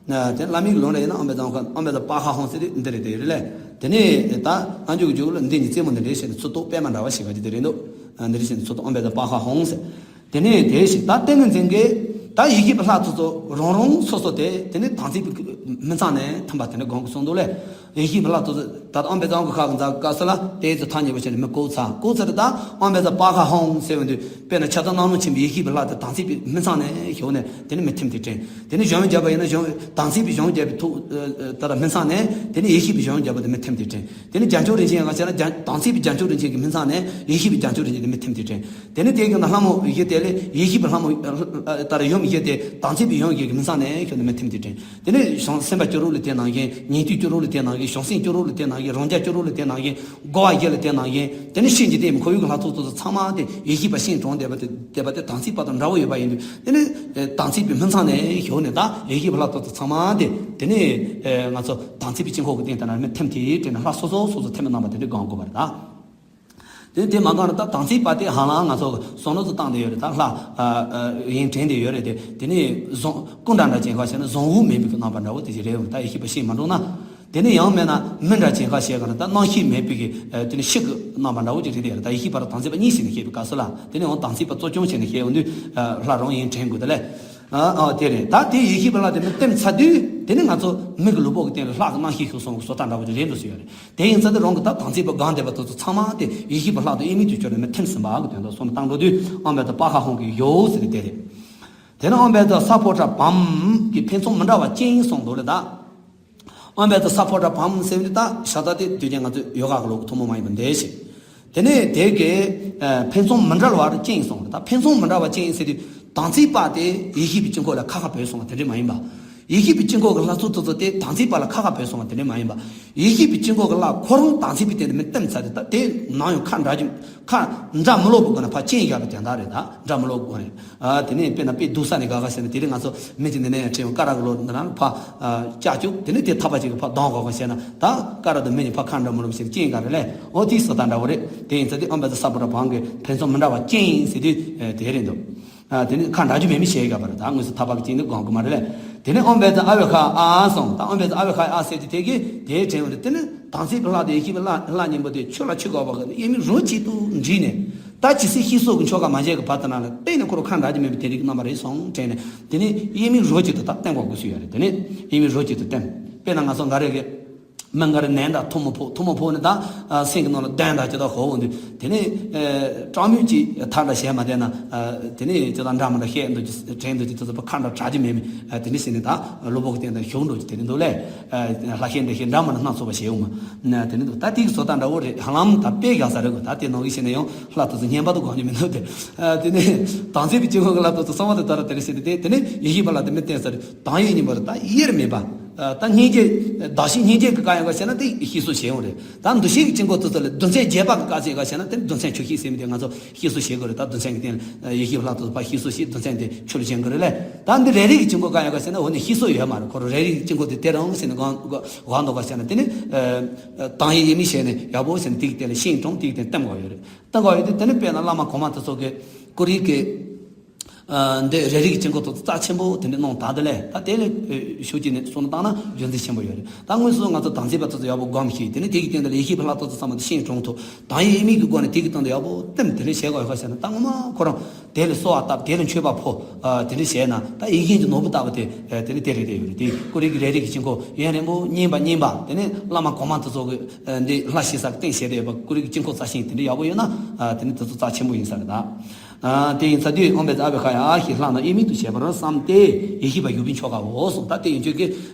བྱ། དེ་བླ་མའི་ལུང་ལ་ཡིན་ན་ཨམ་བན་ཙ་ཨམ་བན་ཙ་པ་ཁ་ཧོང་ཟེར་དུས་འདི་རེད་དེ་རེད་ལས། དེ་ནས་ད་ཨ་མཆོག་གི་རྒྱུད་ལ་འདི་ཉིད་རྩེ་མོ་འདི་འདྲའི་བྱས་ནས་ཚུལ་རྟོག་པད་མ་འདྲ་བ་ཞིག་ག་ཅི་དེ་རེད་འདུག་འདི་འདྲའི་བྱས་ནས་ཚུལ་རྟོག་ཨམ་བན་ཙ་པ་ཁ་ཧོང་ཟེར། དེ་ནས་དེ་བཞིན་ད་ཏིང་ངེ་འཛིན་གྱི་ད་ཡེ་ཤེས་པའི་ལྷ་ཚོགས་ཚོ་རང་རང་སོ་སོ་དེ་དེ་ནས་དམ་ཚིག་པའི་སྨིན་མཚམས་ནས་ཐིམ་པ་དེ་འདྲ་སྒོམ་གྱི་གསུངས་འདུག་ལས། ཡེ་ཤེས་པའི་ལྷ་ཚོགས་ཚོ་ད་ཨམ་བན་ཙ་ཨམ་གི་ཁ་གི་འཛག་སྐབས་སུ་ལ་དེའི་ཚེ་ཐག་ཉེ་པོ་བྱས་ནས་མི་བཀོལ་ཚར་བཀོལ་ཚར་ད་ཨམ་བན་ཙ་པ་ཁ་ཧོང་ཟེར་བ་འདུག་དཔེར་ན་ཆ་ཚང་སྣང་རུང་ཆེན་པོའི་ཡེ་ཤེས་པའི་ལྷ་དེ་དམ་ཚིག་པའི་སྨིན་མཚམས་ནས་ཞོག་ནས་དེ་ནས་མི་ཐིམ་དེ་དྲན། དེ་ནས་གཞོམ་བརྒྱབ་པ་ཡིན་ན་གཞོམ་དམ་ཚིག་པའི་གཞོམ་བརྒྱབ་པའི་ཐོག་ད་ལ་སྨིན་མཚམས་ནས་དེ་ནས་ཡེ་ཤེས་པའི་གཞོམ་བརྒྱབ་པ་དེ་མི་ཐིམ་དེ་དྲན། དེ་ནས་རྒྱ་མཆོག་རིན་ཆེན་ཡང་བྱས་ན་རྒྱ་དམ་ཚིག་པའི་རྒྱ་མཆོག་རིན་ཆེན་གྱི་སྨིན་མཚམས་ནས་ཡེ་ཤེས་པའི་རྒྱ་མཆོག་རིན་ཆེན་དེ་མི་ཐིམ་དེ་དྲན། དེ་ནས་དེ་གི་ན་ལྷ་མོ་ཡི་དེ་ལས་ཡེ་ཤེས་པའི་ལྷ་མོ་ལྟར་ཡུམ་ཡི་དེ་དམ་ཚིག་པའི་ཡུམ་ཡི་གི་སྨིན་མཚམས་ནས་ཁྱོད་ནི་མི་ཐིམ་དེ་དྲན། དེ་ནས་བྱང་སེམས་དཔའ་སྐྱོ་རོགས་ལ་དེ་ནང་བཞིན་ཉན་ཐོས་སྐྱོ་རོགས་ལ་དེ་ནང་བཞིན་བྱང་སེམས་སྐྱོ་རོགས་ལ་དེ་ནང་བཞིན་རང་རྒྱལ་སྐྱོ་རོགས་ལ་དེ་ནང་བཞིན་རྒོལ་བ་ཡི་ལ་དེ་ནང་བཞིན་དེ་ནས་ཤིན་ཏུ་དེ་ཁོར་ཡུག་གི་ལྷ་ཚོགས་ཚོགས་ཚང་མ་དེ་ཡེ་ཤེས་པ་ཤིང་གྲོང་བསྡད་པ་དེ་བསྡད་པ་དེ་དམ་ཚིག་པ་དང་འདྲ་བོ་ཡོད་པ་ཡིན་དུས་དེ་ནས་དམ་ཚིག་པའི་སྨིན་མཚམས་ནས་ཞོག་ནས་ད་ཡེ་ཤེས་པ་ལྷ་ཚོགས་ཚོགས་ཚང་མ་དེ་དེ་ནས་ང་ཚོ་དམ་ཚིག་པའི་དཀྱིལ་འཁོར་གྱི་སྟེང་དེ་ན་མི་ཐིམ་དེ་དྲན་ན་ལྷ་སོ་སོ་སོ་སོ་ཐིམ་པའི་རྣམ་པ་དེ་འདྲ་སྒོམ་དགོས་པ་རེད་ད། དེ་དེ་མ་གང་རུ་ད་དམ་ཚིག་པ་དེ་ཧ་ལམ་ང་ཚོ་གི་བསམ་བློ་ཚོ་བཏང་དེ་ཡོད་རེད། ད་ལྷ་ཡིན་དྲན་དེ་ཡོད་རེད། དེ་དེ་ནས་བཟང་སྐུ་འདྲ་འདྲ་ཅན་ཁ་བྱས་ན་བཟང་བོ་མེད་པའི་གི་རྣམ་པ་འདྲ་བོ་དེ་ཅིག་རེད་འོང་། ད་ཡེ་ཤེས་པ་ཤིང་མ་འགྲོ་ན། དེ་ནས་ཡང་མེད་ན་མི་འདྲ་ཅན་ཁ་བྱས་ག་ན་ད་རྣམ་ཤེས་མེད་པའི་གི་དེ་ནས་ཤིང་གི་རྣམ་པ་འདྲ་བོ་ཅིག་རེད་དེ་ཡོད་རེད། ད་ཡེ་ཤེས་པ་ར་དམ་ཚིག་པ་གཉིས་ཟེར་ནས་བཤད་པའི་སྐབས་སུ་ལ་དེ་ནས་འོང་དམ་ཚིག་པ་གཙོ་སྐྱོང་བྱས་ནས་བཤད་འོང་དུས་ལྷ་རང་ཡིན་དྲན་དགོས་དེ་ལས། ཨ་ཨ་དེ་རེད། ད་དེ་ཡེ་ཤེས་པ་ལྷ་དེ་མི་ལྟེམ་ཚར་དུས་དེ་ནས་ང་ཚོ་མི་གི་ལུས་པོ་གི་སྟེང་ལ་ལྷ་གི་རྣམ་ཤེས་ཤུགས་སོང་གི་བཟོ་ལྟ་འདྲ་བོ་ཅིག་རེད་འདུག་ཟེར་ཡོད་རེད། དེ་ཡིན་ཙང་དེ་རང་གི་ད་དམ་ཚིག་པ་སྒང་བསྡད་པ་དེ་ཚོ་ཚང་མ་དེ་ཡེ་ཤེས་པ་ལྷ་དང་དབྱེར་མེད་དུ་གྱུར་ནས་མི་ཐིམ་ཟིན་པ་གི་དོན་དུ་སོང་བཏང་འགྲོ་དུས་ཨམ་བན་ཙ་པ་ཁ་ཧོང་གི་ཡོ་ཟེར་དེ་རེད། དེ་ནས་ཨམ་བན་ཙ་ས་ཕོ་ཊ་བམ་གི་ཕན་ཚུན་མི་འདྲ་བ་ཅན་གསུངས་འདུག་ལ་ད། ཨམ་བན་ཙ་ས་ཕོ་ཊ་བམ་ཟེར་བ་འདི་ད་ཤ་སྟག་དེ་དུས་རྒྱུན་ང་ཚོས་ཡོ་ག་གི་ལུགས་ཀྱི་ཐུན་མོང་མ་ཡིན་པ་འདི་ཞིག་དེ་ནས་དེ་གའི་ཕན་ཚུན་མི་འདྲ་བ་ཅན་གསུངས་རེད། ད་ཕན་ཚུན་མི་འདྲ་བ་ཅན་ཟེར་དུས་དམ་ཚིག་པ་དེ་ཡེ་ཤེས་པའི་དཀྱིལ་འཁོར་ལ་ཁ་ཁ་བོས་སོང་བ་དེ་འདྲ་མ་ཡིན་པ། ཡེ་ཤེས་པའི་དཀྱིལ་འཁོར་གྱི་ལྷ་ཚོགས་ཚོགས་ཚོགས་དེ་དམ་ཚིག་པ་ལ་ཁ་ཁ་བོས་སོང་བ་དེ་འདྲ་མ་ཡིན་པ། ཡེ་ཤེས་པའི་དཀྱིལ་འཁོར་གྱི་ལྷ་ཁོ་རང་དམ་ཚིག་པའི་སྟེང་དུ་མི་ལྟེམ་ཚར་དུས་ད་དེ་ནང་ཡང་ཁ་འདྲ་རྒྱུ་ཁ་འདྲ་མི་ལོག་པའི་སྒོ་ནས་ཕར་རྐྱེན་བཞག་པའི་དོན་དག་རེད། ད་འདྲ་མི་ལོག་པའི་སྒོ་ནས། ཨ་དེ་ནས་དཔེར་ན་དཔེ་སྡུག་ས་ནས་དགའ་དགའ་ཟེར་ན་དེ་རིང་ང་ཚོ་མི་གཅིག་འདི་ནས་ཡང་ཁྲིད་ཡོང་། ཀ་ར་གི་ལོ་འདི་ན་ཕ་ལྕགས་ཀྱུ་དེ་ནས་དེ་ཐག་པ་གཅིག་གི་ཕ་གདོང་གོ་གོ་བྱས་ན་ད་ཀ་ར་དང་མི་གཉིས་ཕ་ཁ་འདྲ་མི་འདྲ་བྱས་ན་རྐྱེན་ག་རེ་ལས་འོ་དེའི་བཟོ་ལྟ་འདྲ་བོ་རེད། དེ་ཡིན་ཙང་དེ་ཨམ་བན་ཙ་ས་ཕོ་ཊ་བམ་གི་ཕན་ཚུན་མི་འདྲ་བ་ཅན་ཡིན་ཟེར་དུས་དེ་རེད་འདུག་ཨ་དེ་ནས་ཁ་འདྲ་རྒྱུ་མེད་མི་བྱས་ཡོད་པ་རེད། ད་དངོས་སུ་ཐག་པ་གི་རྐྱེན་དེ་སྒོམ་གི་མ་རེད་ལས། དེ་ནས་ཨམ་བན་ཙ་ཨ་བེ་ཁ་ཨ་སོང་། ད་ཨམ་བན་ཙ་ཨ་བེ་ཁ་ཨ་ཟེར་དུས་དེ་གི་དེའི་དྲན་བ་རེད། དེ་ནི་དམ་ཚིག་པའི་ལྷ་དང་ཡེ་ཤེས་པའི་ལྷ་ལྷ་གཉིས་པོ་དེ་ཆོས་ལ་ཆོས་དགག་པ་གི་དབྱེར་མེད་རོ་གཅིག་ཏུ་འདྲེས་ནས་ད་ཇི་སྲིད་ཤེས་སོགས་ཀྱི་ཆོ་ག་མ་བྱས་ཀྱི་བར་དུ་ན་ལ་གཏན་ནས་ཁོ་རང་ཁ་འདྲ་རྒྱུ་མེད་པའི་དེ་རིགས་རྣམ་པ་རེད་སོང་དྲན་ནས་དེ་ནི་དབྱེར་མེད་རོ་གཅིག་ཏུ་ད་བསྟན་དགོས་དགོས་སུ་ཡོད་རེད། དེ་ནི་དབྱེར་མེད་རོ་གཅིག་ཏུ་བསྟན། དཔེར་ན་ང་ཚོ་འགའ་རེ་གི་མི་འགའ་རེ་ནན་འདྲ་ཐུ་མོ་ཕོག་ཐུ་མོ་ཕོག་ནས་ད་སེམས་ཀྱི་ནང་ལ་གདོན་འདྲ་ཅི་ད་ཧོ་འོང་དུས་དེ་ནི་སྐྲག་མོས་ཀྱིས་ཐག་འདྲ་བྱས་མ་བསྡད་ན་དེ་ནི་ཅི་ད་འདྲ་མི་འདྲ་བཤད་འདུག་ཅི་དྲན་འདུག་ཅི་ད་ཚོ་ཁ་འདྲ་གྲག་རྒྱུ་མེད་མེད་དེ་ནི་ཟེར་ནས་ད་ལུས་པོ་གི་སྟེང་དུ་ཞུགས་འགྲོ་རྒྱུ་དེ་རེད་འདུག་ལས། ལྷ་བཤད་འདི་བཤད་འདྲ་མི་འདྲ་སྣ་ཚོགས་པ་བྱེད་འོང་མ། དེ་ནི་འདུག་ད་དེ་གི་བཟོ་ལྟ་འདྲ་བོ་རེད། ཧ་ལམ་ད་དཔེ་བཞག་ས་རེད་གོ། ད་དེ་ནང་གི་བཤད་ན་ཡང་ལྷ་དེ་ཚོ་བསྙེན་པ་དུ་གང་ཉིད་མི་འདུག་སྟེ། དེ་ནི་དམ་ཚིག་པའི་དཀྱིལ་འཁོར་གྱི་ལྷ་དེ་ཚོ་གསང་བ་དེ་ལྟར་དེ་རེད་ཟེར་ཏེ་དེ་དེ་ནི་ཡེ་ཤེས་པ་ལྷ་དེ་མི་བསྟན་ས་རེད། དང་ཡེ་གཉིས་པ་རེད། ད་དབྱེར་མེད་པ། ད་སྙིང་རྗེ་གདགས་གཞི་སྙིང་རྗེ་གི་བཀའ་ཡང་ག་བྱས་ན་དེ་ཤེས་སོ་བྱེད་འོང་རེད། ད་འདུ་ཤེས་ཀྱི་དཀྱིལ་འཁོར་དེ་ཚོ་ལ་རྡུལ་ཚོན་རྒྱས་པ་གི་བཀའ་བྱས་ག་བྱས་ན་དེ་རྡུལ་ཚོན་ཆུ་ཤེས་ཟེར་མི་དེ་ང་ཚོ་ཤེས་སོ་བྱེད་དགོས་རེད། ད་རྡུལ་ཚོན་གྱི་སྟེང་ལ་ཡེ་ཤེས་པ་ལྷ་དེ་ཚོ་ཕར་ཤེས་སོ་བྱེད། རྡུལ་ཚོན་དེ་ཆུ་ལ་བྱེད་དགོས་རེད་ལས། ད་འདི་རེ་རེ་གི་དཀྱིལ་འཁོར་ག་ཡང་ག་བྱས་ན་འོ་ནི་ཤེས་སོ་ཡོད་མ་རེད། ཁོ་རང་རེ་རེ་གི་དཀྱིལ་འཁོར་དེ་དེ་རང་ཟེར་ནས་གང་གང་འདུག་ག་བྱས་ན་དེ་ནི་དང་ཡེ་དབྱེར་མེད་བྱས་ནས་ཡག་པོ་བྱས་ནས་དེ་གི་སྟེང་ལ་ཤིང་གྲོང་དེ་གི་སྟེང་བསྟན་དགོས་ཡོད་རེད། བསྟན་དགོས་ཡོད་དུས་དེ་ནི་དཔེར་ན་བླ་མ་གོང་མ་དེ་ཚོ་གི་ཀུ་རེ་གི་འདི་རེ་རེ་གི་དཀྱིལ་འཁོར་དེ་ཚོ་རྩ་ཆེན་པོ་དེ་འདྲ་གནང་དང་དེ་ལས་ད་དེ་ལས་ཤུགས་ཀྱིས་ནི་གསུང་བཏང་ན་རྒྱུ་མཚན་ཆེན་པོ་ཡོད་རེད། ད་དངོས་སུ་ང་ཚོ་དམ་ཚིག་པ་དེ་ཚོ་ཡག་པོ་སྒོམ་ཤེས། དེ་ནི་དེ་གི་སྟེང་དུ་ལ་ཡེ་ཤེས་པ་ལྷ་དེ་ཚོ་ཚང་མ་དེ་ཤིང་གྲོང་དུ་དང་ཡེ་དབྱེར་མེད་ཀྱི་སྒོ་ནས་དེ་གི་སྟེང་དུ་ཡག་པོ་བསྟན་དེ་འདྲ་བྱེད་དགོས་ཡོད་ཁ་ཤས་ན་ད་ངོ་མ་ཁོ་རང་དེ་ལ་གསོལ་བ་བཏབ། དེ་ལ་མཆོད་པ་ཕུལ། དེ་འདྲ་བྱས་ན་ད་ཡེ་ཤེས་ཀྱི་ནོར་བུ་ལྟ་བུ་དེ་དེ་ནི་དེ་རེད་དེ་ཡོད་རེད། དེ་ཀུ་རེ་གི་རེ་རེ་གི་དཀྱིལ་འཁོར་ཡུན་རིང་པོ་བསྙེན་པ་བསྙེན་པ་དེ་ནི་བླ་མ་གོང་མ་དེ་ཚོ་གི་འདི་ལྷ་ཞིག་ས་གི་སྟེང་བྱས་ཏེ་ཡོད་པ་ཀུ་རེ་གི་དཀྱིལ་འཁོར་རྩ་ཤིང་དེ་འདྲ་ཡག་པོ་ཡོད་ན་དེ་ནི་དེ་ཚོ་རྩ་ཆེན་པོ་ཡིན་ས་རེད་ད། དེ་ཡིན་ས་དུས་ཨོཾ་བཛྲ་ཨ་བྷྱ་ཧ་ཡ་ཞེས་ལྷག་ན་དབྱེར་མེད་དུ་བྱས་པར་བསམས་ཏེ་ཡེ་ཤེས་པ་བཞུགས་པའི་ཆོ་གའོ་གསུངས། ད་དེ་ཡིན་ཚོད་ཀྱི་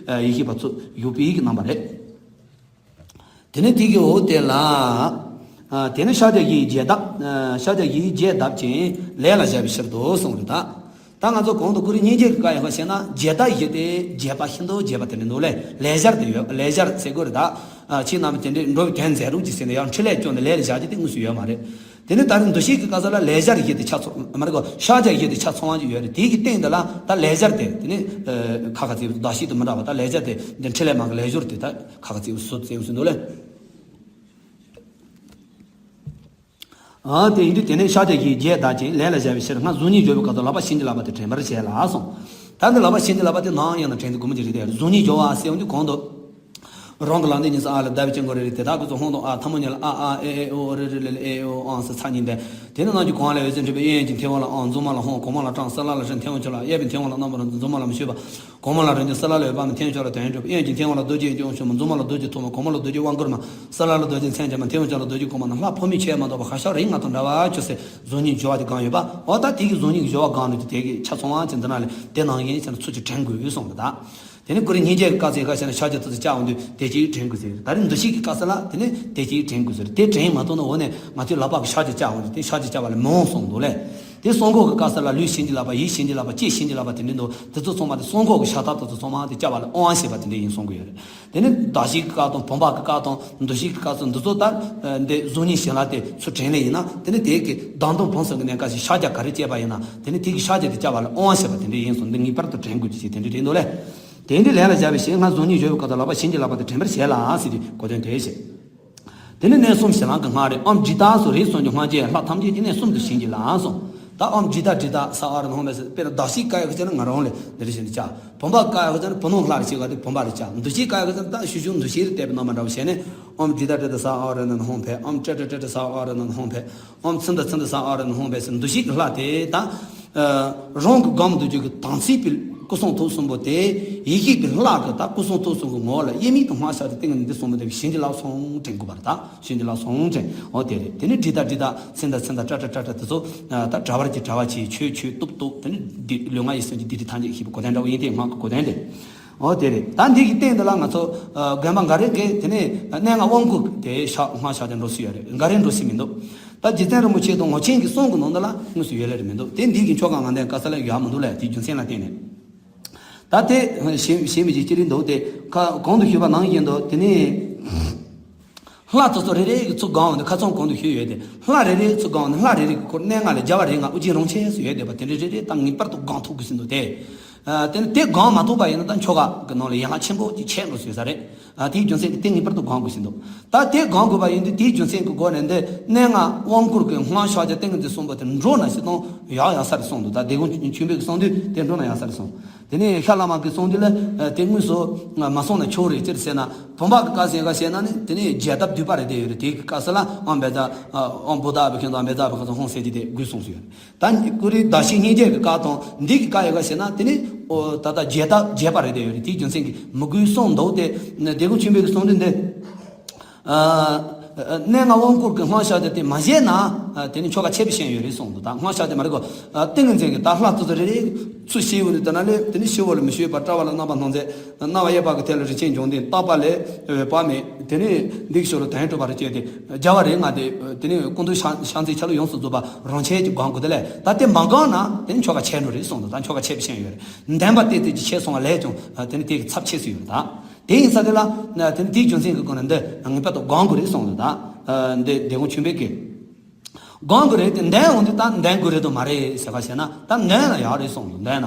ཡེ་ཤེས་པ་ཚོ་བཞུགས་པའི་གི་རྣམ་པ་རེད། དེ་ནས་དེ་གི་འོག་དེ་ལ། དེ་ནས་ཕྱག་རྒྱ་བཞིའི་རྒྱས་གདབ། ཕྱག་རྒྱ་བཞིའི་རྒྱས་གདབ་ཅིང་ལས་ལ་བཞག་པའི་ཕྱིར་དུ་གསུངས་རེད་ད། ད་ང་ཚོ་གོང་དུ་ཀུ་རེ་སྙིང་རྗེ་གི་བཀའ་ཡང་བཤད་ན་རྒྱས་གདབ་བཞི་དེ་རྒྱས་པ་ཤིན་ཏུ་རྒྱས་པ་དེ་འདྲ་འདུག་ལས་ལས་སྦྱར་དེ་ཡོད། ལས་སྦྱར་ཟེར་དགོས་རེད་ད། ཕྱིའི་རྣམ་པ་དེ་འདྲའི་འགྲོ་བའི་དོན་མཛད་རོགས་ཀྱིས་ཟེར་ནས་ཡང་འཕྲིན་ལས་སྐྱོན་ནས་ལས་ལ་བཞག་རྒྱུ་དེ་དངོས་སུ་ཡོད་མ་རེད། དེ་ནི་ད་རེས་འདུ་ཤེས་ཀྱི་སྐབས་སུ་ལ་ལེགས་སྦྱར་ཡིད་དེ་ཆ་ཚང་མ་རེད་གོ། ཤཱཀྱ་ཡིད་དེ་ཆ་ཚང་བ་ཅིག་ཡོད་རེད། དེ་གི་སྟེང་དུ་ལ་ད་ལེགས་སྦྱར་དེ་དེ་ནི་ཁ་ཁ་ཚིག་བདག་བསྐྱེད་དུ་མི་འདྲ་བ། ད་ལེགས་སྦྱར་དེ་འདི་འཕྲིན་ལས་མ་གི་ལེགས་སྦྱོར་དེ་ད་ཁ་ཁ་ཚིག་སུ་ཚིག་སུ་འདུག་ལེ། ཨ་དེ་ཡིན་དུས་དེ་ནས་ཤཱཀྱ་ཡིས་རྗེས་བདག་བསྐྱེད་ལས་ལ་བཞག་པའི་ཕྱིར་སྔར་གཟུགས་བརྙན་བརྗོད་པའི་སྐབས་སུ་ལག་པ་བྱིན་གྱིས་བརླབས་པ་དེ་དྲན་པར་བྱས་ལ་གསུངས། ད་འདི་ལག་པ་བྱིན་གྱིས་བརླབས་པ་དེ་ནམ་ཡང་ན་དྲན་དུ་དགོས་མི་ཅིག་རེད་དེ། གཟུགས་བརྙན་བརྗོད་པ་ཟེར་ཡོང་དུས་གོང་དུ། རང་གི་ལག་མཐིལ་གཉིས་སུ་ཨ་ལ་བཟླས་པའི་དཀྱིལ་འཁོར་རེ་རེ་དེ་དག་གི་ཚོ་ཧོང་དང་ཨ་ཐ་མ་གཉིས་ལ་ཨ་ཨ་ཨེ་ཨེ་ཨོ་རེ་རེ་ལེ་ལེ་ཨེ་ཨོ་ཨང་ཟེར་ཚར་གཉིས་པས། དེ་ནི་ནང་གི་གོང་ལ་འོད་ཟེར་འཕྲོས་པའི་གཡས་གཡོན་གྱི་མཐེ་བོང་ལ་ཨང་། མཛུབ་མོ་ལ་ཧོང་། གོང་མ་ལ་ཀྲང་། ས་ལ་ལ་ཧྲི། མཐེ་བོང་ཆུ་ལ། གཡས་པའི་མཐེ་བོང་ལ་རྣམ་པར་རིག་མཛུབ་མོ་ལ་མི་ཆོད་པ། གོང་མ་ལ་རང་བྱུང་། ས་ལ་ལ་འོད་དཔག་མེད། མཐེ་བོང་ཆུ་ལ་དོན་ཡོད་གྲུབ། གཡོན་གྱི་མཐེ་བོང་ལ་རྡོ་རྗེ་གཡོན་གྱི་དབང་ཕྱུག་མ། མཛུབ་མོ་ལ་རྡོ་རྗེ་ཐུར་མ། གོང་མ་ལ་རྡོ་རྗེ་དབང་བསྐུར་མ། ས་ལ་ལ་རྡོ་རྗེ་མཚན་བརྒྱ་མ། མཐེ་བོང་ཆུ་ལ་རྡོ་རྗེ་གོང་མ་རྣམས་ལྷ་ཕོ་མོའི་ཆོས་མ་གཏོགས་པ་ཁ་ཤས་རིགས་ལྔ་དང་འདྲ་བར་གྱུར་ཚེ་གཟུགས་བརྙན་སྦྱོར་བ་དེ་གང་ཡོད་པ། འོ་ད་དེ་གི་གཟུགས་བརྙན་གྱི་སྦྱོར་བ་གང་འདུག་དེ་གི་ཆ་ཚང་བ་ཅན་འདི་ན་ལས་དེ་ནང་བཞིན་བྱས་ན་ཚུལ་གྱིས་དྲན་དགོས་གསུངས་པ་དང་། དེ་ནི་ཀུ་རེ་སྙིང་རྗེ་གི་སྐབས་སུ་ཡི་ག་བྱས་ན་ཤཱཀྱ་ཐུབ་ཚོད་བཅའ་འོང་དུས་དེ་གཅིག་དྲན་དགོས་ཟེར། ད་རེས་འདུ་ཤེས་ཀྱི་སྐབས་སུ་ལ་དེ་ནི་དེ་གཅིག་དྲན་དགོས་ཟེར། དེ་དྲན་མ་ཐུབ་ན་འོ་ནས་ང་ཚོའི་ལག་པ་གི་ཤཱཀྱ་བཅའ་འོང་དུས་དེ་ཤཱཀྱ་བཅའ་བ་ལས་མི་འོང་གསུངས་འདུག་ལས། དེ་གསང་སྒོ་གི་སྐབས་སུ་ལ་ལུས་བྱིན་གྱིས་བརླབས་པ། ཡིད་བྱིན་གྱིས་བརླབས་པ། ལྕེ་བྱིན་གྱིས་བརླབས་པ་དེ་འདྲ་འདུག་དེ་ཚོ་ཚང་མ་དེ་གསང་སྒོ་གི་ཤ་སྟག་དེ་ཚོ་ཚང་མ་དེ་བཅའ་བ་ལས་དབང་བྱེད་པ་དེ་འདྲ་ཡིན་གསུང་གི་ཡོད་རེད། དེ་ནི་བདག་བསྐྱེད་ཀྱི་སྐབས་དང་བུམ་པ་གི་སྐབས་དང་འདུ་ཤེས་ཀྱི་སྐབས་སུ་འདི་ཚོ་ལྟར་འདི་གཟུགས་བརྙན་བྱིན་རླབས་དེ་ཚུར་དྲན་ལེ་ཡིན་ན། དེ་ནི་དེ་གི་བདག་མདོངས་བུམ་གསུམ་གྱི་གནས་སྐབས་སུ་ཤཱཀྱ་ག་རེ་བཅས་པ་ཡིན་ན། དེ་ནི་དེ་གི་ཤཱཀྱ་དེ་བཅའ་བ་ལ་དབང་བྱེད་པ་དེ་འདྲ་ཡིན་གསུངས། འདི་ངེས་པར་དུ་དྲན་དགོས་ཀྱི་ཞིག་དེ་འདྲ་རེད་འདུག་ལས། དེ་འདི་ལས་ལ་བཞག་པའི་ཕྱིར་སྔར་གཟུགས་བརྙན་བརྗོད་པའི་སྐབས་སུ་ལག་པ་བྱིན་གྱིས་བརླབས་པ་དེ་དྲན་པར་བྱས་ལ་ཟེར་ཏེ་གོ་དོན་དེ་བཤད། དེ་ནི་གནས་གསུམ་ཞི་ལྷག་གི་སྔགས་རེད། ཨོཾ་ཇི་ལྟ་སོགས་རིགས་གསུམ་གྱི་སྔགས་རྗེས་ལྷ་ཐམས་ཅད་ཀྱི་གནས་གསུམ་དུ་བྱིན་གྱིས་བརླབས་གསུངས། ད་ཨོཾ་ཇི་ལྟ་ཇི་ལྟ་ས་ཨ་རུ་ནང་མེད་ཟེར། དཔེར་ན་བདག་བསྐྱེད་བཀའ་ཡག་ཅན་ང་རང་ལས་འདི་རེ་བཞིན་དུ་བཅའ། བུམ་པ་བཀའ་ཡག་ཅན་བུ་ནོ་ལྷ་རེ་བྱེད་ག་དེ་བུམ་པ་རེ་བཅའ། འདུ་ཤེས་བཀའ་ཡག་ཅན་ད་ཞུ་ཞུ་འདུ་ཤེས་རེ་བལྟས་པའི་རྣམ་པ་འདྲ་བོ་བྱས་ནས། ཨོཾ་ཇི་ལྟ་ཇི་ལྟ་ས་ཨ་རུ་ནང་ཧོང་ཕེ། ཨོཾ་ཏྲ་ཏྲ་ཏྲ་ཏྲ་ས་ཨ་རུ་ནང་ཧོང་ཕེ། ཨོཾ་ཚི་ལྟ་ཚི་ལྟ་ས་ཨ་རུ་ནང་ཧོང་ཕེ་ཟེར་འདུ་ཤེས་ཀྱི་ལྷ་དེ་ད། རང་གི་སྒོམ་འདུ་རྒྱུ་གི་དམ་ཚིག་པའི་སྐུ་གསུང་ཐུགས་གསུམ་པོ་དེ། ཡེ་ཤེས་པའི་ལྷ་གི་ད་སྐུ་གསུང་ཐུགས་གསུམ་གྱི་ངོ་བོ་ལ་དབྱེར་མེད་དུ་སྔགས་ཤར་ཏེ་ཏིང་ངེ་འཛིན་གསུམ་པོ་དེ་བྱིན་གྱིས་བརླབས་སོང་དྲན་དགོས་པ་རེད། ད་བྱིན་གྱིས་བརླབས་སོང་དྲན། འོ་དེ་རེད། དེ་ནི་ཌཱི་ཏ་ཌཱི་ཏ་ཚི་ལྟ་ཚི་ལྟ་ཏྲ་ཏྲ་ཏྲ་ཏྲ་དེ་ཚོ་ད་གྲྭ་བར་གྱི་གྲྭ་བ་བྱས། ཆོས་ཆོས་གཏུབ་གཏུབ། དེ་ནི་ལུས་ངག་ཡིད་གསུམ་གྱི་སྡིག་སྒྲིབ་ཐམས་ཅད་ཞི་བའི་གོ་དོན་འདྲ་བོ་ཡིན་ཏེ། སྔགས་ཀྱི་གོ་དོན་དེ། འོ་དེ་རེད། ད་འདི་གི་སྟེང་དུ་ལ་ང་ཚོ་དགོན་པ་འགའ་རེ་གིས་དེ་ནས་གནས་ལྔ་དབང་བསྐུར་དེ་ཤག་སྔགས་ཤར་ཏེ་འགྲོ་སྲིད་ཡོད་རེད། འགའ་རེ་འགྲོ་སྲིད་མི་འདུག་ད་རྗེ་བཙུན་རིན་པོ་ཆེ་དང་ངོར་ཆེན་གྱི་གསུང་གི་ནང་དུ་ལ་དངོས་སུ་ཡོད་ལེ་རེད་མི་འདུག་དེ་འདི་གི་ཆོ་ག་ང་འདོན་ག་ས་ལ་ཡོད་མི་འདུག་ལེ། དེའི་རྒྱུ་མཚན་ལ་བརྟེན་ནས། ད་དེ་ཞེས་ཞེས་མི་གཅིག་ཅི་རིགས་འདུག་དེ་ཁ་གོང་དུ་ཞུས་པ་ནང་བཞིན་དུ་དེ་ནས། ལྷ་དེ་ཚོ་རེ་རེ་གི་ཚུར་སྒོམ་འོང་དུས་ཁ་སང་གོང་དུ་ཞུས་ཡོད་དེ། ལྷ་རེ་རེ་ཚུར་སྒོམ་འོང་དུས་ལྷ་རེ་རེ་གི་ཁོར་གནས་ལྔ་ལས་རྒྱལ་བ་རིགས་ལྔ་ཨོ་རྒྱན་རིན་ཆེན་སུ་ཡོད་བསྡད་པ་དེ་འདྲ་རེ་རེ་ད་ངེས་པར་དུ་སྒོམ་ཐུབ་དགོས་ཟིན་འདུག་དེ། དེ་ནི་དེ་སྒོམ་མ་ཐུབ་པ་ཡིན་ན་ད་ཆོ་ག་གི་ནང་ལ་ཡན་ལག་ཆེན་པོ་ཅིག་ཆད་འགྲོ་སྲིད་ས་རེད། དེའི་རྒྱུ་མཚན་གྱིས་དེ་ངེས་པར་དུ་སྒོམ་དགོས་ཟིན་འདུག་ད་དེ་སྒོམ་དགོས་པ་ཡིན་དུས་དེའི་རྒྱུ་མཚན་གྱི་སྒོ་ནས་འདི་གནས་ལྔ་དབང་བསྐུར་གྱི་སྔགས་ཤར་ཏེ་ཏིང་ངེ་འཛིན་གསུམ་པོ་དེ་འགྲོ་ན་ཞིག་དང་ཡག་ཡག་ས་རེད་གསུངས་འདུག་ད་དེ་ཀུན་མཁྱེན་པས་གསུངས་དུས་དེ་འགྲོ་ན་ཡག་ས་རེད་གསུངས། དེ་ནས་ཤར་བླ་མ་གིས་གསུངས་དུས་ལ་དེ་དངོས་སུ་མ་གསུངས་ན་ཆོག་རེད། ཅི་རེད་ཟེར་ན་བུམ་པ་གི་སྐབས་སུ་ཡིན་ག་ཟེར་ན་ནི་དེ་ནས་རྒྱས་བཏབ་བསྡུས་པ་རེད་བསྡད་ཡོད་རེད། དེ་གི་སྐབས་སུ་ལ་ཨོཾ་བཛྲ་ཨོཾ་བོ་དྷ་བྷི་ཁྱེན་ཙམ་ཨོཾ་བཛྲ་བྷི་ཁྱེན་ཙམ་ཧཱུྃ་ཟེར་གྱི་དེ་དགོས་གསུངས་སུ་ཡོད་རེད། ད་ཀུ་རེ་བདག་བསྐྱེད་སྙིང་རྗེ་གི་སྐབས་དང་འདི་གི་སྐབས་ཡོད་ག་ཟེར་ན་དེ་ནི་ཨོ་ད་ལྟ་རྒྱས་བཏབ་རྒྱས་པ་རེད་བསྡད་ཡོད་རེད། དེའི་རྒྱུ་མཚན་གྱིས་མི་དགོས་གསུངས་འདུག་དེ་དེ་ཀུན་མཁྱེན་པས་གསུངས་དུས་འདི། གནས་ལྔ་དབང་བསྐུར་གྱི་སྔགས་ཤར་ཏེ་དེ་མ་བཞེས་ན་དེ་ནི་ཆོ་ག་ཆད་པའི་ཤན་ཡོད་རེད་གསུངས་འདུག་ད་སྔགས་ཤར་ཏེ་མ་རེད་གོ། ཏིང་ངེ་འཛིན་གྱི་ད་ལྷ་ཚོགས་རེ་རེ་ཚུར་ཞི་བ་ནི་དེ་ན་ལས་དེ་ནི་ཞི་བ་ལ་མི་ཞུ་བར་དཔྲལ་བ་ལ་རྣམ་པར་སྣང་མཛད། རྣ་བ་གཡས་པ་གི་ཐད་ལ་རིན་ཆེན་འབྱུང་ལྡན། བརྟག་པ་ལས་འོད་དཔག་མེད། དེ་ནི་འདི་གི་ཞོར་ལ་དོན་གྲུབ་པ་རེ་བྱས་ཏེ་རྒྱལ་བ་རིགས་ལྔ་དེ་དེ་ནི་སྐུ་མདོག་ཤ་ཤ་མཛེས་ཆ་ལུགས་ཡོངས་སུ་རྫོགས་པ་རང་ཆས་ཀྱི་སྒོམ་དགོས་དེ་ལས་ད་དེ་མ་སྒོམ་ན་དེ་ནི་ཆོ་ག་ཆད་འགྲོ་རེད་གསུངས་འདུག་ད་ཆོ་ག་ཆད་པའི་ཤན་ཡོད་རེད། འདོན་པ་ཏོག་ཙམ་ཅིག་ཆད་སོང་བ་ལས་ཀྱང་དེ་ནི་དེ་གི་ཚབས་ཆེ་སུ་ཡོད་རེད་ད། དེ་ཡིན་ས་དེ་ལ་དེ་ནི་དེའི་རྒྱུ་མཚན་གྱི་སྒོ་ནས་འདི་ངེས་པར་དུ་སྒོམ་དགོས་རེད་གསུངས་འདུག་ད་འདི་དེ་ཀུན་མཁྱེན་པས་ཀྱི་སྒོམ་དགོས་རེད་དེ་འདོན་འོང་དུས་ད་འདོན་དགོས་རེད་དོ་མ་རེད་ཟེར་ག་བྱས་ན་ད་འདོན་ན་ཡག་རེད་གསུངས་འདུག་འདོན་ན་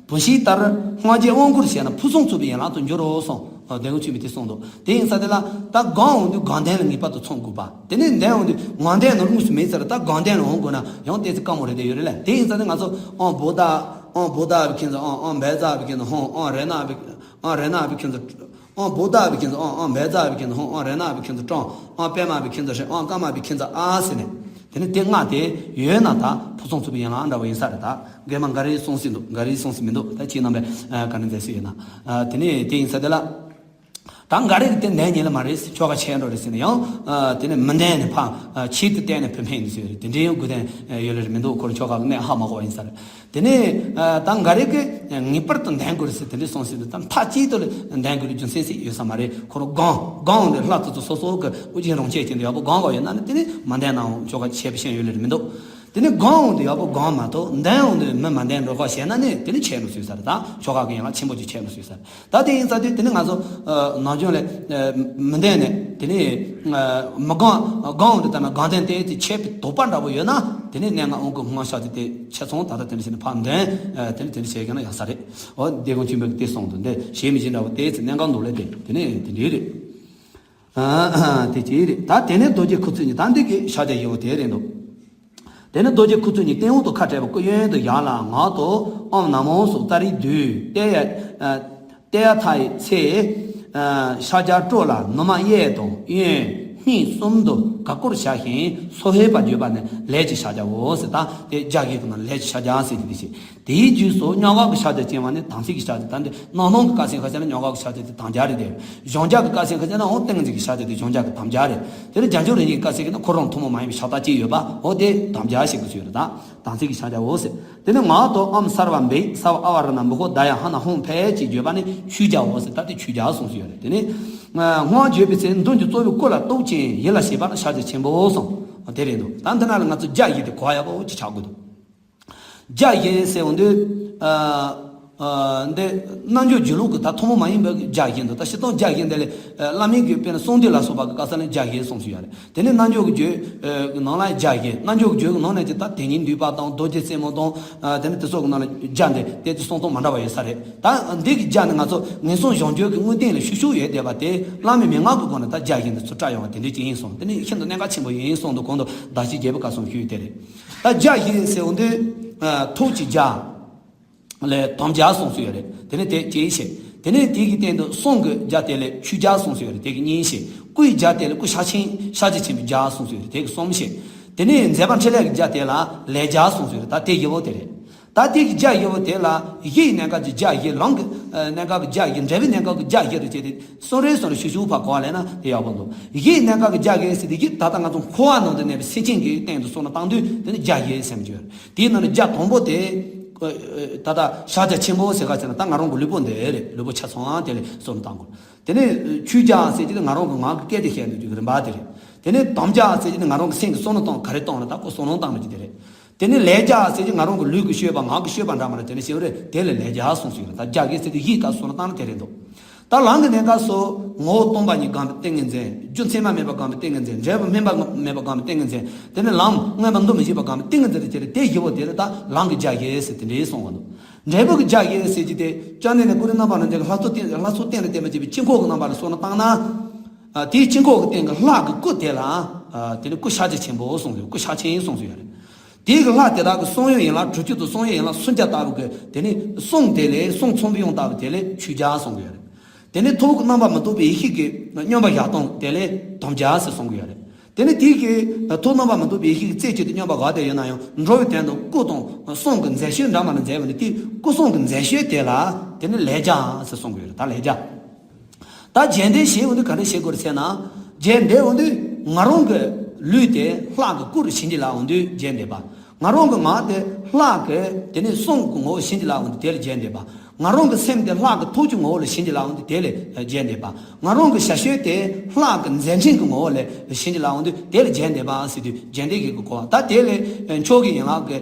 བུ་ཤི་ལྟར་སྔགས་རྒྱས་དབང་བསྐུར་བྱས་ན་ཕུན་སུམ་ཚོགས་པའི་ཡན་ལག་ཏུ་འགྱུར་རོ་གསུངས། དེ་ཀུན་མཁྱེན་པས་དེ་གསུངས་འདུག་དེ་ཡིན་ས་དེ་ལ་ད་སྒོམ་འོང་དུས་སྒོམ་དོན་ལ་ངེས་པར་དུ་ཚང་དགོས་པ། དེ་ནས་འདོན་འོང་དུས་ངག་འདོན་ནོར་དངོས་སུ་མེད་ས་ར། ད་སྒོམ་དོན་ལ་འོང་དགོས་ན་ཡང་ཏོག་ཙམ་དཀའ་མོ་རེད་བསྡད་ཡོད་རེད་ལ། དེ་ཡིན་ས་དེ་ང་ཚོ་ཨོཾ་བོ་དྷ་ཨོཾ་བོ་དྷ་བྷི་ཁྱེན་ཙམ་ཨོཾ་ཨོཾ་བཛྲ་བྷི་ཁྱེན་ཙམ་ཧཱུྃ། ཨོཾ་རཏྣ་བྷི་ཨོཾ་རཏྣ་བྷི་ཁྱེན་ཙམ་ཨོཾ་བཛྲ་བྷི་ཁྱེན་ཙམ་ཨོཾ་ཨོཾ་བཛྲ་བྷི་ཁྱེན་ཙམ་ཧཱུྃ། ཨོཾ་རཏྣ་བྷི་ཁྱེན་ཙམ་ཀྲོཾ། ཨོཾ་པདྨ་བྷི་ཁྱེན་ཙམ་ཧྲཱིཿ། ཨོཾ་ཀ་མ་བྷི་ཁྱེན་ཙམ་ཨཱཿ་ཟེར་ནས། དེ་ནི་དེ་ལྔ་དེ་ཡོད་ན་ད་ཕུན་སུམ་ཚོགས་པའི་ཡན་ལག་འདྲ་བོ་ཡིན་ས་རེད་ད། རྒན་མ་འགའ་རེས་གསུང་སྲིད་འདུག་འགའ་རེས་གསུང་སྲིད་མི་འདུག་ད་ཁྱེད་རྣམ་པས་ག་རེ་མཛད་སྲིད་ཡོད་ན། དེ་ནི་དེ་ཡིན་ས་དེ་ལ། ད་འགའ་རེས་དེ་འདོན་ཉན་ལེ་མ་རེད། ཆོ་ག་ཆད་འགྲོ་རེད་ཟེར་ནས་ཡང་དེ་ནི་མི་འདོན་ནས་ཕར་ཆེད་དུ་བལྟས་ནས་བུད་མཁན་ཡིན་ཟེར་རེད། དེ་འདྲའི་ཡང་དགོས་དོན་ཡོད་ལེ་རེད་མི་འདུག་ཁོ་རང་ཆོ་ག་གི་གནད་ཧ་མ་གོ་བ་ཡིན་ས་རེད། དེ་ནས་ད་འགའ་རེས་ཀྱིས་ངེས་པར་དུ་འདོན་དགོས་རེད་ཟེར་དེ་འདྲ་གསུང་སྲིད་འདུག་ད་མཐའ་གཅིག་ཏུ་ལ་འདོན་དགོས་རེད་རྒྱུ་མཚན་ཟིག་ཡོད་ས་མ་རེད། ཁོ་རང་སྒོམ་སྒོམ་འོང་དུས་ལྷ་དེ་ཚོ་སོ་སོ་གི་ཨོ་རྒྱན་རང་ཆས་ཅན་དུ་ཡག་པོ་སྒོམ་དགོས་ཡོད་ན་ནི་དེ་ནི་མ་འདོན་ནའང་ཆོ་ག་ཆད་པའི་ཤན་ཡོད་ལེ་རེད་མི་འདུག་དེ་ནི་གང་འོང་དུ་ཡག་པོ་གང་མ་གཏོགས་འདན་འོང་དུ་མི་མ་འདན་འགྲོ་ཁ་བྱས་ན་ནི་དེ་ནི་ཆད་ནོ་སུས་ས་རེད། ད་ཆོ་ག་གི་ཡན་ལག་ཆེན་པོ་ཅིག་ཆད་ནོ་སུས་ས་རེད། ད་དེ་ཡིན་ཙང་དུས་དེ་ནི་ང་ཚོ་ནང་སྦྱོང་ལས་མི་འདན་ནས་དེ་ནི་མི་གང་གང་འོང་དུ་ལྟ་ན་གང་འདན་ཏེ་དེ་ཆད་པའི་དོགས་པ་འདྲ་པོ་ཡོད་ན་དེ་ནི་གནས་ལྔ་དབང་བསྐུར་སྔགས་ཕྱག་དེ་དེ་ཆད་སོང་། ད་ལྟ་དེ་ནི་བྱས་ནས་ཕར་འདན་དེ་ནི་དེ་ནི་བྱས་ཀྱང་ན་ཡག་ས་རེད། འོ་དེ་གོང་ཆེན་པོས་དེ་གསུངས་འདུག་འདི་གཞན་མི་གཞན་འདྲ་བོ་དེ་ཚེ་གནད་འགག་འདུག་ལས་དེ་དེ་ནས་དེ་འདྲའི་རེད། དེ་ཅི་རེད། ད་དེ་ནས་རྡོ་རྗེ་ཁུ་ཚུར་གཉིས། ད་འདི་གི་ཕྱག་རྒྱ་ཡིན་འོ་དེ་རེད་འདུག་དེ་ནས་རྡོ་རྗེ་ཁུ་ཚུར་གཉིས་སྟེང་འོག་ཏུ་ཁ་བྲལ་བ་སྐུ་གཡོན་དུ་བཞག་ལ་ངག་ཏུ་ཨོཾ་ན་མོ་སོགས་ཙཱ་རི་བསྡུས་ཏདྱ་ཨ་ཏདྱ་ཐཱ་ཡི་ཚེ། ཕྱག་རྒྱ་སྤྲོ་ལ་ནུ་མ་གཡས་དང་གཡོན་སྨད་གསུམ་དུ་ག་བསྐོར་བྱ་ཞིང་སོ་ཧེ་བ་བརྗོད་པ་ནི་ལས་ཀྱི་ཕྱག་རྒྱའོ་ཟེར། ད་དེ་རྒྱ་གཞན་གྱི་ནང་ལས་ཀྱི་ཕྱག་རྒྱ་ཟེར་གྱི་འདུག་ཞེས། དེའི་རྗེས་སུ་སྙོག་འགག་གི་ཕྱག་རྒྱ་བཅིང་བ་ནི་དམ་ཚིག་གི་ཕྱག་རྒྱ། ད་འདི་སྣང་སྣང་གི་སྐབས་སུ་ཁ་ཤས་ན་སྙོག་འགག་གི་ཕྱག་རྒྱ་དེ་དམ་རྒྱ་རེད་དེ། གཞོམ་བྱ་གི་སྐབས་སུ་ཁ་ཤས་ན་འོ་ཏིང་ངེ་འཛིན་གྱི་ཕྱག་རྒྱ་དེ་གཞོམ་བྱ་གི་དམ་རྒྱ་རེད། དེ་ནི་རྒྱ་མཚོ་རིན་ཆེན་གྱི་སྐབས་སུ་ན་ཁོ་རང་ཐུན་མོང་མ་ཡིན་པའི་ཕྱག་རྟགས་གཅིག་ཡོད་པ་འོ་དེ་དམ་རྒྱ་ཞིག་གི་ཚུལ་རེད། ད་དམ་ཚིག་གི་ཕྱག་རྒྱའོ་ཟེར། དེ་ནི་ངག་ཏུ་ཨོཾ་སརྦ་བྷེ་སརྦ་ཨ་བ་ར་ཎ་མུ་ཁོ་དྷ་ཡ་ཧ་ན་ཧཱུྃ་ཕཊ་ཅེས་བརྗོད་པ་ནི་མཆོད་བྱའོ་ཟེར། ད་དེ་མཆོད་བྱ་གསུངས་སུ་ཡོད་རེད། དེ་ནི་སྔགས་བརྗོད་པའི་ཚེ་མདུན་གྱི་གཙོ་བོའི་སྐུ་ལ་གཏུག་ཅིང་ཡིད་ལ་བྱེད་པ་ནི་ཕྱག་རྒྱ་ཆེན་པོ་གསུངས་དེ་རེད་འདུག་ད་འདི་ན་ལ་ང་ཚོ་རྒྱ་བཞི་དེ་གོ་ཡག་པོ་ཅིག་ཆགས་དགོས་འདུག་རྒྱ་བཞི་ཟེར་འོང་དུས། ཨ། ཨ། འདི་རྣལ་འབྱོར་སྒྱུ་ལུགས་ཀྱི་ད་ཐུན་མོང་མ་ཡིན་པའི་རྒྱ་བཞི་འདུག་ད་སྤྱིར་བཏང་རྒྱ་བཞི་འདི་ལས་བླ་མའི་གི་དཔེར་ན་གསུང་འདི་ལ་སོགས་པ་གི་དཀའ་ས་ནས་རྒྱ་བཞི་གསུངས་སུ་ཡོད་རེད། དེ་ནས་རྣལ་འབྱོར་གྱི་རྒྱུད་ནང་ལ་རྒྱ་བཞི། རྣལ་འབྱོར་གྱི་རྒྱུད་ཀྱི་ནང་ནས་ཀྱི་ད་དེ་ཉིད་འདུས་པ་དང་རྡོ་རྗེ་རྩེ་མོ་དང་། ཨ། དེ་ནས་དེ་སོགས་ཀྱི་ནང་ལ་རྒྱ་འདི་དེ་ཚོ་གསུང་སྟངས་མ་འདྲ་བ་ཡོད་ས་རེད། ད་འདི་གི་རྒྱ་ནི་ང་ཚོ་ངན་སོང་གཞོམ་རྒྱུ་གི་དངོས་བསྟན་ལ་ཤུགས་ཤུགས་ཡོད་བསྡད་པ་དེ་བླ་མའི་མན་ངག་གི་སྒོ་ནས་ད་རྒྱ་བཞི་འདི་ཚུར་བཀྲལ་ཡོང་བ་དེ་འདྲ་ཅིག་ཡིན་གསུངས། དེ་ནི་ཤིན་ཏུ་གནད་འགག་ཆེན་པོ་ཡིན་གསུངས་འདུག་གོང་དུ་ཟླ་ཕྱེད་བརྒྱད་པའི་སྐབས་སུ་ཞུས་དེ་རེད། ད་རྒྱ་བཞི་ཟེར་འོང་དུས། ཨ། ཐུགས་ཀྱི་རྒྱ། ལས་དམ་རྒྱ་གསུངས་སུ་ཡོད་རེད། དེ་ནི་དེ་གཅིག་བཤད། དེ་ནི་དེ་གི་སྟེང་དུ་གསུང་གི་རྒྱ་དེ་ལས་ཆོས་རྒྱ་གསུངས་སུ་ཡོད་རེད། དེ་གི་གཉིས་བཤད། སྐུའི་རྒྱ་དེ་ལས་སྐུ་ཕྱག་ཆེན་ཕྱག་རྒྱ་ཆེན་པོའི་རྒྱ་གསུངས་སུ་ཡོད་རེད། དེ་གི་གསུམ་བཤད། དེ་ནི་མཛད་པ་འཕྲིན་ལས་ཀྱི་རྒྱ་དེ་ལ་ལས་རྒྱ་གསུངས་སུ་ཡོད་རེད། ད་དེ་བཞི་པོ་དེ་རེད། ད་དེ་གི་རྒྱ་བཞི་པོ་དེ་ལ་གཞིའི་གནད་འགག་གི་རྒྱ་བཞི། ལམ་གྱི་གནད་འགག་གི་རྒྱ་བཞི། འབྲས་བུའི་གནད་འགག་གི་རྒྱ་བཞི་རུ་བྱས་ཏེ་གསུང་རེ་གསུང་རེ་ཤུགས་ཤུགས་ཕར་གོ་བ་ལེན་ན་དེ་ཡག་པོ་འདུག་གཞིའི་གནད་འགག་གི་རྒྱ་བཞི་ཟེར་དེ་གཞི་ད་ལྟ་ང་ཚོ་འཁོར་བ་ནང་དུ་གནས་པའི་སེམས་ཅན་གྱི་སྟེང་དུ་བསམ་བློ་བཏང་དུས་དེ་ནི་རྒྱ་བཞི་ཟེར་གྱི་ཡོད་རེད། དེའི་ནང་ནས་རྒྱ་དང་པོ་དེ། ཨ། ད་ལྟ་ཕྱག་རྒྱ་ཆེན་པོ་ཟེར་ག་ཟེར་ན་ད་ང་རང་གི་ལུས་པོ་འདི་རེད། ལུས་པོ་ཆ་ཚང་དེ་ལ་བསམ་བློ་བཏང་དགོས། དེ་ནས་ཆོས་རྒྱ་ཟེར་གྱི་དེ་ང་རང་གི་ངག་གི་སྐད་དེ་བཤད་འདུག་གི་རིམ་པ་དེ་རེད། དེ་ནས་དམ་རྒྱ་ཟེར་གྱི་དེ་ང་རང་གི་སེམས་ཀྱི་བསམ་བློ་བཏང་ག་རེ་བཏང་ན་ད་ཁོ་བསམ་བློ་བཏང་ན་གྱི་དེ་རེད། དེ་ནས་ལས་རྒྱ་ཟེར་གྱི་ང་རང་གི་ལུས་ཀྱི་སྤྱོད་པ་ངག་གི་སྤྱོད་པ་འདྲ་མ་འདྲ་དེ་ནས་བྱེད་པ་རེད། དེ་ལ་ལས་རྒྱ་གསུངས་སུ་ཡོད་རེད། ད་རྒྱ་བཞི་ཟེར་དེ་གཞིའི་སྐབས་སུ་བསམ་བློ་བཏང་ན་དེ་རེད་འདུག་ད་ལམ་གྱི་གནད་འགག་སོགས་ངོ་བོ་སྟོང་པ་ཉིད་སྒོམ་པའི་ཏིང་ངེ་འཛིན། རྒྱུ་མཚན་མ་མེད་པ་སྒོམ་པའི་ཏིང་ངེ་འཛིན། འབྲས་བུ་སྨིན་པ་མེད་པ་སྒོམ་པའི་ཏིང་ངེ་འཛིན། དེ་ནས་ལམ་མངོན་པར་འདུ་མི་བྱེད་པ་སྒོམ་པའི་ཏིང་ངེ་འཛིན་དེ་ལ་དེ་བཞི་པོ་དེ་ལ་ད་ལམ་གྱི་རྒྱ་བཞི་ཟེར་དེ་འདྲའི་གསུངས་པ་འདུག་འབྲས་བུ་གི་རྒྱ་བཞི་ཟེར་གྱི་དེ་སྐྱབས་གནས་ནས་ཀུན་རིག་རྣམ་པར་སྣང་མཛད་ཀྱི་ལྷ་ཚོགས་རྟེན། ལྷ་ཚོགས་རྟེན་ལ་བརྟེན་པར་བྱེད་པའི་དཀྱིལ་འཁོར་གྱི་རྣམ་པ་ལ་བསམ་བློ་བཏང་ན། ཨ། དེའི་དཀྱིལ་འཁོར་གྱི་སྟེང་གི་ལྷ་གི་སྐུ་དེ་ལ། ཨ། དེ་ནི་སྐུ་ཕྱག་རྒྱ་ཆེན་པོ་གསུངས་ཡོད། སྐུ་ཕྱག་ཆེན་གསུངས་སུ་ཡོད་རེད། དེའི་གི་ལྷ་དེ་དག་གི་གསུང་ཡུལ་ཡན་ལག་དྲུག་ཅུ་དང་གསུང་ཡུལ་ཡན་ལག་སུམ་བརྒྱ་ལྟ་བུ་གི་དེ་ནི་གསུང་དེ་ལས་གསུང་ཚོམ་བུ་ཡང་ལྟ་བུ་དེ་ལས་ཆོས་རྒྱ་གསུངས་ཡོད་རེད། དེ་ནི་ཐུགས་རྣམ་པར་མི་རྟོག་པའི་ཡེ་ཤེས་ཀྱི་སྙོམས་པར་བཞག་སྟངས་དེ་ལས་དམ་རྒྱ་ཟེར་གསུང་གི་ཡོད་རེད། དེ་ནི་དེའི་གི་ཐུགས་རྣམ་པར་མི་རྟོག་པའི་ཡེ་ཤེས་ཀྱི་རྩེ་གཅིག་ཏུ་སྙོམས་པར་བཞག་སྟེ་ཡོད་ན་ཡང་འགྲོ་བའི་དོན་དུ་སྐུ་དང་གསུང་གི་མཛད་བྱ་འདྲ་མ་འདྲ་མཛད་པ་ནི་དེ་སྐུ་གསུང་གི་མཛད་བྱ་དེ་ལ་དེ་ནི་ལས་རྒྱ་ཟེར་གསུང་གི་ཡོད་རེད། ད་ལས་རྒྱ། ད་རྒྱས་འདེབས་བྱེད་འོང་དུས་ག་འདྲ་བྱེད་དགོས་རེད་ཟེར་ན། རྒྱས་འདེབས་འོང་དུས་ང་རང་གི་ལུས་དེ་ལྷ་གི་སྐུ་རུ་བྱིན་གྱིས་བརླབས་འོང་དུས་རྒྱས་འདེབས་པ། ང་རང་གི་ངག་དེ་ལྷ་གི་དེ་ནས་གསུང་གི་ངོ་བོ་བྱིན་གྱིས་བརླབས་འོང་དུས་དེ་ལ་རྒྱས་འདེབས་པ། ང་རང་གི་སེམས་དེ་ལྷ་གི་ཐུགས་ཀྱི་ངོ་བོ་ལ་བྱིན་གྱིས་བརླབས་འོང་དུས་དེ་ལ་རྒྱས་འདེབས་པ། ང་རང་གི་བྱ་སྤྱོད་དེ་ལྷ་གི་མཛད་འཕྲིན་གྱི་ངོ་བོ་ལ་བྱིན་གྱིས་བརླབས་འོང་དུས་དེ་ལ་རྒྱས་འདེབས་པ་ཟེར་དུས་རྒྱས་འདེབས་ཀྱི་གོ་བ། ད་དེ་ལས་མཆོག་གི་ཡན་ལག་གི་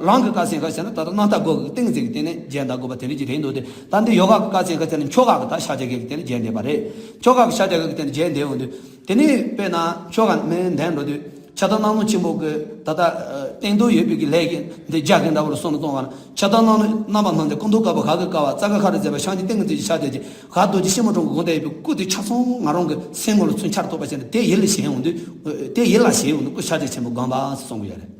ལམ་གྱི་དཀའ་སེལ་ཁ་ཤས་ན་ད་ལྟ་རྣམ་དག་སྒོ་གི་ཏིང་ངེ་འཛིན་གྱི་སྟེང་ནས་རྒྱས་འདེབས་དགོས་པ་དེ་འདྲ་ཅིག་རེད་འདུག་སྟེ། ད་འདི་ཡོ་ག་གི་དཀའ་སེལ་ཁ་ཤས་ན་མཆོག་ག་གི་ད་ཕྱག་རྒྱ་བརྒྱད་ཀྱི་སྟེང་ནས་རྒྱས་འདེབས་པ་རེད། མཆོག་ག་གི་ཕྱག་རྒྱ་བརྒྱད་ཀྱི་སྟེང་ནས་རྒྱས་འདེབས་འོང་དུས། དེ་ནས་དཔེར་ན་མཆོག་ག་མན་ངག་འདོན་འགྲོ་དུས་ཕྱག་བརྡ་སྣང་ནུབ་ཆེན་པོ་གི་ད་ལྟ་སྟེང་དུ་ཡོད་པའི་གི་ལས་ཀྱི་འདི་རྒྱ་གི་འདྲ་བོ་ལ་བསམ་བློ་གཏོང་བ་ན། ཕྱག་བརྡ་སྣང་ནུབ་རྣམ་པར་སྣང་མཛད་སྐུ་མདོག་དཀར་པོ་ཧ་གི་དཀར་བ་ཙ་ག་ཧ་རུ་མཛད་པ་ཕྱག་གཉིས་ཏིང་ངེ་འཛིན་གྱི་ཕྱག་རྒྱ་གི་ཧ་རྡོ་རྗེ་ཕྱི་མ་དྲུང་གི་དགོངས་དེ་ཡོད་པའི་སྐུ་དེ་ཆ་ཚང་ང་རང་གི་སེམས་ངོ་ལ་ཚུན་ཆར་ཐོབ་པ་བྱས་ནས་དེ་ཡིད་ལ་བྱེད་འོང་དུས། དེ་ཡིད་ལ་བྱེད་འོང་དུས་སྐུ་ཕྱག་རྒྱ་ཆེན་པོ་སྒོམ་པ་གསུང་གི་ཡོད་རེད།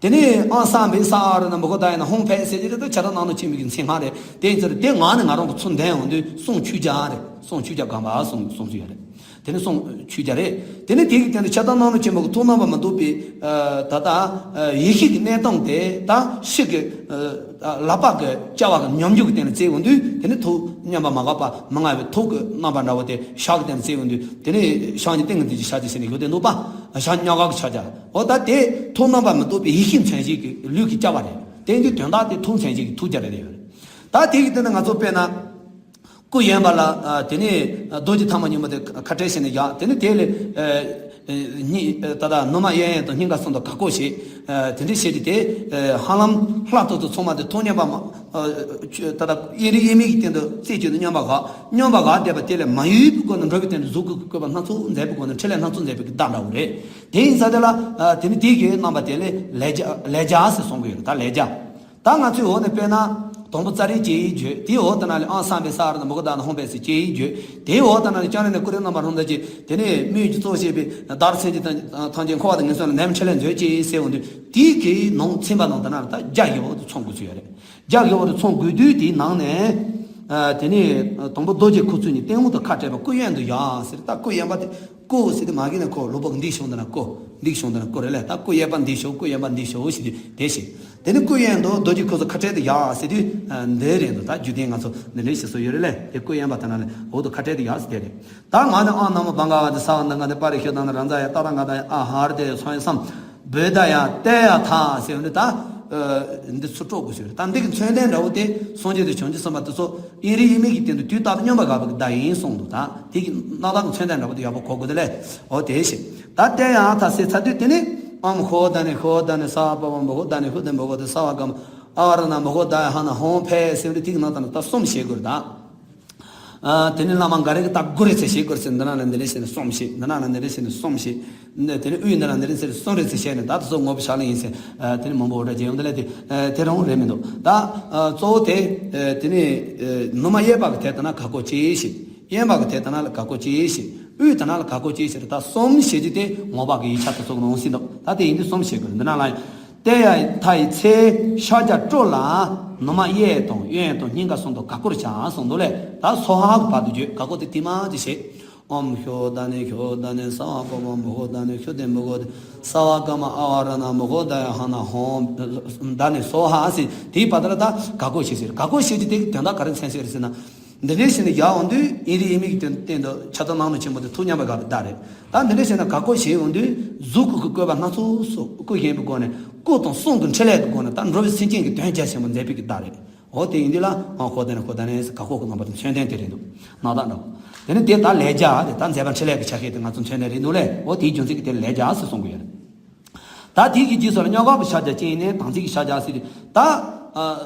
དེ་ནས་ཨོཾ་སརྦ་བྷེ་སརྦ་ཨ་བ་ར་ཎ་མུ་ཁ་དྷ་ཡ་ན་ཧཱུྃ་ཕཊ་ཟེར་གྱི་རེད། ད་ཕྱག་བརྡ་སྣང་ནུབ་ཆེན་པོའི་གི་མཚན་སྔགས་རེད། དེ་ཡིན་ཙང་དེ་ངག་ནས་ང་རང་གི་ཚུར་འདོན་འོང་དུས་གསུང་ཆོས་རྒྱ་རེད། གསུང་ཆོས་རྒྱ་སྒོམ་པ་གསུང་གསུང་ཚུལ་ཡོད་རེད། དེ་ནི་གསུང་ཆོས་རྒྱ་རེད། དེ་ནི་དེ་གི་སྟེང་དུ་ཕྱག་བརྡ་སྣང་ནུབ་ཆེན་པོ་གི་ཐུགས་རྣམ་པར་མི་རྟོག་པའི་ད་ལྟ་ཡེ་ཤེས་ཀྱི་གནས་སྟངས་དེ་ད་ཕྱི་གི་ལག་པ་གི་བཅའ་བ་གི་ཉམས་འགྱུར་གྱི་སྟེང་ལ་བཙལ་འོང་དུས་དེ་ནི་ཐུགས་མཉམ་པར་མ་བཞག་པ་མི་མངའ་བའི་ཐུགས་ཀྱི་རྣམ་པ་འདྲ་བོ་དེ་ཞབས་ཀྱི་སྟེང་ལ་བཙལ་འོང་དུས་དེ་ནི་ཕྱག་གཉིས་ཏིང་ངེ་འཛིན་གྱི་ཕྱག་རྒྱ་ཟེར་ནས་ཡོད་དེ་འདུག་པ། ཕྱག་མཉམ་བཞག་གི་ཕྱག་རྒྱ། འོ་ད་དེ་ཐུགས་རྣམ་པར་མི་རྟོག་པའི་ཡེ་ཤེས་མཚོན་བྱེད་ཀྱི་ལུས་ཀྱི་བཅའ་བ་རེད། དེ་ཡིན་དུས་དོན་དག་དེ་ཐུགས་མཚོན་བྱེད་ཀྱི་ཐུགས་རྒྱ་རེད་ཡོད་རེད། ད་དེ་གི་སྟེང་ན་ང་ཚོ་དཔེར་ན། སྐུ་གཡོན་པ་ལ་དེ་ནས་རྡོ་རྗེ་ཐལ་མོ་སྙིང་པོ་དེ་ཁ་བྲལ་བྱས་ནས་བཞག་དེ་ནས་དེ་ལས་ སྙིང་ད་ལྟ་ནུ་མ་གཡས་གཡོན་དང་སྙིང་ག་གསུམ་དུ་ག་ཀོ་བྱེད། དེ་འདྲ་བྱེད་དུས་དེ་ཧ་ལམ་ལྷ་ཐོ་ཐོ་ཚང་མ་དེ་ཐོ་མཉམ་པ་མ་ད་ལྟ་དབྱིངས་རིག་དབྱེར་མེད་ཀྱི་སྟེང་དུ་རྩེ་གཅིག་ཏུ་མཉམ་པ་ག་མཉམ་པ་ག་བསྡད་པ་དེ་ལས་མ་གཡོས་པའི་སྒོ་ནས་འགྲོ་བའི་སྟེང་དུ་གཟུགས་སྐུ་བཀོད་པ་སྣ་ཚོགས་མཛད་པའི་སྒོ་ནས་འཕྲིན་ལས་སྣ་ཚོགས་མཛད་པའི་བརྡ་འདྲ་བོ་རེད། དེ་ཡིན་ཙང་དེ་ལ་དེ་ནི་དེ་གི་རྣམ་པ་དེ་ལས་ལས་བྱ་ལས་བྱ་ཟེར་གསུང་གི་ཡོད་རེད། ད་ལས་བྱ། ད་ང་ཚོའི་འོག་ནས་དཔེར་ན། དང་པོ་ཙཱ་རི་སྐྱེ་བོའི་རྒྱུད། དེའི་འོག་ཏུ་ན་ལས་ཨང་སངས་པའི་ས་ར་ན་མུ་གུ་ད་ན་ཧོང་པའི་སི་སྐྱེ་བོའི་རྒྱུད། དེའི་འོག་ཏུ་ན་ལས་ལྕགས་རི་ནས་ཀུ་རི་རྣམ་པར་སྣང་མཛད་ཀྱི་དེ་ནས་མིའི་རྒྱུད་གཙོ་བྱས་པའི་བདག་སེམས་ཅན་ཐམས་ཅད་འཁོར་བ་དང་ངན་སོང་ལ་ནད་མེད་འཕྲིན་ལས་མཛོད་ཅེས་ཟེར་འོང་དུས་དེའི་གི་ནང་ཚན་པ་ནང་དུ་ན་ལས་ད་བརྒྱ་བཞི་པོ་དེ་ཚང་དགོས་ཚུལ་ཡོད་རེད། བརྒྱ་བཞི་པོ་དེ་ཚང་དགོས་དུས་དེའི་ནང་ནས། དེ་ནས་དང་པོ་རྡོ་རྗེ་ཁུ་ཚུར་གཉིས་སྟེང་འོག་ཏུ་ཁ་བྲལ་བ་སྐུ་གཡོན་དུ་ཡར་ཟེར། ད་སྐུ་གཡོན་པ་དེ། སྐུ་ཟེར་དུས་མ་གི་ནས་ཁོ་ལུས་པོ་འདི་བྱུང་དུ་ན་སྐུ། འདི་བྱུང་དུ་ན་སྐུ་རེད་ལས། ད་སྐུ་གཡས་པ་འདི་བྱུང་། སྐུ་གཡོན་པ་འདི་བྱུང་ཞེས་དེ་བྱེད། དེ་ནི་སྐུ་གཡོན་དུ་རྡོ་རྗེ་ཁུ་ཚུར་ཁ་བྲལ་དུ་ཡར་ཟེར་དུས། འདི་རེད་འདུག་ད་རྒྱུད་སྡེ་ང་ཚོ་འདི་འདྲའི་ཞིག་སུ་ཡོད་རེད་ལས། དེ་སྐུ་གཡོན་པ་དེ་ན་ལས་འོག་ཏུ་ཁ་བྲལ་དུ་ཡར་ཟེར་དེ་རེད། ད་ང་ནི་ཨང་ན་མོ་བྷ་ག་ཝ་ཏི་ས་བ་ན་ག་ནི་པ་རི་ཤུ་ད་ན་ར་ཛ་ཡ་ཏ་ད་ང་ད་ཡ་ཨ་ཧ་ར་དེ་ཚོ་ཡ་སམ། བོད་ད་ཡང་ཏེ་ཡ་ཐ་ཟེར་བ་ནི་ད། འདི་ཚུར་དཀྲོག་དགོས་ཟེར། ད་འདི་གི་མཚོན་དོན་འདྲ་བོ་དེ་སངས་རྒྱས་དང་བྱང་ཆུབ་སེམས་དཔའ་དེ་ཚོ་དབྱིངས་རིག་དབྱེར་མེད་ཀྱི་སྟེང་དུ་དུས་རྟག་ཏུ་མཉམ་པར་དགའ་བའི་བརྡ་ཡིན་གསུངས་འདུག་ད་དེ་གི་རྣམ་གཞག་གི་མཚོན་དོན་འདྲ་བོ་དེ་ཡག་པོ་གོ་དགོས་དེ་ལས། འོ་དེ་ཞེས། ད་ཏེ་ཡ་ཐ་ཟེར་ཚར་དུས་དེ་ནི་ཨོཾ་ཧོ་ད་ནི་ཧོ་ད་ནི་ས་བ་པ་བ་མ་ཧོ་ད་ནི་ཧུ་དེ་མ་ཧོ་དེ་ས་བ་ག་མ་ཨ་བ་ར་ན་མ་ཧོ་ད་ཡ་ཧ་ན་ཧོང་ཕེ་ཟེར་བ་དེ་གི་ནང་ད་ནི་ད་གསུམ་བྱེད་དགོས་རེད་ད། ཨ། དེ་ནས་བླ་མ་འགའ་རེ་གིས་ད་དགུ་རེ་ཚེ་བྱེད་དགུ་རེ་ཚེ། འདི་ན་ལ་འདི་རེ་བྱས་ནས་གསུམ་བྱེད། འདི་ན་ལ་འདི་རེ་བྱས་ནས་གསུམ་བྱེད། འདི་དེ་ནས་དབུས་འདི་ན་འདི་རེ་ཚེ་གསུམ་རེ་ཚེ་བྱས་ནས་ད་དེ་ཚོ་ངོ་བོ་ཞར་ལ་ཡིན་ཟེར། ཨ། དེ་ནས་མང་པོ་འོ་འདྲ་བྱས་ཡོང་དེ་ལས་དེ། ཨ། དེ་རང་རེད་མི་འདུག་ད། ཨ། གཙོ་བོ་དེ། ཨ། དེ་ནས། ཨ། ནུ་མ་གཡས་པ་གི་དེ་ལྟ་ན་ག་ཀོ་ཅི་ཞིག་གཡོན་པ་གི་དེ་ལྟ་ན་ལ་ག་ཀོ་ཅི་ཞིག་དབུས་ལྟ་ན་ལ་ག་ཀོ་ཅི་ཞིག་ད་གསུམ་བྱེད་རྒྱུ་དེ་ངོ་བོ་གི་ཡིག་ཆ་དེ་ཚོ་གི་ནང་ཟིན་འདུག་ད་དེ་ཡིན་དུས་གསུམ་བྱེད་དགོས། འདི་ན་ལ་ཡང་། ཏེ་ཡ་ཐ་ཡི་ཚེ་ཕྱག་རྒྱ་སྤྲོ་ལ་ནུ་མ་གཡས་དང་གཡོན་དང་སྙིང་ག་གསུམ་དུ་ག་ཀོར་བྱ་གསུངས་འདུག་ལས། ད་སྭཱ་ཧཱ་གི་བར་དུ་བརྗོད། ག་ཀོ་དེ་དེ་མ་ཅི་བྱེད། ཨོཾ་ཤོ་ད་ནི་ཤོ་ད་ནི་ས་བ་པ་བ་མ་ཧོ་ད་ནི་ཤོ་དེ་མ་ཧོ་དེ་ས་བ་ག་མ་ཨ་བ་ར་ན་མ་ཧོ་ད་ཡ་ཧ་ན་ཧོ་ད་ནི་སྭཱ་ཧཱ་ཟེར། དེའི་བར་དུ་ལ་ད་ག་ཀོ་བྱེད་ཟེར། ག་ཀོ་བྱེད་ཀྱི་དེ་གི་དོན་དག་ག་རེ་མཚོན་ཟེར་ཟེར་ན། འདི་འདྲའི་ཞིག་ནི་ཡར་འོང་དུས་དབྱིངས་རིག་དབྱེར་མེད་ཀྱི་སྟེང་དུ་ཁྱབ་བདག་སྣང་ནུབ་ཆེན་པོ་དེ་ཐུགས་མཉམ་པར་དགའ་བའི་བརྡ་རེད། ད་འདི་འདྲའི་ཞིག་ན་ག་ཀོ་ཞེས་འོང་དུས་གཟུགས་སྐུ་གི་བཀོད་པ་སྣ་ཚོགས་སུ་སྐུ་བཞེངས་པའི་སྒོ་ནས་སྐུ་དང་གསུང་གི་འཕྲིན་ལས་ཀྱི་སྒོ་ནས་ད་འགྲོ་བའི་སེམས་ཅན་གྱི་དོན་རྒྱ་ཆེན་པོ་མཛད་པའི་གི་བརྡ་རེད། འོ་དེ་ཡིན་དུས་ལ་ཨ་ཁོ་དེ་ནས་ཁོ་དེ་ནས་ག་ཀོ་གི་རྣམ་པ་དེ་མཚོན་དོན་དེ་རེད་འདུག་རྣམ་དག་འདྲ་བོ། དེ་ནི་དེ་ལྟར་ལས་རྒྱ་དེ་ད་མཛད་པ་འཕྲིན་ལས་ཀྱི་ཆ་ཤས་དེ་ང་ཚོ་མཚོན་དོན་རེད་འདུག་ལས། འོ་དེའི་རྒྱུ་མཚན་གྱིས་དེ་ལས་རྒྱ་ཟེར་གསུང་གི་ཡོད་རེད། ད་དེའི་གི་རྗེས་སུ་ལ་སྙོགས་ག་གི་ཕྱག་རྒྱ་ཅན་ནས་དམ་ཚིག་གི་ཕྱག་རྒྱ་ཟེར་དུས་ད།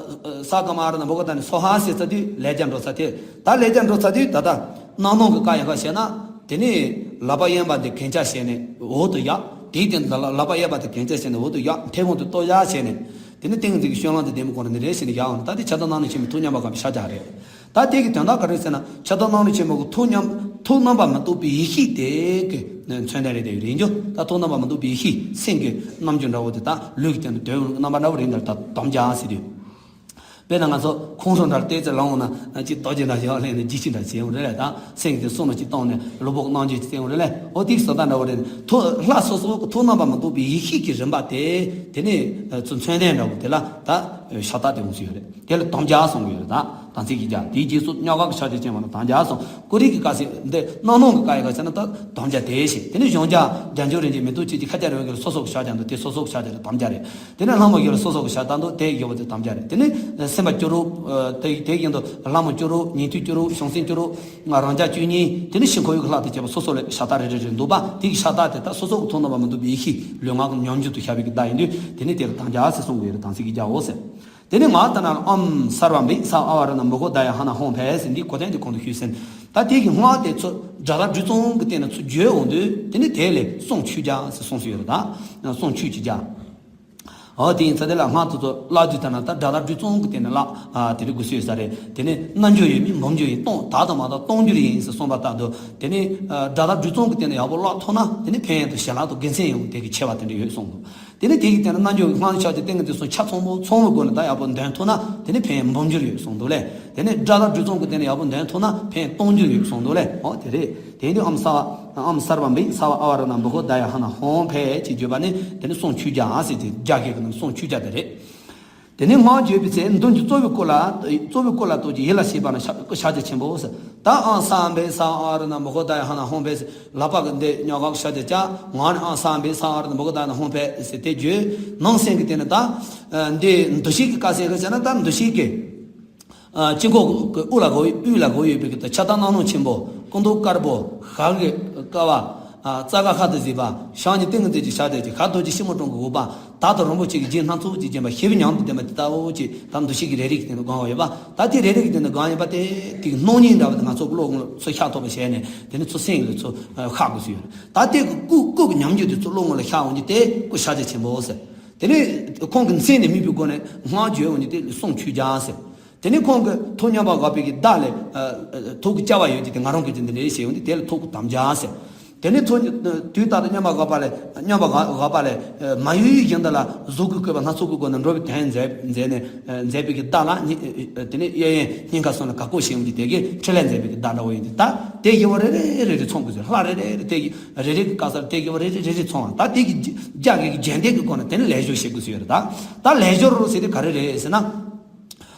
ས་ག་མ་ར་ན་མ་ག་ད་ནི་སྭཱ་ཧཱ་ཟེར་ཚར་དུས་ལས་རྒྱ་འགྲོ་ཚར་དེ། ད་ལས་རྒྱ་འགྲོ་ཚར་དུས་ད་ལྟ་སྣང་སྣང་གི་བཀའ་ཡང་བཀའ་བྱས་ན། དེ་ནས་ལག་པ་གཡས་པ་དེ་གན་རྐྱལ་བྱས་ནས་འོག་ཏུ་ཡར། དེའི་སྟེང་དུ་ལག་པ་གཡས་པ་དེ་གན་རྐྱལ་བྱས་ནས་འོག་ཏུ་ཡར། མཐེ་བོང་དེ་ལྟོ་བཞག་བྱས་ནས། དེ་ནས་ཏིང་ངེ་འཛིན་གྱི་སྤྱོད་ལམ་དེ་ལྡན་པའི་སྒོ་ནས་ནི་རེ་ཞིག་ནི་ཡར་འོང་། ད་དེ་ཁྱབ་བདག་སྣང་ནུབ་ཆེན་པོའི་ཐུགས་མཉམ་པ་དགའ་བའི་ཕྱག་རྒྱ་རེད། ད་དེ་གི་དོན་དག་ག་རེ་ཟེར་ན་ཁྱབ་བདག་སྣང་ནུབ་ཆེན་པོ་གི་ཐུགས་མཉམ་ཐུགས་རྣམ་པར་མི་རྟོག་པའི་ཡེ་ཤེས་དེ་གི་མཚོན་དོན་རེད་དེ་རེད་འགྱོ། ད་ཐུགས་རྣམ་པར་མི་རྟོག་པའི་ཡེ་ཤེས་སེམས་ཀྱི་རྣམ་འགྱུར་འདྲ་བོ་དེ་ད་ལུས་ཀྱི་སྟེང་དུ་དོན་རྣམ་པ་འདྲ་བོ་རེད་འདིར་ད་དམ་རྒྱ་ཟེར་དུས། དཔེར་ན་ང་ཚོ་ཁོང་ཁྲོ་འདྲ་ལྟས་ཚེ་ལངས་འོང་ན་ཅིག་རྡོ་རྗེ་འདྲ་ཞིག་ལེན་ནས་འཇིགས་ཤིང་འདྲ་བྱེད་འོང་རེད་ལས། ད་སེམས་ཀྱི་གསུང་ལ་ཅིག་བཏང་ནས་གློ་བུར་གྱི་རྣམ་འགྱུར་ཅིག་བསྟན་འོང་རེད་ལས། འོ་དེའི་བཟོ་ལྟ་འདྲ་བོ་རེད། ཐུགས་ལྷ་སོ་སོ་གི་ཐུགས་རྣམ་པར་མི་རྟོག་པའི་ཡེ་ཤེས་ཀྱི་རིམ་པ་དེ་དེ་ནས་ཚུར་མཚོན་དོན་འདྲ་བོ་དེ་ལ་ད་ཕྱག་རྟགས་དེ་འོང་སྲིད་ཡོད་རེད། དེ་ལ་དམ་རྒྱ་གསུང་གི་ཡོད་རེད། ད་དམ་ཚིག་གི་རྒྱ། དེའི་རྗེས་སུ་སྙོགས་ག་གི་ཕྱག་རྒྱ་ཅན་པ་ན་དམ་རྒྱ་གསུང་། ཀུ་རེ་གི་བཀའ་ཟེར་འདི་སྣང་སྣང་གི་བཀའ་ཡི་བཀའ་ཟེར་ན་ད་དམ་རྒྱ་དེ་ཞེས། དེ་ནས་གཞོམ་རྒྱ་རྒྱ་འགྱུར་རིན་ཆེན་མེ་ཏོག་ཅན་གྱི་ཤཱཀྱ་ར་བའི་གི་སོ་སོ་གི་ཕྱག་རྒྱ་འདུག་དེ་སོ་སོ་གི་ཕྱག་རྒྱ་དེ་དམ་རྒྱ་རེད། དེ་ནས་ལྷ་མོ་ཡུལ་ལ་སོ་སོ་གི་ཕྱག་རྟགས་འདུག་དེ་ཡོད་པ་དེ་དམ་རྒྱ་རེད། དེ་ནས་སེམས་དཔའ་སྐྱོ་རོགས། དེ་དེ་བཞིན་དུ་ལྷ་མོ་སྐྱོ་རོགས། བྱང་སེམས་སྐྱོ་རོགས། རང་རྒྱལ་བཅུ་གཉིས། དེ་ནས་ཕྱིར་འཁོར་ཡུག་གི་ལྷ་དང་བཅས་པ་སོ་སོ་ལ་ཕྱག་རྟགས་རེ་རེ་རེ་འདུག་པ། དེ་གི་ཕྱག་རྟགས་དེ་ད་སོ་སོ་གི་ཐུགས་རྣམ་པར་མི་རྟོག་པའི་ཡེ་ཤེས་ལུས་ངག་གི་ཉམས་འགྱུར་དུ་ཤར་བའི་གི་བརྡ་ཡིན་དུས་དེ་ནས་དེ་ལ་དམ་རྒྱ་ཟེར་གསུང་གི་ཡོད་རེད། དམ་ཚིག་གི་རྒྱའོ་ཟེར། དེ་ནས་ང་ད་ན་ཨོཾ་སརྦ་བི་སྭཱ་ཧཱ་ཨ་བ་ར་ན་མི་ཧོ་ད་ཡ་ཧ་ན་ཧོང་ཕེ་ཟེར་འདི་གོ་དོན་དེ་གོང་དུ་ཞུས་ཟིན། ད་དེ་གི་སྔགས་དེ་ཚོ་སྒྲ་དག་སྦྲུལ་ཙོང་གི་སྟེང་ནས་ཚུར་བརྗོད་འོང་དུས་དེ་ནས་དེ་ལས་གསུང་ཆོས་རྒྱ་ཟེར་གསུངས་སུ་ཡོད་རེད། ད་གསུང་ཆོས་ཀྱི་རྒྱ། འོ་དེ་ཡིན་ཙང་དེ་ལ་སྔགས་དེ་ཚོ་བཀླག་དུས་ད་ན་ད་སྒྲ་དག་སྦྲུལ་ཙོང་གི་སྟེང་ནས་བཀླག་ཨ་དེ་རིགས་དགོས་སུ་ཡོད་ས་རེད། དེ་ནས་རྣལ་འབྱོར་ཡོད་མིན་འབུམ་འཇུག་ཡིན། སྟོང་དག་དང་མ་དག་སྟོང་འགྱུར་ཡིན་ཟེར་གསུངས་པ་ལྟར་དུ་དེ་ནས་ཨ་སྒྲ་དག་སྦྲུལ་ཙོང་གི་སྟེང་ནས་ཡག་པོ་བཀླག་ཐུབ་ན་དེ་ནས་ཕན་ཡོན་དང་ཞལ་ལག་དང་དགེ་མཚན་ཡོང་དེ་གི་ཆེ་བ་དེ་འདྲ་ཡོད་གསུངས་འདུག་དེ་ནས་དེ་གི་སྟེང་ན་རྣལ་འབྱོར་གྱི་སྔགས་ནི་ཕྱག་རྒྱ་ཏིང་ངེ་འཛིན་གསུམ་ཆ་ཚང་པོ་ཚང་བའི་སྒོ་ནས་ད་ཡག་པོ་འདོན་ཐུབ་ན་དེ་ནི་ཕན་ཡོན་འབུམ་འགྱུར་ཡོད་གསུངས་འདུག་ལས། དེ་ནས་སྒྲ་དག་སྦྲུལ་ཙོང་གི་སྟེང་ནས་ཡག་པོ་འདོན་ཐུབ་ན་ཕན་ཡོན་སྟོང་འགྱུར་ཡོད་གསུངས་འདུག་ལས། འོ་དེ་རེད། དེ་ཡིན་དུས་ཨོཾ་སརྦ་ཨོཾ་སརྦ་བི་སྭཱ་ཧཱ་ཨ་བ་ར་ན་མི་ཧོ་ད་ཡ་ཧ་ན་ཧོང་ཕེ་ཅེས་བརྗོད་པ་ནི་དེ་ནི་གསུང་ཆོས་རྒྱ་ཟེར་ཏེ་རྒྱ་སྐད་ཀྱི་ནང་གསུང་ཆོས་རྒྱ་དེ་རེད། དེ་ནས་སྔགས་བརྗོད་པའི་ཚེ་མདུན་གྱི་གཙོ་བོའི་སྐུ་ལ་གཙོ་བོའི་སྐུ་ལ་གཏོགས་ཀྱི་ཡིད་ལ་བྱེད་པ་ན་ཕྱག་སྐུ་ཕྱག་རྒྱ་ཆེན་པོ་ཟེར། ད་ཨང་སམ་བྷེ་ས་ཨ་ར་ན་མོ་ཧོ་ད་ཡ་ཧ་ན་ཧོང་བྷེ་ཟེར། ལག་པ་གི་འདི་སྙོག་ག་ཕྱག་རྒྱ་བྱ། ངག་ནས་ཨང་སམ་བྷེ་ས་ཨ་ར་ན་མོ་ཧོ་ད་ཡ་ཧ་ན་ཧོང་བྷེ་ཟེར་དེ་བརྗོད། ནང་སེམས་ཀྱི་སྟེང་ནས་ད་འདི་འདུ་ཤེས་ཀྱི་དཀའ་ཟེར་གི་ཟེར་ན་ད་འདུ་ཤེས་ཀྱི། ཨ། དཀྱིལ་འཁོར་གྱི་དབུ་ལ་གོ་དབུས་ལ་གོ་ཡོད་པའི་གི་ད་ཁྱབ་བདག་སྣང་སྣང་ཆེན་པོ། སྐུ་མདོག་དཀར་པོ། ཞལ་གྱི་ཀ་བ། ཨ། རྩྭ་ཁ་ཁ་ཏུ་གཟིགས་པ། ཞབས་གཉིས་ཏིང་ངེ་འཛིན་གྱི་ཞབས་བརྟན་གྱི་ཁ་རྡོ་རྗེ་ཕྱི་མོ་ཀྲུང་གོ་འོག་པ། དག་དང་རིན་པོ་ཆེ་གི་རྗེས་སྣ་ཚོགས་ཀྱིས་བརྒྱན་པ་ཞབས་པད་ཉམས་སུ་ལྡན་པ་དེ་ལྟ་བུ་ཅིག་ད་འདུ་ཤེས་ཀྱི་རེ་རེ་གི་སྟེང་དུ་གང་བ་ཡོད་པ། ད་དེ་རེ་རེ་གི་སྟེང་དུ་གང་ཡོད་པ་དེ་དེ་གི་སྣང་བརྙན་འདྲ་བ་དེ་ང་ཚོ་བློ་ངོ་ལ་ཚུར་ཤར་ཐུབ་པ་བྱས་ནས། དེ་ནི་ཚུར་སེམས་ལ་ཚུར་ཤར་དགོས་སུ་ཡོད། ད་དེ་གི་སྐུ་སྐུ་གི་ཉམས་འགྱུར་དེ་ཚུར་བློ་ངོ་ལ་ཤར་འོང་རྒྱུ་དེ་སྐུ་ཤཱཀྱ་ཆེན་པོ་ཟེར། དེ་ནས་ཁོང་གི་མཚན་ནས་སྨོས་པའི་སྒོ་ནས་སྔགས་བརྗོད་འོང་རྒྱུ་དེ་གསུང་ཆོས་རྒྱལ་ཟེར། དེ་ནས་ཁོང་གི་ཐུགས་མཉམ་པར་དབབ་པའི་གི་བརྡ་ལས། ཨ། ཨ། ཐུགས་ཀྱི་བཅའ་བ་ཡོད་ཀྱི་དེ་ང་རང་གི་དེ་འདི་འདྲའི་ཞེས་འོང་དུས་དེ་ལ་ཐུགས་ཀྱི་དམ་རྒྱ་ཟེར། དེ་ནས་ཐུགས། དུས་རྟག་ཏུ་མཉམ་པར་དབབ་པ་ལས། མཉམ་པར་དབབ་པ་ལས། མ་གཡོ་བའི་ཞིང་དུ་ལ་གཟུགས་ཀྱི་བཀོད་པ་སྣ་ཚོགས་ཀྱི་སྒོ་ནས་འགྲོ་བའི་དོན་མཛད་མཛད་ནས་མཛད་པའི་གི་བརྡ་ལ། དེ་ནས་གཡས་གཡོན་སྙིང་ག་གསུམ་ལ་ག་བཀོད་ཞེས་འོང་གི་དེ་གི་འཕྲིན་ལས་མཛད་པའི་གི་བརྡ་འདྲ་བོ་ཡིན་ཏེ། ད་དེ་བཞི་བོ་རེ་རེ་རེ་རེ་ཚང་དགོས་ཟེར། ལྷ་རེ་རེ་རེ་དེ་གི་རེ་རེ་གི་བཀའ་སར་དེ་བཞི་བོ་རེ་རེ་རེ་རེ་ཚང་བ། ད་དེ་གི་རྒྱ་གི་རྒྱན་ལྡན་གྱི་སྒོ་ནས་དེ་ནས་ལས་སྦྱོར་བྱེད་དགོས་ཟེར་ཡོད་རེད། ད་ད་ལས་སྦྱོར་ཟེར་དེ་ག་རེ་རེད་ཟེར་ན།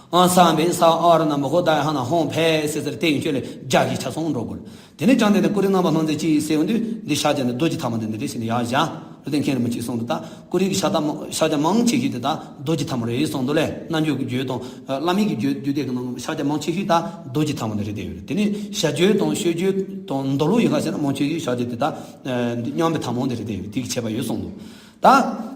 ཨང་སམ་བྷེ་ས་ཨ་ར་ན་མ་གོ་ད་ཧ་ན་ཧོང་ཕེ་ཟེར་ཟེར་དེ་ཡིན་ཆོས་ལས་རྒྱ་གི་ཆ་ཚང་འགྲོ་དགོས། དེ་ནས་བྱང་གནས་དེ་ཀུ་རི་རྣམ་པར་སྣང་མཛད་ཅིག་ཟེར་འོང་དུས་འདི་ཤཱཀྱ་ནི་རྡོ་རྗེ་ཐལ་མོ་དེ་འདི་རེད་ཟེར་ནས་ཡར་བཞག་ལུས་རྟེན་མཁན་རིན་པོ་ཆེས་གསུངས་འདུག་ད་ཀུ་རི་གི་ཤཱཀྱ་མང་ཤཱཀྱ་མང་ཆེ་ཤོས་དེ་ད་རྡོ་རྗེ་ཐལ་མོ་རེད་གསུངས་འདུག་ལས། རྣལ་འབྱོར་གྱི་རྒྱུད་དང་བླ་མེད་ཀྱི་རྒྱུད་རྒྱུད་སྡེ་གི་ནང་ཤཱཀྱ་མང་ཆེ་ཤོས་ད་རྡོ་རྗེ་ཐལ་མོ་དེ་རེད་བསྡད་ཡོད་རེད། དེ་ནས་ཞབས་རྗེས་དང་གཤོག་རྗེས་དང་མདོ་ལུགས་ཡིན་ཁ་ཟེར་ན་མང་ཆེ་ཤོས་ཤཱཀྱ་དེ་ད་མཉམ་པའི་ཐལ་མོ་དེ་རེད་བསྡད་ཡོད། དེ་གི་ཁྱད་པར་ཡོད་གསུངས་འདུག་ད་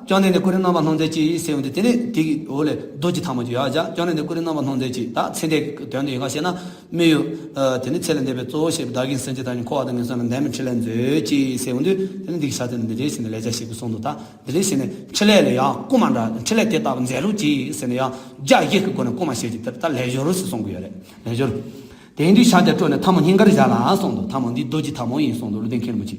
བྱང་གནས་དེ་ཀུ་རི་རྣམ་པར་སྣང་མཛད་ཅིག་ཟེར་འོང་དུས་དེ་ནས་དེ་གི་འོག་ལས་རྡོ་རྗེ་ཐལ་མོ་ཅིག་ཡར་བཞག་བྱང་གནས་དེ་ཀུ་རི་རྣམ་པར་སྣང་མཛད་ཅིག་ད་ཚེ་འདས་ཀྱི་དོན་དུ་ཡིན་ཁ་ཟེར་ན། སྨན་ཡོད། ཨ། དེ་ནི་ཚེ་ལས་འདས་པའི་གཙོ་བོ་བྱས་པའི་བདག་གཞན་སེམས་ཅན་ཐམས་ཅད་འཁོར་བ་དང་ངན་སོང་ལས་འདས་པའི་འཕྲིན་ལས་མཛོད་ཅིག་ཟེར་འོང་དུས་དེ་ནི་འདི་གི་ཤཱཀྱ་དེ་འདི་འདྲའི་ཞིག་ནས་ལས་བྱ་ཞིག་གི་གསུང་དུ་ད་འདི་འདྲའི་ཞིག་ནས་འཕྲིན་ལས་ལ་ཡང་སྐུལ་མ་འདྲ་འཕྲིན་ལས་དེ་ལྟ་བུ་མཛད་རོགས་གྱིས་ཟེར་ནས་ཡང་རྒྱ་ཡིག་གི་སྒོ་ནས་སྐུལ་མ་བྱེད་ཀྱི་དེ་ད་ལས་སྦྱོར་ཟེར་གསུང་གི་ཡོད་རེད། ལས་སྦྱོར། དེ་ཡིན་དུས་ཤཱཀྱ་སྤྲོས་ནས་ཐལ་མོ་སྙིང་གར་བཞག་ལ་གསུང་དུ་ཐལ་མོ་འདི་རྡོ་རྗེ་ཐལ་མོ་ཡིན་གསུང་དུ་ལུས་རྟེན་མཁན་རིན་པོ་ཆེ།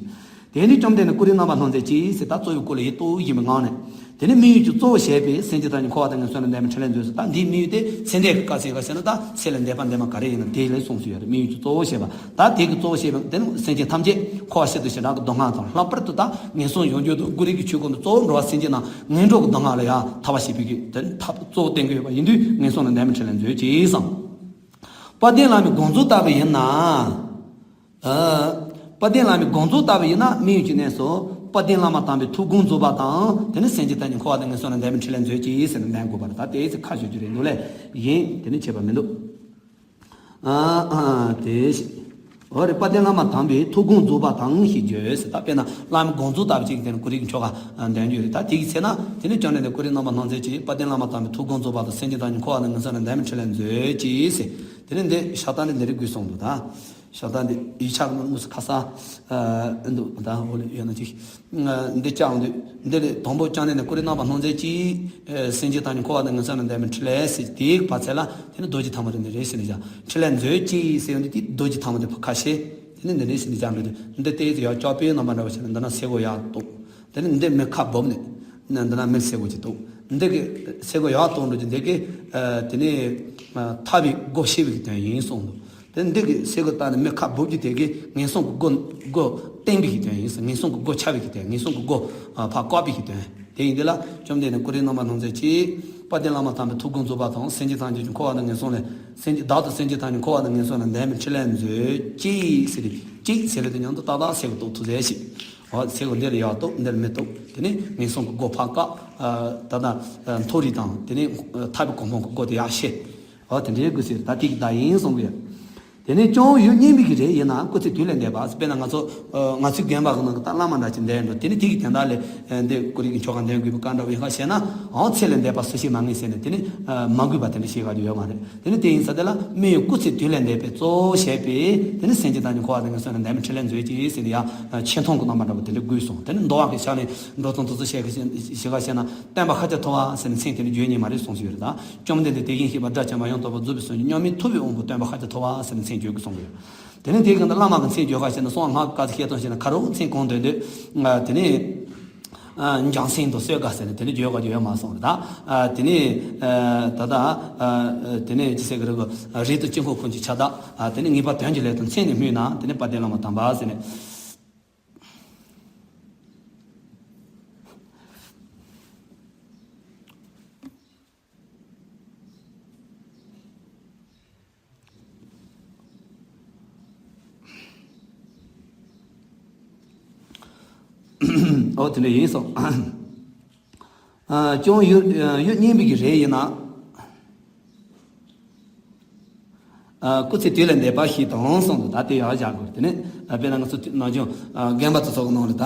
དེ་ནི་བཅོམ་ལྡན་འདས་ཀུ་རི་རྣམ་པར་སྣང་མཛད་ཅིག་ཟེར་ད་གཙོ་བོའི་སྐུ་ལ་ཡིད་གཏུགས་བཞིན་པའི་ངང་ནས། དེ་ནི་སྨན་ཡོན་གྱི་གཙོ་བོ་བྱས་པའི་སེམས་ཅན་ཐམས་ཅད་འཁོར་བ་དང་ངན་སོང་ལས་འདས་པའི་འཕྲིན་ལས་མཛོད་ཟེར། ད་འདིའི་སྨན་ཡོན་དེ་ཚེ་འདས་ཀྱི་སྐབས་སུ་ཡིན་ག་ཟེར་ན་ད་ཚེ་ལས་འདས་པ་འདས་མ་ག་རེ་ཡིན་ན་དེ་ལ་གསུངས་སུ་ཡོད་རེད། སྨན་ཡོན་གྱི་གཙོ་བོ་བྱས་པ་ད་དེ་གི་གཙོ་བོ་བྱས་པ་དེ་ནི་སེམས་ཅན་ཐམས་ཅད་འཁོར་བ་ཤིན་ཏུ་ཞེ་དྲག་གི་སྡུག་བསྔལ་དང་ལྷག་པར་དུ་ད་ངན་སོང་ཡོངས་གྱུར་དུ་ཀུ་རི་གི་ཆོས་སྐོར་དུ་གཙོ་བོ་འགྲོ་བ་སེམས་ཅན་རྣམས་ངན་འགྲོ་གི་སྡུག་བསྔལ་ལ་ཡང་ཐར་བ་བྱེད་པའི་གི་དེ་ནི་ཐབས་གཙོ་བོ་བསྟན་གྱི་ཡོད་པ་ཡིན་དུས་ངན་སོང་ལས་འདས་པའི་འཕྲིན་ལས་མཛོད་ཅིག་གསུངས། དཔལ་ལྡན་བླ་མའི་དགོངས་རྫོགས་ལྟ་བུ་ཡིན་ན། ཨ། དཔལ་ལྡན་བླ་མའི་དགོངས་རྫོགས་ལྟ་བུ་ཡིན་ན་སྨན་ཡོན་གྱི་གནས་སུ་དཔལ་ལྡན་བླ་མ་དམ་པའི་ཐུགས་དགོངས་རྫོགས་པ་དང་དེ་ནི་སེམས་ཅན་ཐམས་ཅད་འཁོར་བ་དང་ངན་སོང་ལས་འདས་པའི་འཕྲིན་ལས་མཛོད་ཅིག་ཟེར་ནས་ལན་དགོས་པ་རེད། ད་དེའི་ཚེ་ཁ་ཤོད་རྒྱུ་རེད་འདུག་ལས་ཡིན་དེ་ནི་བྱེད་པ་མི་འདུག་ཨ་ཨ་དེ་ཞེས། འོ་རེད། དཔལ་ལྡན་བླ་མ་དམ་པའི་ཐུགས་དགོངས་རྫོགས་པ་དང་ཞེས་བརྗོད་ཟེར། ད་དཔེར་ན་བླ་མའི་དགོངས་རྫོགས་ལྟ་བུ་ཅིག་དེ་ནི་ཀུ་རི་གི་ཆོ་ག་འདོན་རྒྱུ་རེད། ད་དེ་གི་ཚེ་ན་དེ་ནི་བཅོམ་ལྡན་འདས་ཀུ་རི་རྣམ་པར་སྣང་མཛད་ཅིག་དཔལ་ལྡན་བླ་མ་དམ་པའི་ཐུགས་དགོངས་རྫོགས་པ་དང་སེམས་ཅན་ཐམས་ཅད་འཁོར་བ་དང་ངན་སོང་ལས་འདས་པའི་འཕྲིན་ལས་མཛོད་ཅིག་ཟེར། དེ་ནི་འདི་ཞབས་བརྟན་འདི་འདི་རེད་དགོས་གསུངས་འདུག་ད་ཞབས་བརྟན་འདི་ཡིག་ཆ་གི་ནང་དངོས་སུ་ཁ་གསལ་ཨ་འདུག་ད་འོ་ལེ་ཡོད་ན་ཅིག་འདི་བཅའ་འོང་དུས་འདི་ལས་དང་པོ་བཅོམ་ལྡན་འདས་ཀུ་རི་རྣམ་པར་སྣང་མཛད་ཅིག་སེམས་ཅན་ཐམས་ཅད་འཁོར་བ་དང་ངན་སོང་ལས་འདས་པའི་འཕྲིན་ལས་ཟེར། དེའི་བར་ཚད་ལ་དེ་ནི་རྡོ་རྗེ་ཐལ་མོ་དེ་འདི་རེད་ཟེར་ནས་བཞག་འཕྲིན་ལས་མཛོད་ཅིག་ཟེར་ཡོང་དུས་དེ་རྡོ་རྗེ་ཐལ་མོ་དེ་ཁ་ཕྱེ། དེ་ནི་འདི་ནས་ཟིན་ནས་སྦྱར་འགྲོ་དུས་འདི་ལྟས་ཡོད་ཅོག་པོའི་རྣམ་པ་འདྲ་བ་བྱས་ནས་འདི་ན་སེ་གོལ་ཡར་གཏུགས། དེ་ནི་འདི་མི་ཁ་སྦུབ་ནས་ནི་འདི་ན་མི་སེ་གོལ་གྱིས་གཏུགས། འདི་གི་སེ་གོལ་ཡར་གཏུགས་འགྲོ་དུས་འདི་གི་དེ་ནི་ཐར་པའི་སྒོ་ཕྱེ་བའི་གི་དོན་ཡིན་གསུངས་འདུག་དེ་ནི་འདི་གི་སེ་གོལ་བཏགས་ནས་མི་ཁ་སྦུབ་ཀྱི་དེ་གི་ངན་སོང་གི་སྒོ་སྒོ་གཏན་པའི་གི་དོན་ཡིན་ཟེར། ངན་སོང་གི་སྒོ་ཕྱེ་བའི་གི་དོན། ངན་སོང་གི་སྒོ་ཕར་བཀག་པའི་གི་དོན། དེ་ཡིན་དེ་ལ་བཅོམ་ལྡན་འདས་ཀུ་རི་རྣམ་པར་སྣང་མཛད་ཅིག་དཔལ་ལྡན་བླ་མ་དམ་པའི་ཐུགས་དགོངས་རྫོགས་པ་དང་སེམས་ཅན་ཐམས་ཅད་ཀྱི་འཁོར་བ་དང་ངན་སོང་ལས་སེམས་ཅན་བདག་དང་སེམས་ཅན་ཐམས་ཅད་འཁོར་བ་དང་ངན་སོང་ལས་འདས་པའི་འཕྲིན་ལས་མཛོད་ཅིག་ཟེར་ཏེ་ཅིག་ཟེར་ལེ་དེ་མཉམ་དུ་ཏག་ཏག་སེ་གོལ་གཏུགས་ཐུབ་ཟེར་ཞིག་འོ་སེ་གོལ་འདི་ལ་ཡར་གཏུགས་འདི་ལ་མི་གཏུགས། དེ་ནས་ངན་སོང་གི་སྒོ་ཕར་བཀག་ད་ལྟ་མཐོ་རིས་དང་དེ་ནས་ཐར་པའི་གོ་འཕང་གི་སྒོ་དེ་ཡར་ཕྱེ། འོ་དེ་འདྲའི་དགོས་ཟེར། ད་དེ་གི་བརྡ་ཡིན་གསུང་གི་ཡོད། དེ་ནས་ཀྱང་ཡུལ་གཉན་པའི་གི་རི་ཡིན་ན་སྐུ་ཚེ་དུས་ལས་འདས་པ། དཔེར་ན་ང་ཚོ་ང་ཚོའི་དགོན་པ་གི་ནང་གི་ད་བླ་མ་འདྲ་ཅིག་འདས་འགྲོ། དེ་ནི་དེ་གི་དོན་དག་ལས་འདི་ཀུ་རི་གི་ཆོ་ག་འདོན་དགོས་པའི་བཀའ་འདྲ་བའི་ཧ་བཤད་ན་འོང་ཚེ་ལས་འདས་པ་སུ་ཞིག་མ་ངེས་ཟེར་ནས་དེ་ནི་མ་དགོས་པ་དེ་འདྲ་བཤད་ག་རྒྱུ་ཡོད་མ་རེད། དེ་ནི་དེ་ཡིན་ས་དེ་ལ་སྨན་ཡོན་སྐུ་ཚེ་དུས་ལས་འདས་པའི་གཙོ་བོ་བྱས་པའི་དེ་ནི་སེམས་ཅན་དང་ནི་འཁོར་བ་དང་ངན་སོང་ལས་འདས་པའི་འཕྲིན་ལས་མཛོད་ཅིག་ཟེར་ནས་ཡང་ཆེ་མཐོང་གི་རྣམ་པ་འདྲ་བོ་དེ་འདྲ་དགོས་གསུངས། དེ་ནི་འདུལ་བ་གི་ཕྱག་ལེན་འགྲོ་སྟངས་དེ་ཚོ་བཤད་གི་ཞིག་ག་བཤད་ན་སྟོན་པ་ཤཱཀྱ་ཐུབ་པ་ཟེར་ནས་མཚན་དེ་ནི་བརྗོད་ཉན་མ་རེད་གསུངས་ཞུས་རེད། ད་བཅོམ་ལྡན་འདས་དེ་བཞིན་གཤེགས་པ་དགྲ་བཅོམ་པ་ཡང་དག་པར་རྫོགས་པའི་སངས་རྒྱས་མཉམ་མེད་ཐུབ་པའི་དབང་པོ་སྟོན་པ་ཤཱཀྱ་ཐུབ་པ་ཟེར་ནས་མཚན་བརྗོད་གི་གསུངས་ཡོད། དེ་ནས་དེའི་སྒང་དུ་བླ་མ་གི་མཚན་བརྗོད་ག་བྱས་ན་གསང་སྔགས་ག་ཚོད་བཤད་སྟངས་བྱས་ན་ག་རེ་མཚན་གང་འདོན་འདོད། དེ་ནས་འཇམ་སེང་དང་གསོལ་དགའ་ཟེར་ནས་དེ་ནས་བརྗོད་ག་རྒྱུ་ཡོད་མ་གསུངས་རེད། ད་དེ་ནས་ད་ལྟ་དེ་ནས་ཅི་ཟེར་གི་རེད་གོ། རིགས་དང་དཀྱིལ་འཁོར་ཀུན་གྱི་ཁྱབ་བདག་དེ་ནས་ངེས་པར་དོན་གྱི་ལས་དང་མཚན་ནས་སྨོས་ན་དེ་ནས་དཔལ་ལྡན་བླ་མ་དམ་པ་ཟེར་ནས། ཨོ་དེ་འདྲ་ཡིན་སོང་། ཨ། ཀྱང་ཡུལ་ཡུལ་གཉན་པའི་གི་རི་ཡིན་ན། སྐུ་ཚེ་དུས་ལས་འདས་པ་ཞིག་དང་གསུངས་འདུག་ད་དེ་ཡང་བཞག་དགོས། དེ་ནས་དཔེར་ན་ང་ཚོ་ནང་ཆུང་རྒན་པ་ཚོ་ཚོགས་ནང་ལ་ད་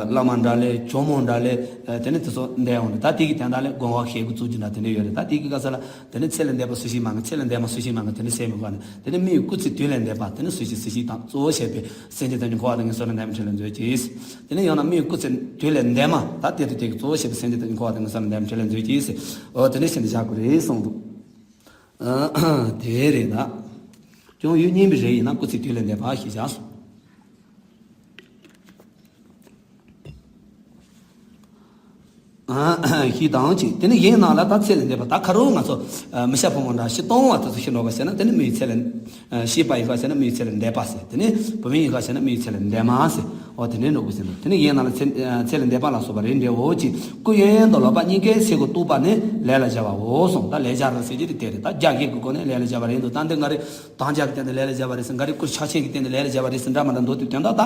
བླ་མ་འདྲ་ལས་ཇོ་མོ་འདྲ་ལས་དེ་ནས་དེ་ཚོ་འདས་འོང་ལ། ད་དེ་གི་དན་རྟགས་ལས་དགོངས་པ་བཞེས་དགོས་ཚུལ་གྱི་འདྲ་དེ་འདྲ་ཡོད་རེད། ད་དེ་གི་ག་ས་ལ་དེ་ནས་ཚེ་ལས་འདས་པ་སུ་ཞིག་མ་ང་། ཚེ་ལས་འདས་མ་སུ་ཞིག་མ་ང་། དེ་ནས་སེམས་མི་དགོས་ནས་དེ་ནས་མི་ཡི་སྐུ་ཚེ་དུས་ལས་འདས་པ་དེ་ནས་སུ་ཞིག་སུ་ཞིག་དང་གཙོ་བོ་བྱས་པའི་སེམས་ཅན་ཐམས་ཅད་འཁོར་བ་དང་ངན་སོང་ལ་འདས་མ་ཁྲིད་ལ་མཛོད་ཅིག་དེ་ནས་ཡང་ན་མི་ཡི་སྐུ་ཚེ་དུས་ལས་འདས་མ་ད་དེ་དུས་དེ་གི་གཙོ་བོ་བྱས་པའི་སེམས་ཅན་ཐམས་ཅད་འཁོར་བ་དང་ངན་སོང་ལ་འདས་མ་ཁྲིད་ལ་མཛོད་ཅིག་འོ་དེ་ནས་ཤིན་ཏུ་བཞག་དགོས་རེད་གསུངས་འདུག་དེ་རེད་ད། ཅུང་ཡུལ་རྙིང་པའི་རེ་ཡིན་ན་སྐུ་ཚེ་དུས་ལས་འདས་པ་ཞེས་བྱ། ཞེས་དང་གཅིག་དེ་ནི་ཡིན་ན་ལ་ད་ཚེ་ལས་འདས་པ། ད་ཁ་རོག་ང་ཚོ་མི་ཤ་ཕོ་མོ་འདྲ་ཤི་སྟོང་བ་དེ་ཚོ་ཤི་འགྲོ་བ་ཟེར་ན་དེ་ནི་མི་ཡི་ཚེ་ལས། ཤི་བ་ཡིན་ཁ་ཟེར་ན་མི་ཡི་ཚེ་ལས་འདས་པ་ཟེར། དེ་ནི་བུད་མེད་ཡིན་ཁ་ཟེར་ན་མི་ཡི་ཚེ་ལས་འདས་མ་ཟེར། འོ་དེ་ནས་འགྲོ་དགོས་ཟེར་འདུག་དེ་ནི་ཡིན་ན་ལ་ཚེ་ཚེ་ལས་འདས་པ་ལ་སོགས་པ་རེད་འདྲ་འོ་ཅི། སྐུ་གཡས་གཡོན་དུ་ལོག་པ་སྙིང་གའི་ཚེ་གུ་གཏུགས་པ་ནི་ལས་ལ་སྦྱར་བའོ་གསུངས། ད་ལས་སྦྱར་ཟེར་གྱི་དེ་རེད། ད་རྒྱ་སྐད་ཀྱི་སྒོ་ནས་ལས་ལ་སྦྱར་བ་རེད་འདུག་ད་འདི་ང་རེ་དང་རྒྱ་གི་སྟེང་དུ་ལས་ལ་སྦྱར་བ་རེད་ཟེར། འགའ་རེ་སྐུ་ཕྱག་ཆེན་གྱི་སྟེང་དུ་ལས་ལ་སྦྱར་བ་རེད་ཟེར་འདྲ་མི་འདྲ་འདུག་དེ་དོན་དག་ད་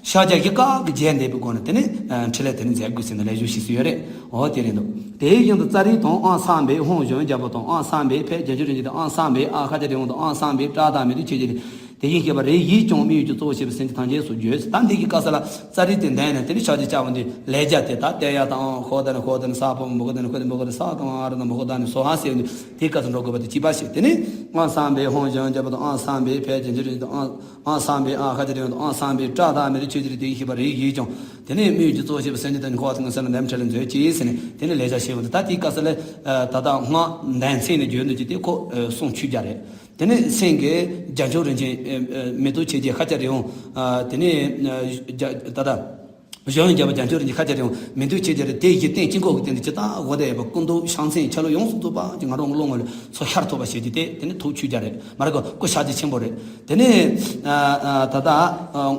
ཕྱག་རྒྱ་བཞི་ཀ་གི་རྒྱས་འདེབས་པའི་སྒོ་ནས་དེ་ནི་འཕྲིན་ལས་དེ་ནི་མཛད་དགོས་ཟེར་ནས་ལས་ཞུ་ཞིག་སུ་ཡོད་རེད། འོ་དེ་རེད་འདུག་དེའི་བཞིན་དུ་ཙཱ་རི་དང་ཨང་གསུམ་པའི་ཧཱུྃ་གཞོན་རྒྱལ་པོ་དང་ཨང་གསུམ་པའི་ཕཊ་བརྒྱད་ཅུ་རིན་ཆེན་དང་ཨང་གསུམ་པའི་ཨ་ཤཱཀྱ་རི་ཝཾ་དང་ཨང་གསུམ་པའི་ཏྲཱ་དང་མེ་ཏུ་ཆོས་ཀྱི་རིགས་དེ་བཞིན་གཤེགས་པ་རིགས་བཞིས་ཀྱང་དམིགས་ཡུལ་གྱི་གཙོ་བོ་བྱས་པའི་སེམས་ཅན་ཐམས་ཅད་སུ་བརྗོད། ད་འདི་གི་སྐབས་སུ་ལ་ཙཱ་རི་དེ་འདས་ནས་དེ་ནི་ཕྱག་རྒྱ་བཅར་བ་འདི་ལས་རྒྱ་དེ་ད་ཏདྱ་ཐཱ་ཧོ་ད་ནི་ཧོ་ད་ནི་ས་པོ་མོ་ག་ད་ནི་ཧོ་ད་མོ་ག་ད་ས་ག་མ་ར་ན་མོ་ཧོ་ད་ནི་སྭཱ་ཧཱ་ཟེར་ནི་དེའི་སྐབས་སུ་འགྲོ་དགོས་པ་དེ་གཅིག་པ་ཞིག་དེ་ནི་ཨང་གསུམ་པའི་ཧཱུྃ་གཞོན་རྒྱལ་པོ་དང་ཨང་གསུམ་པའི་ཕཊ་བརྒྱད་ཅུ་རིན་ཆེན་དང་ཨང་ཨང་གསུམ་པའི་ཨ་ཤཱཀྱ་རི་ཝཾ་དང་ཨང་གསུམ་པའི་ཏྲཱ་དང་མེ་ཏུ་ཆོས་ཀྱི་རིགས་དེ་བཞིན་གཤེགས་པ་རིགས་བཞིས་ཀྱང་དེ་ནི་དམིགས་ཡུལ་གྱི་གཙོ་བོ་བྱས་པའི་སེམས་ཅན་ཐམས་ཅད་འཁོར་བ་དང་ངན་སོང་ལ་འདས་མ་ཁྲིད་ལ་མཛོད་ཅིག་ཟེར་ནས་དེ་ནི་ལས་བྱ་ཞེས་པ་འདི་ད་དེའི་སྐབས་སུ་ལ་ད་ལྟ་སྔགས་ནང་མཚན་ནས་བརྗོད་འདུག་ཅིག་དེ་ཁོ་གསུང་ཆོས་རྒྱ་རེད། དེ་ནས་སེམས་ཀྱི་རྒྱ་མཚོ་རིན་ཆེན་མེ་ཏོག་ཆེ་རྒྱས་ཤཱཀྱ་རི་ཝཾ། དེ་ནས་ད་ལྟ་གཞོན་ནུ་རྒྱལ་པོ་རྒྱ་མཚོ་རིན་ཆེན་ཤཱཀྱ་རི་ཝཾ་མེ་ཏོག་ཆེ་རྒྱས་རེད། དེ་བཞི་སྟེང་དཀྱིལ་འཁོར་གྱི་སྟེང་དུ་ཇི་ལྟར་དབོ་ཟླ་ཡོད་པ་སྐུ་མདོག་ཕྱག་མཚན་ཆ་ལུགས་ཡོངས་སུ་རྫོགས་པ་ཅིག་ང་རང་གི་བློ་ངོ་ལ་ཚོར་ཤར་ཐུབ་པ་ཞིག་ཅིག་དེ་དེ་ནི་ཐུགས་ཆོས་རྒྱ་རེད། མ་རེད་གོ། སྐུ་ཕྱག་རྒྱ་ཆེན་པོ་རེད། དེ་ནས་ད་ལྟ་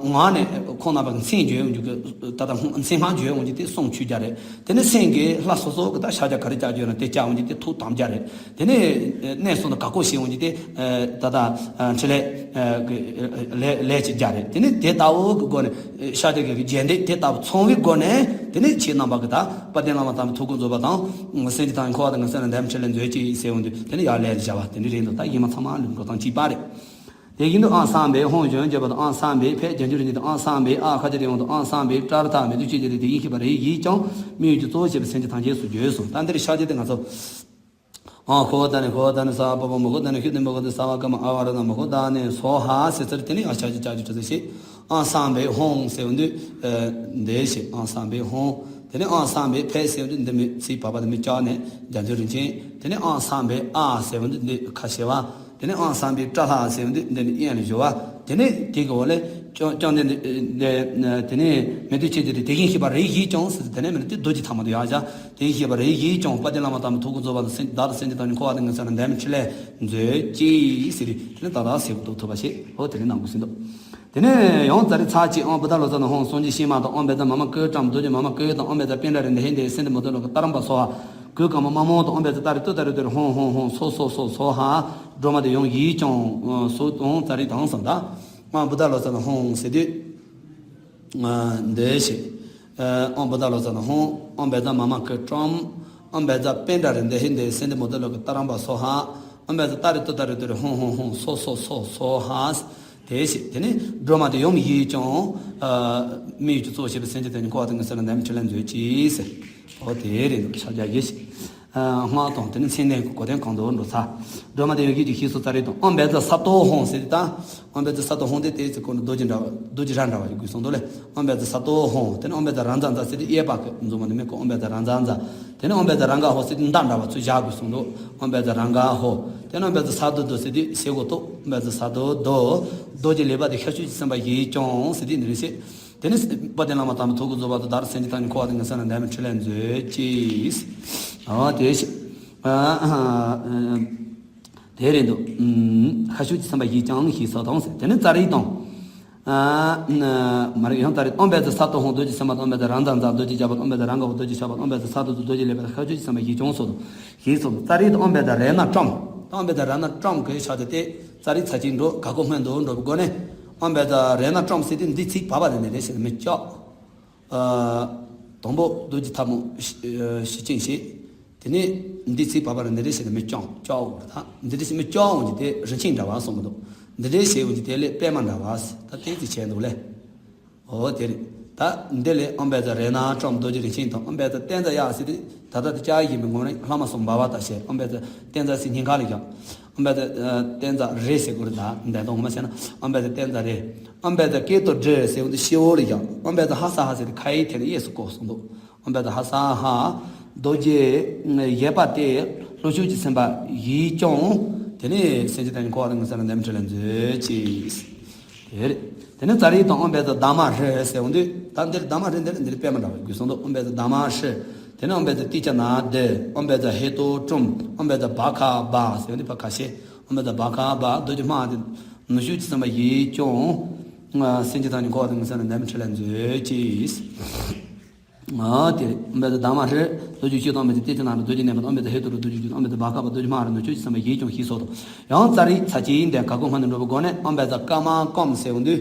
ངག་ནས་ཁོང་རྣམ་པ་གི་མཚན་བརྗོད་ཡོང་རྒྱུ་གི་ད་ལྟ་མཚན་སྔགས་བརྗོད་ཡོང་རྒྱུ་དེ་གསུང་ཆོས་རྒྱ་རེད། དེ་ནས་སེམས་ཀྱི་ལྷ་སོ་སོ་གི་ད་ཕྱག་རྒྱ་ག་རེ་བྱ་རྒྱུ་ཡོད་ན་དེ་བྱ་འོང་རྒྱུ་དེ་ཐུགས་དམ་རྒྱ་རེད། དེ་ནས་གནས་གསུམ་དུ་དགའ་བསྐོར་བྱེད་འོང་རྒྱུ་དེ་ད་ལྟ་འཕྲིན་ལས་ལས་ལས་ཀྱི་རྒྱ་རེད། དེ་ནས་དེ་ལྟ་བུ་གི་སྒོ་ནས་ཕྱག་རྒྱ་གི་རྒྱས་འདེབས་དེ་ལྟ་བུ་ཚང་བའི་སྒོ་ནས་དེ་ནས་ཁྱེད་རྣམ་པ་གི་ད་དཔལ་ལྡན་བླ་མ་དམ་པའི་ཐུགས་ཀྱི་རྫོགས་པ་དང་སེམས་ཅན་ཐམས་ཅད་འཁོར་བ་དང་ངན་སོང་ལས་འདས་མ་ཁྲིད་ལ་མཛོད་ཅིག་ཟེར་འོང་དུས་དེ་ནས་ཡར་ལས་ལ་བྱ་བ་དེ་འདྲ་རེད་འདུག་ད་ཡིད་མ་ཚང་མ་ལུས་འགྲོ་དང་གཅིག་པ་རེད། དེ་བཞིན་དུ་ཨང་གསུམ་པའི་ཧཱུྃ་གཞོན་རྒྱལ་པོ་དང་ཨང་གསུམ་པའི་ཕཊ་བརྒྱད་ཅུ་རིན་ཆེན་དང་ཨང་གསུམ་པའི་ཨ་ཤཱཀྱ་རི་ཝཾ་དང་ཨང་གསུམ་པའི་ཏྲཱ་ར་དང་མེ་ཏོག་ཆེ་རྒྱས་དེ་དེ་བཞིན་གཤེགས་པ་རིགས་བཞིས་ཀྱང་དམིགས་ཡུལ་གྱི་གཙོ་བོ་བྱས་པའི་སེམས་ཅན་ཐམས་ཅད་སུ་བརྗོད་གསུངས། ད་འདིར་ཕྱག་རྒྱ་དེ་ང་ཚོ། ཨང་ཧོ་ད་ནི་ཧོ་ད་ནི་ས་པ་པ་མོ་ག་ད་ནི་ཧུ་ད་མོ་ག་ད་ས་བ་ག་མ་ཨ་བ་ར་ན་མོ་ག་ད་ནི་སྭཱ་ཧཱ་ཟེར་ཚར། དེ་ནི་ཨ་ཤཱཀྱ་ཅ་ཅུ་ཏྲ་ཟེར་ཞེས་ཨང་གསུམ་པའི་ཧཱུྃ་ཟེར་བ་འདི་འདི་ཞེས་ཨང་གསུམ་པའི་ཧཱུྃ། དེ་ནི་ཨང་གསུམ་པའི་ཕཊ་ཟེར་བ་འདི་འདི་མི་ཚིག་བར་པ་དེ་མི་བཅག་ནས་རྒྱ་མཚོ་རིན་ཆེན། དེ་ནི་ཨང་གསུམ་པའི་ཨ་ཟེར་བ་འདི་འདི་ཁ་ཕྱེ་བ། དེ་ནས་ཨང་གསུམ་པའི་ཏྲཱ་ལྷ་ཟེར་བ་འདི་འདི་ནི་གཡས་ལ་བཞུགས་པ། དེ་ནས་དེ་གི་འོག་ལས་ཀྱང་ཀྱང་འདི་འདི་དེ་ནས་མེ་ཏོག་ཆེ་རྒྱས་དེ་དེ་བཞིན་གཤེགས་པ་རིགས་བཞིས་ཀྱང་ཟེར་དེ་ནས་མེ་ཏོག་དེ་རྡོ་རྗེ་ཐལ་མོ་དེ་ཡང་བཞག་དེ་བཞིན་གཤེགས་པ་རིགས་བཞིས་ཀྱང་དཔལ་ལྡན་བླ་མ་དམ་པའི་ཐུགས་ཀྱི་རྫོགས་པ་དང་སེམས་བདག་དང་སེམས་ཅན་ཐམས་ཅད་འཁོར་བ་དང་ངན་སོང་ལས་འདས་མ་ཁྲིད་ལ་མཛོད་ཅིག་ཟེར་དེ་ནས་ད་ལྟ་ཟེར་བ་ཐུགས་ཐུབ་པ་ཞེས་འོ་དེ་ནས་གནང་དགོས་ཟིན་ཏོ། དེ་ནས་ཡང་ཙཱ་རི་ཚར་གཅིག་ཨོཾ་བུདྡྷ་ལོ་ཙཱ་ན་ཧཱུྃ། གསུང་གཅིག་ཤེས་མ་དང་ཨོཾ་བཛྲ་མ་མ་ཀཱི་ཀྲཾ། རྡོ་རྗེ་མ་མ་ཀཱི་དང་ཨོཾ་བཛྲ་པཎྜ་རནྡྷེ་ཧྲྀ་ཏེ་སན་དྷི་མུ་ཏ་ལོ་ཀ་ཏཱ་རམ་པ་སྭཱ་ཧཱ། གོས་དཀར་མོ་དམར་མོ་དང་ཨོཾ་བཛྲ་ཏཱ་རེ་ཏུཏྟཱ་རེ་ཏུ་རེ་ཧཱུྃ་ཧཱུྃ་ཧཱུྃ་སྭཱ་སྭཱ་སྭཱ་ཧཱ། སྒྲོལ་མ་དེ་ཡུམ་བཞིས་ཀྱང་སྭཱ་ཧཱ་ཙཱ་རི་དང་གསུངས་ད། ཨོཾ་བུདྡྷ་ལོ་ཙཱ་ན་ཧཱུྃ་ཟེར་དུས། འདི་ཞེས། ཨོཾ་བུདྡྷ་ལོ་ཙཱ་ན་ཧཱུྃ། ཨོཾ་བཛྲ་མ་མ་ཀཱི་ཀྲཾ། ཨོཾ་བཛྲ་པཎྜ་རནྡྷེ་ཧྲྀ་ཏེ་སན་དྷི་མུ་ཏ་ལོ་ཀ་ཏཱ་རམ་པ་སྭཱ་ཧཱ། ཨོཾ་བཛྲ་ཏཱ་རེ་ཏུཏྟཱ་རེ་ཏུ་རེ་ཧཱུྃ་ཧཱུྃ་ཧཱུྃ་སྭཱ་སྭཱ་སྭཱ་ཧཱ། དེ་ཞེས་དེ་ནི་སྒྲོལ་མ་དེ་ཡུམ་བཞིས་ཀྱང་། དམིགས་ཡུལ་གྱི་གཙོ་བོ་བྱས་པའི་སེམས་ཅན་ཐམས་ཅད་འཁོར་བ་དང་ངན་སོང་ལས་འདས་མ་ཁྲིད་ལ་མཛོད་ཅིག་ཟེར། འོ་དེ་རེད་འདུག་ཕྱག་རྒྱ་བཞི་ཞེས། སྔགས་དང་དེ་ནི་མཚན་ལྡན་གྱི་གོ་དོན་གང་དུ་འགྲོ་ཚར། སྒྲོལ་མ་དེ་ཡུམ་བཞིས་ཀྱང་ཞེས་སོགས་ཙཱ་རི་དང་ཨོཾ་བཛྲ་སཏྭོ་ཧཱུྃ་ཟེར་ཏེ་ད། ཨོཾ་བཛྲ་སཏྭོ་ཧཱུྃ་དེ་དེའི་ཚེ་ཁོ་ན་རྡོ་རྗེ་འདྲ་བ་རྡོ་རྗེ་རྭ་འདྲ་བ་ཞིག་དགོས་གསུངས་འདུག་ལས། ཨོཾ་བཛྲ་སཏྭོ་ཧཱུྃ། དེ་ནི་ཨོཾ་བཛྲ་རཱ་ཛ་ཛ་ཟེར་ཏེ་གཡས་པ་གི་མཛུབ་མོ་དེ་མེད་ཀི་ཨོཾ་བཛྲ་རཱ་ཛ་ཛ། དེ་ནི་ཨོཾ་བཛྲ་རཱ་ག་ཧོ་ཟེར་ཏེ་མདའ་འདྲ་བ་ཚུར་བཞག་དགོས་གསུངས་འདུག་ཨོཾ་བཛྲ་རཱ་ག་ཧོ། དེ་ནི་ཨོཾ་བཛྲ་ས་དྷཱུ་ཏོ་ཟེར་ཏེ་ཟེ་གོ་ཏོ། ཨོཾ་བཛྲ་ས་དྷཱུ་ཏོ། རྡོ་རྗེ་ལེགས་པ་དེ་ཤཱཀྱ་ཐུབ་པའི་སེམས་དཔའ་བཞིས་ཀྱང་ཟེར་ཏེ་འདི་ནི་ཟེར། དེ་ནི་དཔལ་ལྡན་བླ་མ་དམ་པའི་ཐུགས་ཀྱི་རྫོགས་པ་དང་བདག་སེམས་ཅན་ཐམས་ཅད་འཁོར་བ་དང་ངན་སོང་ལས་འདས་མ་ཁྲིད་ལ་མཛོད་ཅིག་ཨ་དེ་ཞེས། དེ་རེད་འདུག་ཤཱཀྱ་ཐུབ་ཀྱི་སེམས་དཔའ་བཞིས་ཀྱང་ཞེས་སོགས་དང་ཟེར། དེ་ནི་ཙཱ་རི་དང་། མ་རེད་ཡང་ཙཱ་རི། ཨོཾ་བཛྲ་སཏྭོ་ཧཱུྃ། རྡོ་རྗེ་སེམས་དཔའ་དང་། ཨོཾ་བཛྲ་རཱ་ཛ་ཛ། རྡོ་རྗེ་ལྗགས་པ་དང་། ཨོཾ་བཛྲ་རཱ་ག་ཧོ། རྡོ་རྗེ་ཕྱག་པ་དང་། ཨོཾ་བཛྲ་ས་དྷཱུ་ཏོ། རྡོ་རྗེ་ལེགས་པ་དང་། ཤཱཀྱ་ཐུབ་ཀྱི་སེམས་དཔའ་བཞིས་ཀྱང་སོགས་དང་ཞེས་སོགས་ཙཱ་རི་དང་ཨོཾ་བཛྲ་རཏྣ་ཀྲཾ། ད་ཨོཾ་བཛྲ་རཏྣ་ཀྲཾ་གི་ཕྱག་རྒྱ་དེ་ཙཱ་རི་ཚར་གཅིག་འགྲོ་ག་གོ་སྔོན་དུ་འགྲོ་བའི་སྒོ་ནས་ཨོཾ་བཛྲ་རཏྣ་ཀྲཾ་ཟེར་ཏེ་འདི་ཚིག་བར་པ་དེ་ནས་རེད་ཟེར་ནས་མི་བཅག་དང་པོ་རྡོ་རྗེ་ཐལ་མོ་ཞི་ཞི་ཅིང་ཞེས། དེ་ནས་འདི་ཚིག་བར་བར་འདི་འདྲ་བྱས་ནས་མི་སྐྱོང་སྐྱོང་དགོས་རེད་ད། འདི་འདྲ་བྱས་མི་སྐྱོང་འོང་གི་དེ་རིན་ཆེན་འདྲ་བ་གསུང་གི་འདུག་འདི་འདྲ་བྱས་འོང་གི་དེ་ལས་པད་མ་འདྲ་བ་ད་དེ་ཚིག་བྱས་འདུག་ལེ། ཨོ་དེ་རེད། ད་འདི་ལས་ཨམ་བན་ཛ་རེ་ན་ཀྲམ་རྡོ་རྗེ་རིན་ཆེན་དང་ཨམ་བན་ཛ་ཏན་ཙ་ཡ་ཟེར་དུས་ད་ལྟ་དེ་ལྕགས་ཡིན་པའི་ངོ་རེད། ལྷག་མ་གསུམ་འབར་བ་ལྟར་བྱས། ཨམ་བན་ཛ་ཏན་ཙ་ཟེར་སྙིང་ཁ་ལ་བཞག་ཨམ་བན་ཛ་ཏན་ཙ་རེ་ཟེར་དགོས་རེད། ད་འདས་དོན་ངོ་མ་བྱས་ན་ཨམ་བན་ཛ་ཏན་ཙ་རེ། ཨམ་བན་ཛ་ཀེ་ཏོ་དྲི་ཟེར་འོང་དུས་ཤི་བོ་ལ་བཞག་ཨམ་བན་ཛ་ཧ་ས་ཧ་ཟེར་དུས་ཁ་ཡི་ཐད་ལ་གཡས་སུ་བཀོད་གསུངས་འདུག་ཨམ་བན་ཛ་ཧ་ས་ཧ། རྡོ་རྗེ་བཞད་པ་སྟེ། ལྷོ་ཕྱོགས་ཀྱི་སེམས་དཔའ་ཡིས་ཀྱང་། དེ་ནས་སེམས་ཅན་ཐམས་ཅད་འཁོར་བ་དང་ངན་སོང་ལས་འདས་པའི་ཕྲིན་ལས་མཛོད་ཅིག་དེ་རེད། དེ་ནས་ཙཱ་རི་དང་ཨམ་བན་ཛ་དྷརྨ་ཧྲཱིཿ་ཟེར་འོང་དུས་ད་འདིར་དྷརྨ་ཧྲཱིཿ་འདིར་འདིར་པད་མ་འདྲ་བའི་དགོས་གསུངས་འདུག་ཨམ་བན་ཛ་དྷརྨ་ཧྲཱིཿ་དེ་ནས་ཨམ་བན་ཛ་ཏི་ཙ་ན་དྷཱིཿ་ཨམ་བན་ཛ་ཧེ་ཏོ་ཀྲུམ། ཨམ་བན་ཛ་བྷ་ག་བྷ་ཟེར་འོང་དུས་བྷ་ག་ཤེ། ཨམ་བན་ཛ་བྷ་ག་བྷ། རྡོ་རྗེ་དྷརྨ་དེ། ལྷོ་ཕྱོགས་ཀྱི་སེམས་དཔའ་ཡིས་ཀྱང་། སེམས་ཅན་ཐམས་ཅད་འཁོར་བ་དང་ངན་སོང་ལས་འདས་པའི་ཕྲིན་ལས་མཛོད་ཅིག་ཨ་དེ་རེད། ཨམ་བན་ཛ་དྷརྨ་ཧྲཱིཿ་རྡོ་རྗེ་ཁྱོད་དང་མི་ཚེ་ཏི་ཙ་ན་རྡོ་རྗེ་ནས་མ་ཨམ་བན་ཛ་ཧེ་ཏོ་རུ་རྡོ་རྗེ་ཁྱོད་ཨམ་བན་ཛ་བྷ་ག་བྷ། རྡོ་རྗེ་དྷརྨ་ཧྲཱིཿ་ལྷོ་ཕྱོགས་ཀྱི་སེམས་དཔའ་ཡིས་ཀྱང་ཞེས་སོགས་དང་། ཡང་ཙཱ་རི་ཚར་གཅིག་འདས་ག་གོ་སྔ་ནས་འགྲོ་བའི་སྒོ་ནས་ཨམ་བན་ཛ་ཀ་མ་ཀམ་ཟེར་འོང་དུས།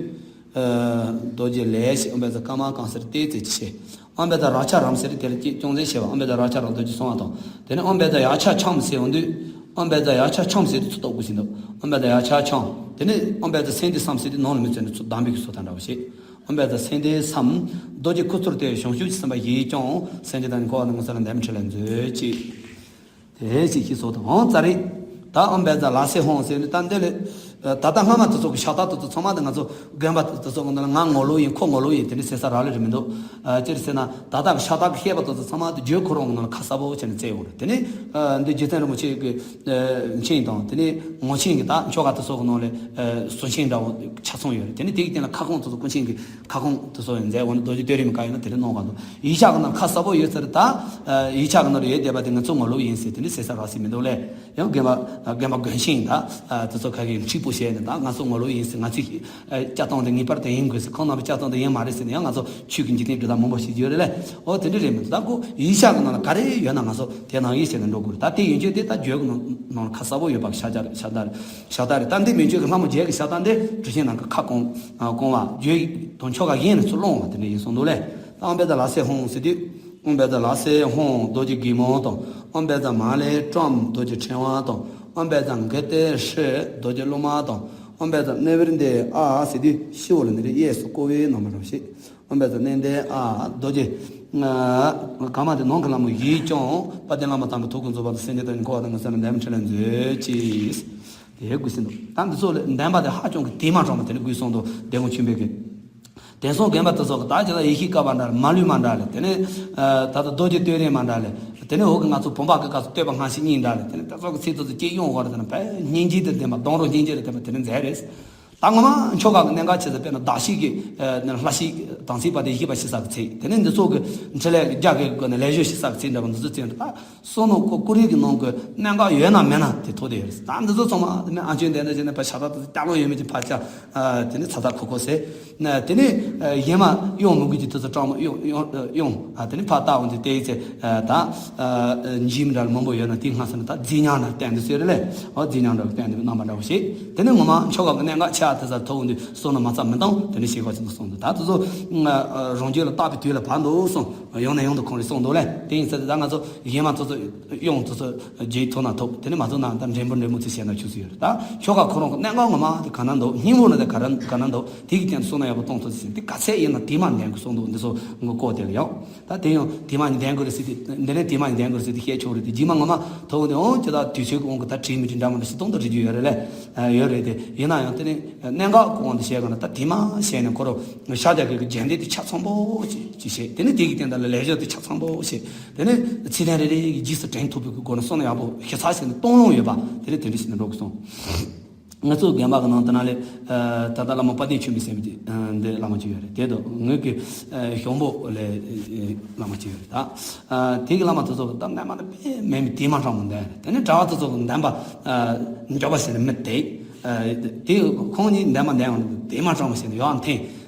རྡོ་རྗེ་ལེགས་ཞེས་ཨམ་བན་ཛ་ཀ་མ་ཀམ་ཟེར་ཏེ་ཙེ་ཅི་ཤེས། ཨམ་བན་ཛ་རཀྵ་རམ་ཟེར་དེ་ལ་ཅིག་ཅུང་ཟད་ཤེས་པ། ཨམ་བན་ཛ་རཀྵ་རམ་རྡོ་རྗེ་སྲུང་བ་དང་། དེ་ནས་ཨམ་བན་ཛ་ཡཀྵ་ཁྱམ་ཟེར་འོང་དུས། ཨམ་བན་ཛ་ཡཀྵ་ཁྱམ་ཟེར་དུས་ཚུར་གཏུག་དགོས་ཟིན་འདུག་ཨམ་བན་ཛ་ཡཀྵ་ཁྱམ། དེ་ནས་ཨམ་བན་ཛ་སེང་ལྡེང་སམ་ཟེར་དུས་ནང་ལ་མི་བཙལ་ནས་ཚུར་བསྡམས་པའི་གི་སོ་ཐ་འདྲ་བོ་ཞིག་ཨམ་བན་ཛ་སེང་ལྡེང་སམ། རྡོ་རྗེ་ཁུ་ཚུར་སྟེ། བྱང་ཆུབ་ཀྱི་སེམས་དཔའ་ཡིས་ཀྱང་། སེམས་ཅན་ཐམས་ཅད་འཁོར་བ་དང་ངན་སོང་ལས་འདས་པའི་ཕྲིན་ལས་མཛོད་ཅིག་དེ་ཅིག་ཞེས་སོགས་དང་། ཙཱ་རི། ད་ཨམ་བན་ཛ་ལ་སེ་ཧོང་ཟེར་ནས་ད་འདི་ལས། ད་ལྟ་སྔ་མ་དེ་ཚོ་གི་ཤ་སྟག་དེ་ཚོ་ཚང་མ་དེ་ང་ཚོ་རྒན་པ་དེ་ཚོ་གི་ནང་ལ་ང་ངོ་ལོག་ཡིན། ཁོ་ངོ་ལོག་ཡིན་དེ་འདྲ་ཟེར་ས་རག་ལས་རེད་མི་འདུག་ཨ་ཅི་རེད་ཟེར་ན་ད་ལྟ་གི་ཤ་སྟག་གི་བཤད་པ་དེ་ཚོ་ཚང་མ་དེ་རྒྱུད་ཁོ་རང་གི་ནང་ལ་ཁ་གསལ་པོ་བྱས་ནས་བཙལ་ཡོང་རེད། དེ་ནས་འདི་རྗེ་བཙུན་རིན་པོ་ཆེ་གི་མཆན་དང་དེ་ནས་ངོ་ཆེན་གྱི་ད་ཆོ་ག་དེ་ཚོ་གི་ནང་ལ་ཟུར་མཆན་འདྲ་བོ་ཆ་ཚང་ཡོད་རེད། དེ་ནས་དེ་གི་སྟེང་ལ་ཁ་སྐོང་དེ་ཚོ་སྐུ་མཆན་གྱི་ཁ་སྐོང་དེ་ཚོ་ཡང་མཛད། འོ་ན་རྡོ་རྗེ་བསྟོད་རིམ་ག་ཡོད་ན་དེ་ལ་གནང་ག་འདུག་ཡིག་ཆ་གི་ནང་ཁ་གསལ་པོ་ཡོད་ཟེར། ད་ཡིག་ཆ་གི་ནང་ལ་ཡོད་བསྡད་པ་དེ་ང་ཚོ་ངོ་ལོག་ཡིན་ཟེར་དེ་འདྲ་ཟེར་ས་རག་ས་མི་འདུག་ལས། ཡང་རྒན་པ་རྒན་པ་དགོན་ཆེན་ད་དེ་ཚོ་ག་གི་འཁྲིག་པོ་བྱས་ནས་ད་ང་ཚོ་ངོ་ལོག་ཡིན་ཟེར། ང་ཚོའི་སྐྱབས་སྟངས་དེ་ངེས་པར་དུ་ཡིན་དགོས་ཟེར། ཁོང་རྣམ་པའི་སྐྱབས་སྟངས་དེ་ཡིན་མ་རེད་ཟེར་ནས་ཡང་ང་ཚོ་ཆོས་ཀྱི་འཇིག་རྟེན་འབྲི་སྟངས་མང་པོ་ཞིག་ཡོད་རེད་ལས། འོ་དེ་འདྲ་རེད་མི་འདུག་ད་ཁོ་ཡིག་ཆ་གི་ནང་ལ་ག་རེ་ཡོད་ན་ང་ཚོ་དེ་ནང་བཞིན་བྱས་ནས་འགྲོ་དགོས་རེད། ད་དེ་ཡོད་ཆོག་དེ་ད་རྒྱུད་ཀྱི་ནང་ལ་ཁ་གསལ་པོ་ཡོད་པ་ཤ་སྟག་རེད། ཤ་སྟག་རེད། ཤ་སྟག་རེད། ད་འདི་མི་ཆོག་གི་ལྷ་མོ་བརྒྱད་ཀྱི་ཤ་སྟག་འདི་འབྲི་བྱེད་ནང་གི་ཁ་སྐོང་སྐོང་བ་རྒྱུད་དང་ཆོ་ག་གཞན་ནས་ཚུར་བླངས་པ་དེ་འདྲ་ཡིན་གསུངས་འདུག་ལས། ད་ཨམ་བན་ཛ་ལ་སེ་ཧོང་ཟེར་དུས། ཨམ་བན་ཛ་ལ་སེ་ཧོང་རྡོ་རྗེ་དགེ་མང་དང་། ཨམ་བན་ཛ་མ་ལེ་ཀྲམ་རྡོ་རྗེ་ཕྲེང་བ་དང་། ཨམ་བན་ཛ་གི་ཏེ་ཧྲི་རྡོ་རྗེ་སློབ་མ་དང་། ཨམ་བན་ཛ་ནེ་བིར་དེ་ཨ་ཟེར་དུས་ཤི་བོ་ལ་ནི་རེ་གཡས་སུ་བསྐོར་བའི་རྣམ་པ་རང་ཞིག་ཨམ་བན་ཛ་ནེ་དེ་ཨ་རྡོ་རྗེ་ག་མ་དེ་ནང་གི་ལྷ་མོ་ཡིས་ཀྱང་དཔལ་ལྡན་བླ་མ་དམ་པའི་ཐུགས་ཀྱི་མཛོད་པ་དང་། སེམས་ཅན་ཐམས་ཅད་འཁོར་བ་དང་ངན་སོང་ལས་འདས་པའི་ཕྲིན་ལས་མཛོད་ཅིག་དེ་དགོས་ཟིན་འདུག་ད་འདི་ཚོ་ལས་འདས་པ་དེ་ཧ་ཅང་གི་དེ་མ་གྲངས་པ་དེ་ནི་དགོས་གསུངས་འདུག་དེ་ཀུན་ཆུན་པའི་གི། དེང་སང་རྒན་པ་དེ་ཚོ་གི་ད་ཅི་ལ་ཡེ་ཤེས་བསྐལ་པ་འདྲ་རེད། མ་ལུས་མ་འདྲ་རེད། དེ་ནས་ད་ལྟ་རྡོ་རྗེ་བསྟོད་རིམ་མ་འདྲ་རེད། དེ་ནས་འོག་གི་ང་ཚོ་བུམ་པ་གི་སྐབས་སུ་བསྟོད་པ་སྔ་ཕྱི་གཉིས་འདྲ་རེད། དེ་ནས་དེ་ཚོ་གི་ཚིག་དེ་ཚོ་སྐྱེ་ཡོང་བར་དེ་ནས་བས་སྙིང་རྗེ་དེ་ལྡན་པ་སྡོང་རོ་སྙིང་རྗེ་རེད། ལྡན་པ་དེ་ནས་མཛད་རེད། ད་ངོ་མ་ཆོ་ག་གི་གནད་འགག་ཆེ་ས་དཔེར་ན་གདགས་གཤིས་ཀྱི་ལྷ་གཤིས་དང་ཚིག་པ་དེ་ཡེ་ཤེས་པ་ཤེས་ས་གི་ཚིག་དེ་ནས་འདི་ཚོ་གི་འཕྲིན་ལས་རྒྱ་གི་སྒོ་ནས་ལས་ཞོར་ཤེས་ས་གི་ཚིག་འདྲ་བ་འདི་ཚོ་བཙལ་ད། བསོད་ནམས་ཀོ་ཀུ་རེ་གི་ནང་གི་གནད་འགག་ཡོད་ན་མེད་ན་དེ་ཐོག་དེ་ཡོད་རེད། ད་འདི་ཚོ་ཚང་མ་དེ་མིན་ཨ་ཆོས་འདི་འདྲ་བྱས་ནས་ཕར་ཤ་སྟག་དེ་ཚོ་སྐྱག་ལོ་ཡོད་མེད་ཀྱི་ཕར་བཅག་དེ་ནས་ཚ་ཐག་ཁོ་ཁོ་ཟེར། དེ་ནས་གཞན་མ་གཡོང་མི་དགོས་ཀྱི་དེ་ཚོ་སྐྲག་མ་གཡོང་གཡོང་གཡོང་། དེ་ནས་ཕར་བལྟ་འོང་དུས་དེའི་ཚེ་ད་འཇིགས་མི་འདྲ་མང་པོ་ཡོད་ན་དེ་སྔ་ས་ནས་ད་རྫས་ཉམས་ལ་བརྟེན་ཏེ་ཟེར་རེད་ལས། འོ་རྫས་ཉམས་འདྲ་བརྟེན་ཏེ་རྣམ་པ་འདྲ་བོ་ཞིག་དེ་ནས་ངོ་མ་ཆོ་ག་གི་གནད་འགག་ཆེ་བ་དེ་ཚོ་ཐོག་འོང་དུས་བསོད་ནམས་མ་ཚད་མི་གཏོང་དེ་ནས་ཞེས་ག་ཅིག་གསུངས་འདུག་ད་དེ་ཚོ་རང་རྒྱུད་ལ་བརྟག་པའི་དུས་ལ་བབ་འདུག་གསུངས། ཡང་ནས་ཡང་དུ་ཁོང་རེ་གསུངས་འདུག་ལས། དེ་ཡིན་ཚེ་ད་ང་ཚོ་གཞན་མ་ཚོ་ཚོ་གཡོང་ཚོ་ཚོ་རྗེས་ཐོག་ན་ཐོབ། དེ་ནས་མ་ཐོབ་ན་ད་འདྲེན་པོ་འདྲེན་མོ་ཚོ་བྱས་ན་ཆོག་ས་ཡོད་རེད། ད་ཆོ་ག་ཁོ་རང་གི་གནད་འགག་ངོ་མ་དེ་ག་ན་འདུག་སྙིང་པོ་ན་དེ་ག་ར་ག་ན་འདུག་དེ་གི་སྟེང་དུ་བསོད་ནམས་ཡག་པོ་གཏོང་ཐུབ་ཟིན་དེ་ག་ཚད་ཡིན་ན་དེ་མ་འདྲེན་དགོས་གསུངས་འདུག་འདི་ཚོ་ངོ་ལྐོག་དེ་ལ་ཡང་ད་དེ་ཡང་དེ་མ་ཡིན་འདྲེན་དགོས་རེད་ཟེར་དེ་འདི་ནས་དེ་མ་ཡིན་འདྲེན་དགོས་རེད་ཟེར་དེ་བཤད་ཆོག་རེད། དེ་རྗེས་མ་ངོ་མ་ཐོབ་འོང་དེ་འོང་ཅི་ད་དུས་ཚོད་ཀྱི་དབང་གིས་ད་བྲིས་མི་བྲིས་འདྲ་མི་འདྲ་ཞིག་གཏོང་དུ་རེ་རྒྱུ་ཡོད་རེད་ལས། ཡོད་རེད་དེ་ཡིན་ན་ཡང་དེ་ནས་གནད་འགག་གི་དབང་དུ་བྱས་ག་ན་ད་དེ་མ་བཤད་ནས་ཁོ་རང་ཤ་རྒྱག་གི་རྒྱན་སྡེ་དེ་ཆ་ཚང་པོ་ཅིག་ཅིག་བཤད། དེ་ནས་དེ་གི་སྟེང་དུ་ལ་ལས་ཞོར་དེ་ཆ་ཚང་པོ་བཤད། དེ་ནས་ཚིག་དོན་རེ་རེ་གི་རྗེས་སུ་དྲན་ཐུབ་པའི་སྒོ་ནས་བསོད་ནམས་ཡག་པོ་ཞིབ་ཚགས་བྱས་ནས་གཏོང་ལོང་ཡོད་པ་དེ་རེད། དེ་འདྲ་ཞིག་ནས་འགྲོ་དགོས་སོང་། ང་ཚོ་དགོན་པ་གི་ནང་དུ་ན་ལས་ད་ལྟ་བླ་མ་དཔལ་ལྡན་ཆོས་འཕེལ་ཟེར་མི་དེ་འདི་བླ་མ་ཅིག་ཡོད་རེད། དེ་དང་ངོས་ཀྱི་ཞང་པོ་ལས་བླ་མ་ཅིག་ཡོད་རེད། ད་དེ་གི་བླ་མ་དེ་ཚོ་ད་རྣལ་མ་ནི་དཔེ་མེད་མི་དེ་མ་གྲངས་མང་འདུག་དེ་ནས་གྲྭ་བ་དེ་ཚོ་གི་འདན་པ་མགྱོགས་པ་ཟེར་ནས་མི་དེ། དེ་ཁོང་གཉིས་འདན་མ་འདན་ཡང་དེ་མ་གྲངས་མང་ཟེར་ནས་ཡང་འཐེན།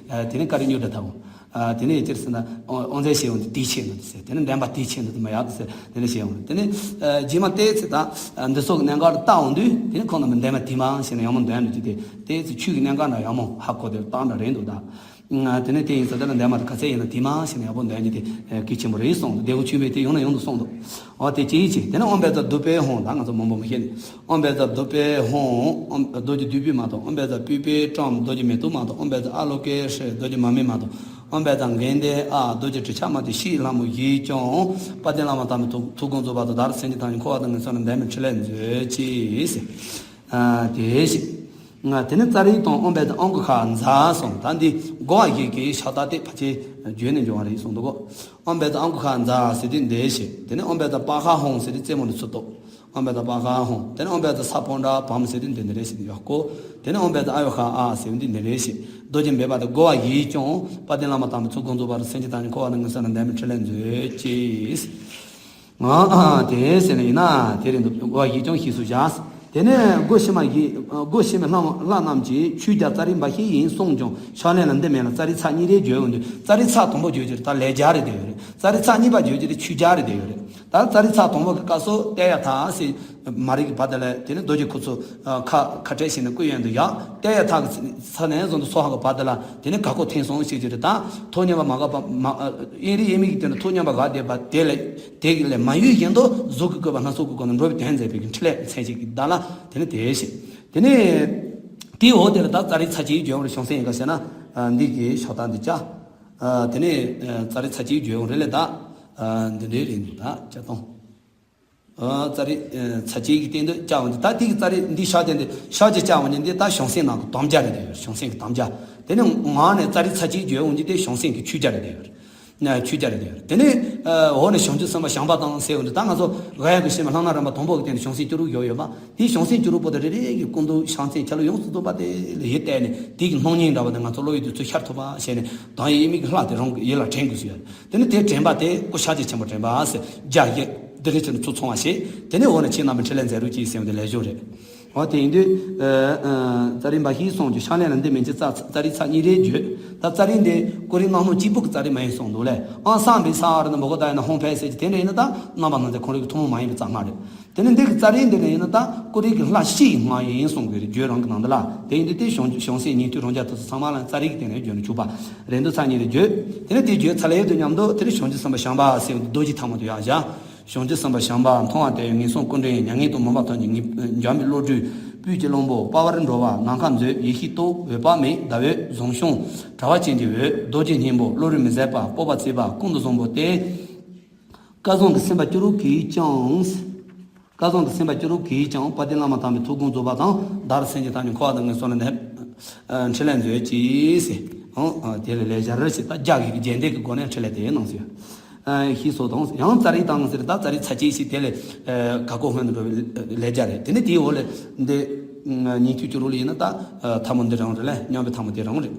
དེ་ནས་བཀའ་དྲིན་གཉོས་འདྲ་ད་བོ། དེ་ནས་སྤྱིར་ཟེར་ན་དབང་ཆེན་བཞེས་འོང་དུས་དེ་ཆེ་འདུག་ཟེར། དེ་ནས་འདན་པ་དེ་ཆེ་འདུག་མ་ཡག་འདུག་ཟེར། དེ་ནས་བཞེས་འོང་། དེ་ནས་རྗེས་མ་བལྟས་ཚེ་ད་འདི་ཚོ་གི་གནད་འགག་ལ་བལྟ་འོང་དུས་དེ་ནས་ཁོང་རྣམས་འདན་མ་དེ་མ་ཟེར་ནས་ཡང་མོ་འདོན་འདུག་ཅི། དེ་བལྟས་ཚེ་ཆོས་ཀྱི་གནད་འགག་འདྲ་ཡང་མོ་ཧ་གོ་དེ་བཏང་འདྲ་རེད་འདུག་ད། ང་དེ་ནས་དེ་ཡིན་ཙང་དེ་ལ་འདས་མ་ཐག་ག་ཚད་ཡིན་ན་དེ་མ་ཞིག་ནས་ཡག་པོ་འདོན་རྒྱུ་དེ་གལ་ཆེན་པོ་རེད་གསུངས་འདུག། དེ་གོ་ཆུན་པས་དེ་ཡོང་ན་ཡོང་དུ་གསུངས་འདུག། འོ་དེ་ཅི་ཡིན་ཅི་དེ་ནས་ཨོམ་བཛྲ་དུ་པའི་ཧོང་ད་ང་ཚོ་མང་པོ་མི་ཤེས་ནས། ཨོམ་བཛྲ་དུ་པའི་ཧོང་ཨོམ་རྡོ་རྗེ་བདུད་བྷེ་མ་གཏོགས། ཨོམ་བཛྲ་པུཥྤེ་ཏྲཾ་རྡོ་རྗེ་མེ་ཏོག་མ་གཏོགས། ཨོམ་བཛྲ་ཨ་ལོ་ཀེ་ཧྲཱི་རྡོ་རྗེ་མར་མེ་མ་གཏོགས། ཨོམ་བཛྲ་གྷནྡྷེ་ཨ་རྡོ་རྗེ་དྲི་ཆབ་མ་གཏོགས། ཤེལ་ལྷ་མོ་བཞིས་ཀྱང་དཔལ་ལྡན་བླ་མ་དམ་པའི་ཐུགས་དགོངས་རྫོགས་པ་དང་། བདག་སེམས་ཅན་ཐམས་ཅད་འཁོར་བ་དང་ངན་སོང་ལས་འདས་པའི་ཕྲིན་ལས་མཛོད་ཅིག། ཨ་དེ་ཞེས། ང་དེ་ནི་ཙཱ་རི་དང་ཨོམ་བཛྲ་ཨང་ཀ་ཁ་ཛ་གསུངས། ད་འདི་གོ་བ་ཞིག་གི་ཤ་སྟག་དེ་ཕལ་ཆེར་བརྗོད་ནས་འབྱུང་བ་རེད་གསུངས་འདུག་གོ། ཨོམ་བཛྲ་ཨང་ཀ་ཁ་ཛ་ཟེར་དུས་འདི་ཞེས། དེ་ནི་ཨོམ་བཛྲ་པ་ཧ་ཧོང་ཟེར་དུས་རྩེ་མོ་ནས་ཚུར་གཏོགས། ཨོམ་བཛྲ་པ་ཧ་ཧོང་། དེ་ནི་ཨོམ་བཛྲ་ས་པོ་ཊ་བམ་ཟེར་དུས་འདི་འདི་རེད་ཟེར་དུས་ཡག་གོ། དེ་ནི་ཨོམ་བཛྲ་ཨ་ཡོ་ཁ་ཨ་ཟེར་དུས་འདི་རེད་ཞེས། རྡོ་རྗེ་འབེབས་པ་དང་གོ་བ་ཞིག་ཀྱང་དཔལ་ལྡན་བླ་མ་དམ་པའི་ཐུགས་དགོངས་རྫོགས་པ་དང་། སེམས་ཅན་ཐམས་ཅད་འཁོར་བ་དང་ངན་སོང་ལས་འདས་པའི་ཕྲིན་ལས་མཛོད་ཅིག། ཨ་དེ་ཟེར་ནས་ཡིན་ན་དེ་རེད་འདུག། གོ་བ་ཞིག་ཀྱང་ཞེས་སུ་བཞག། དེ་ནས་སྒོ་ཕྱི་མ་ཞིག། སྒོ་ཕྱི་མའི་ལྷ་ལྷ་རྣམས་ཀྱིས། ཆོས་རྒྱལ་ཙཱ་རི་འབའ་ཞིག་ཡིན་གསུངས་ཀྱང་། ཕྱག་ལེན་ལ་འདི་མིན་ལ། ཙཱ་རི་ཚར་གཉིས་རེ་བརྗོད་འོང་དུས། ཙཱ་རི་ཚར་དང་པོ་བརྗོད་ཀྱི་རེད། ད་ལེགས་སྦྱར་རེད་བསྡད་ཡོད་རེད། ཙཱ་རི་ཚར་གཉིས་པ་བརྗོད་ཀྱི་རེད། ཆོས་རྒྱལ་རེད་བསྡད་ཡོད་རེད། ད་ཙཱ་རི་ཚར་དང་པོ་གི་སྐབས་སུ་ཏདྱ་ཐཱ་ཟེར། མ་རིག་གི་བར་དེ་ལ་དེ་ནི་རྡོ་རྗེ་ཁུ་ཚུར་ཁ་ཁ་བྲལ་བྱས་ནས་སྐུ་ཡོན་དུ་ཡར་ཏདྱ་ཐཱ་གི་ས་ནས་བཟུང་དུ་སྭཱ་ཧཱ་གི་བར་དེ་ལ་དེ་ནི་ག་གོ་ཐེངས་སོང་ཞེས་ཀྱི་རེད། ད་ཐུགས་མཉམ་པ་མ་འགགས་པ་མ་དབྱིངས་རིག་དབྱེར་མེད་ཀྱི་དོན་དུ་ཐུགས་མཉམ་པ་འགགས་བསྡད་པ་དེ་ལ། དེ་ལས་མ་གཡོས་བཞིན་དུ་གཟུགས་ཀྱི་བཀོད་པ་སྣ་ཚོགས་ཀྱི་སྒོ་ནས་འགྲོ་བའི་དོན་མཛད་པའི་གི་ཕྲིན་ལས་མཚན་ཅིག་གི་བདག་ལ་དེ་ནི་དེ་ཞེས། དེ་ནི་དེའི་འོག་དེ་ལ་ད་ཙཱ་རི་ཚར་གཅིག་བརྗོད་པར་བྱང་སེམས་ཡིན་ག་ཟེར་ན། འདི་གི་ཤོག་ཐག་འདི་བཅའ། དེ་ནི་ཙཱ་རི་ཚར་གཅིག་བརྗོད་འོང་རེད་ལས། ད་འདི་འདྲའི་རེད་འདུག། ད་བཅའ་སྟངས། ཙཱ་རི་ཚར་གཅིག་གི་སྟེང་དུ་བཅའ་འོང་དུས། ད་དེ་གི་ཙཱ་རི་འདི་ཤོག་བཅའ་འདི་ཤོག་བཅའ་བཅའ་འོང་ནི་འདི་ད་བྱང་སེམས་ནང་གི་དམ་བཅའ་རེད་བསྡད་ཡོད། བྱང་སེམས་ཀྱི་དམ་བཅའ། དེ་ནི་ངག་ནས་ཙཱ་རི་ཚར་གཅིག་བརྗོད་འོང་གི་དེ་བྱང་སེམས་ཀྱི་ཆོས་རྒྱལ་རེད་བསྡད་ཡོད། ཆོས་རྒྱལ་རེད་བསྡད་ཡོད། དེ་ནི་འོག་ནས་བྱང་ཆུབ་སེམས་དཔའ་བྱམས་པ་དང་ཟེར་འོང་དུས། ད་ང་ཚོ་ག་ཡ་གི་ཤེས་མི་ལྷག་ན་རིམ་པ་དང་པོ་གི་སྟེང་ནས་བྱང་སེམས་བཅུ་དྲུག་ཡོད་ཡོད་པ། དེའི་བྱང་སེམས་བཅུ་དྲུག་པོ་དེ་རེ་རེ་གི་ཀུན་རྫོབ་བྱང་སེམས་ཆ་ལུགས་ཡོངས་སུ་རྫོགས་པ་དེ་ལ་ཡིད་གཏད་ནས། དེ་གི་སྣང་བརྙན་འདྲ་བ་དེ་ང་ཚོ་བློ་ཡུལ་དུ་ཚུར་ཤར་ཐུབ་པ་བྱས་ནས། དང་ཡིད་མིག་གི་ལྷ་དེ་རང་གི་ཡིད་ལ་དྲན་དགོས་སུ་ཡོད། དེ་ནི་དེ་དྲན་པ་དེ་སྐུ་ཤཱཀྱ་ཆེན་པོ་དྲན་པ་ཟེར། རྒྱ་ཡི་འདི་རེ་ཆེ་ནི་ཚུར་ཚང་བ་ཞེས། དེ་ནི་འོག་ནས་ཁྱེད་རྣམ་པའི་ཕྲིན་ལས་མཛད་རོགས་གྱིས་ཟེར་བ་དེ་ལས་སྦྱོར་རེད། འོ་དེ་ཡིན་དུས། ཙཱ་རི་འབའ་ཞིག་གསུངས་ཀྱང་ཕྱག་ལེན་ལ་འདི་མིན་གྱི། ཙཱ་རི་ཚར་གཉིས་རེ་བརྗོད། ད་ཙཱ་རི་འདི་ཀོ་རི་གནམ་སྣུམ་གཅིག་པུ་གི་ཙཱ་རི་མ་ཡིན་གསུངས་འདུག་ལས། ཨང་སངས་པའི་ས་ཨ་རུ་ན་མོ་གོ་ད་ཡ་ན་ཧོང་ཕེ་ཟེར་གྱི་དེ་འདྲ་ཡིན་ན། ད་རྣམ་པ་སྣ་ཚོགས་ཁོང་རང་གི་ཐུན་མོང་མ་ཡིན་པའི་རྩ་སྔགས་རེད། དེ་ནི་འདི་གི་ཙཱ་རི་འདི་ནས་ཡིན་ན། ད་ཀོ་རི་གི་ལྷ་བཞིའི་སྔགས་ཡིན་གསུང་གི་རེད། བརྗོད་རང་གི་ནང་འདི་ལ། དེ་ཡིན་དུས་དེ་བྱང་བྱང་སེམས་ཉན་ཐོས་རང་རྒྱལ་དེ་ཚོ་ཚང་མ་ལ་ཙཱ་རི་གི་སྟེང་ནས་བརྗོད་ན་ཆོག་པ་རེད་འདུག། ཚར་གཉིས་རེ་བརྗོད། དེ་ནི་དེ་བརྗོད་ཚར་ལེ་དུ་མཉམ་དུ་དེ་ནི་བྱང་ཆུབ་སེམས་དཔའ་བྱམས་པ་ཟེར་བའི་རྡོ་རྗེ་ཐལ་མོ་དེ་ཡར་བཞག། བྱང་ཆུབ་སེམས་དཔའ་བྱམས་པ། མཐོང་བ་དེ་ཡང་ངན་སོང་ཀུན་འདྲེན་ཡིན། མྱ་ངན་དང་མུན་པ་ཐམས་ཅད་ངེས་འཇོམས་པའི་བློ་གྲོས། སྤོས་ཀྱི་རླུང་པོ། དཔའ་བར་འགྲོ་བ། ནམ་མཁའ་མཛོད། ཡེ་ཤེས་སྟོབས། འོད་དཔག་མེད། ཟླ་འོད། རྫོགས་བྱང་དྲ་བ་ཅན་གྱི་འོད། རྡོ་རྗེ་སྙིང་པོ། བློ་གྲོས་མི་ཟད་པ། སྤོབས་པ་བརྩེགས་པ། ཀུན་ཏུ་བཟང་པོ་སྟེ། སྐལ་བཟང་གི་སེམས་དཔའ་བཅུ་དྲུག་གིས་ཀྱང་། སྐལ་བཟང་གི་སེམས་དཔའ་བཅུ་དྲུག་གིས་ཀྱང་དཔལ་ལྡན་བླ་མ་དམ་པའི་ཐུགས་དགོངས་རྫོགས་པ་དང་། བདག་སེམས་ཅན་ཐམས་ཅད་འཁོར་བ་དང་ངན་སོང་ལས་འདས་ཕྲིན་ལས་མཛོད་ཅིག་ཟེར། ཨང་། དེ་ལས་ལེགས་སྦྱར་ཞེས་ད་རྒྱ་གི་རྒྱས་འདེབས་ཀྱི་སྒོ་ནས་ཕྲིན་ལས་དེ་གནང་ཟེར། ཞེས་སོགས་དང་། ཡང་ཙཱ་རི་དང་ཟེར། ད་ཙཱ་རི་ཚར་གཅིག་ཞེས་དེ་ལས་ག་གོ་སྔོན་དུ་འགྲོ་བའི་ལེགས་སྦྱར་རེད། དེ་ནི་དེའི་འོག་ལས་འདི་ཉན་ཐོས་བཅུ་དྲུག་ལ་ཡིན་ན། ད་ཐལ་མོ་འདི་རང་རེད་ལས། མཉམ་པའི་ཐལ་མོ་དེ་རང་རེད།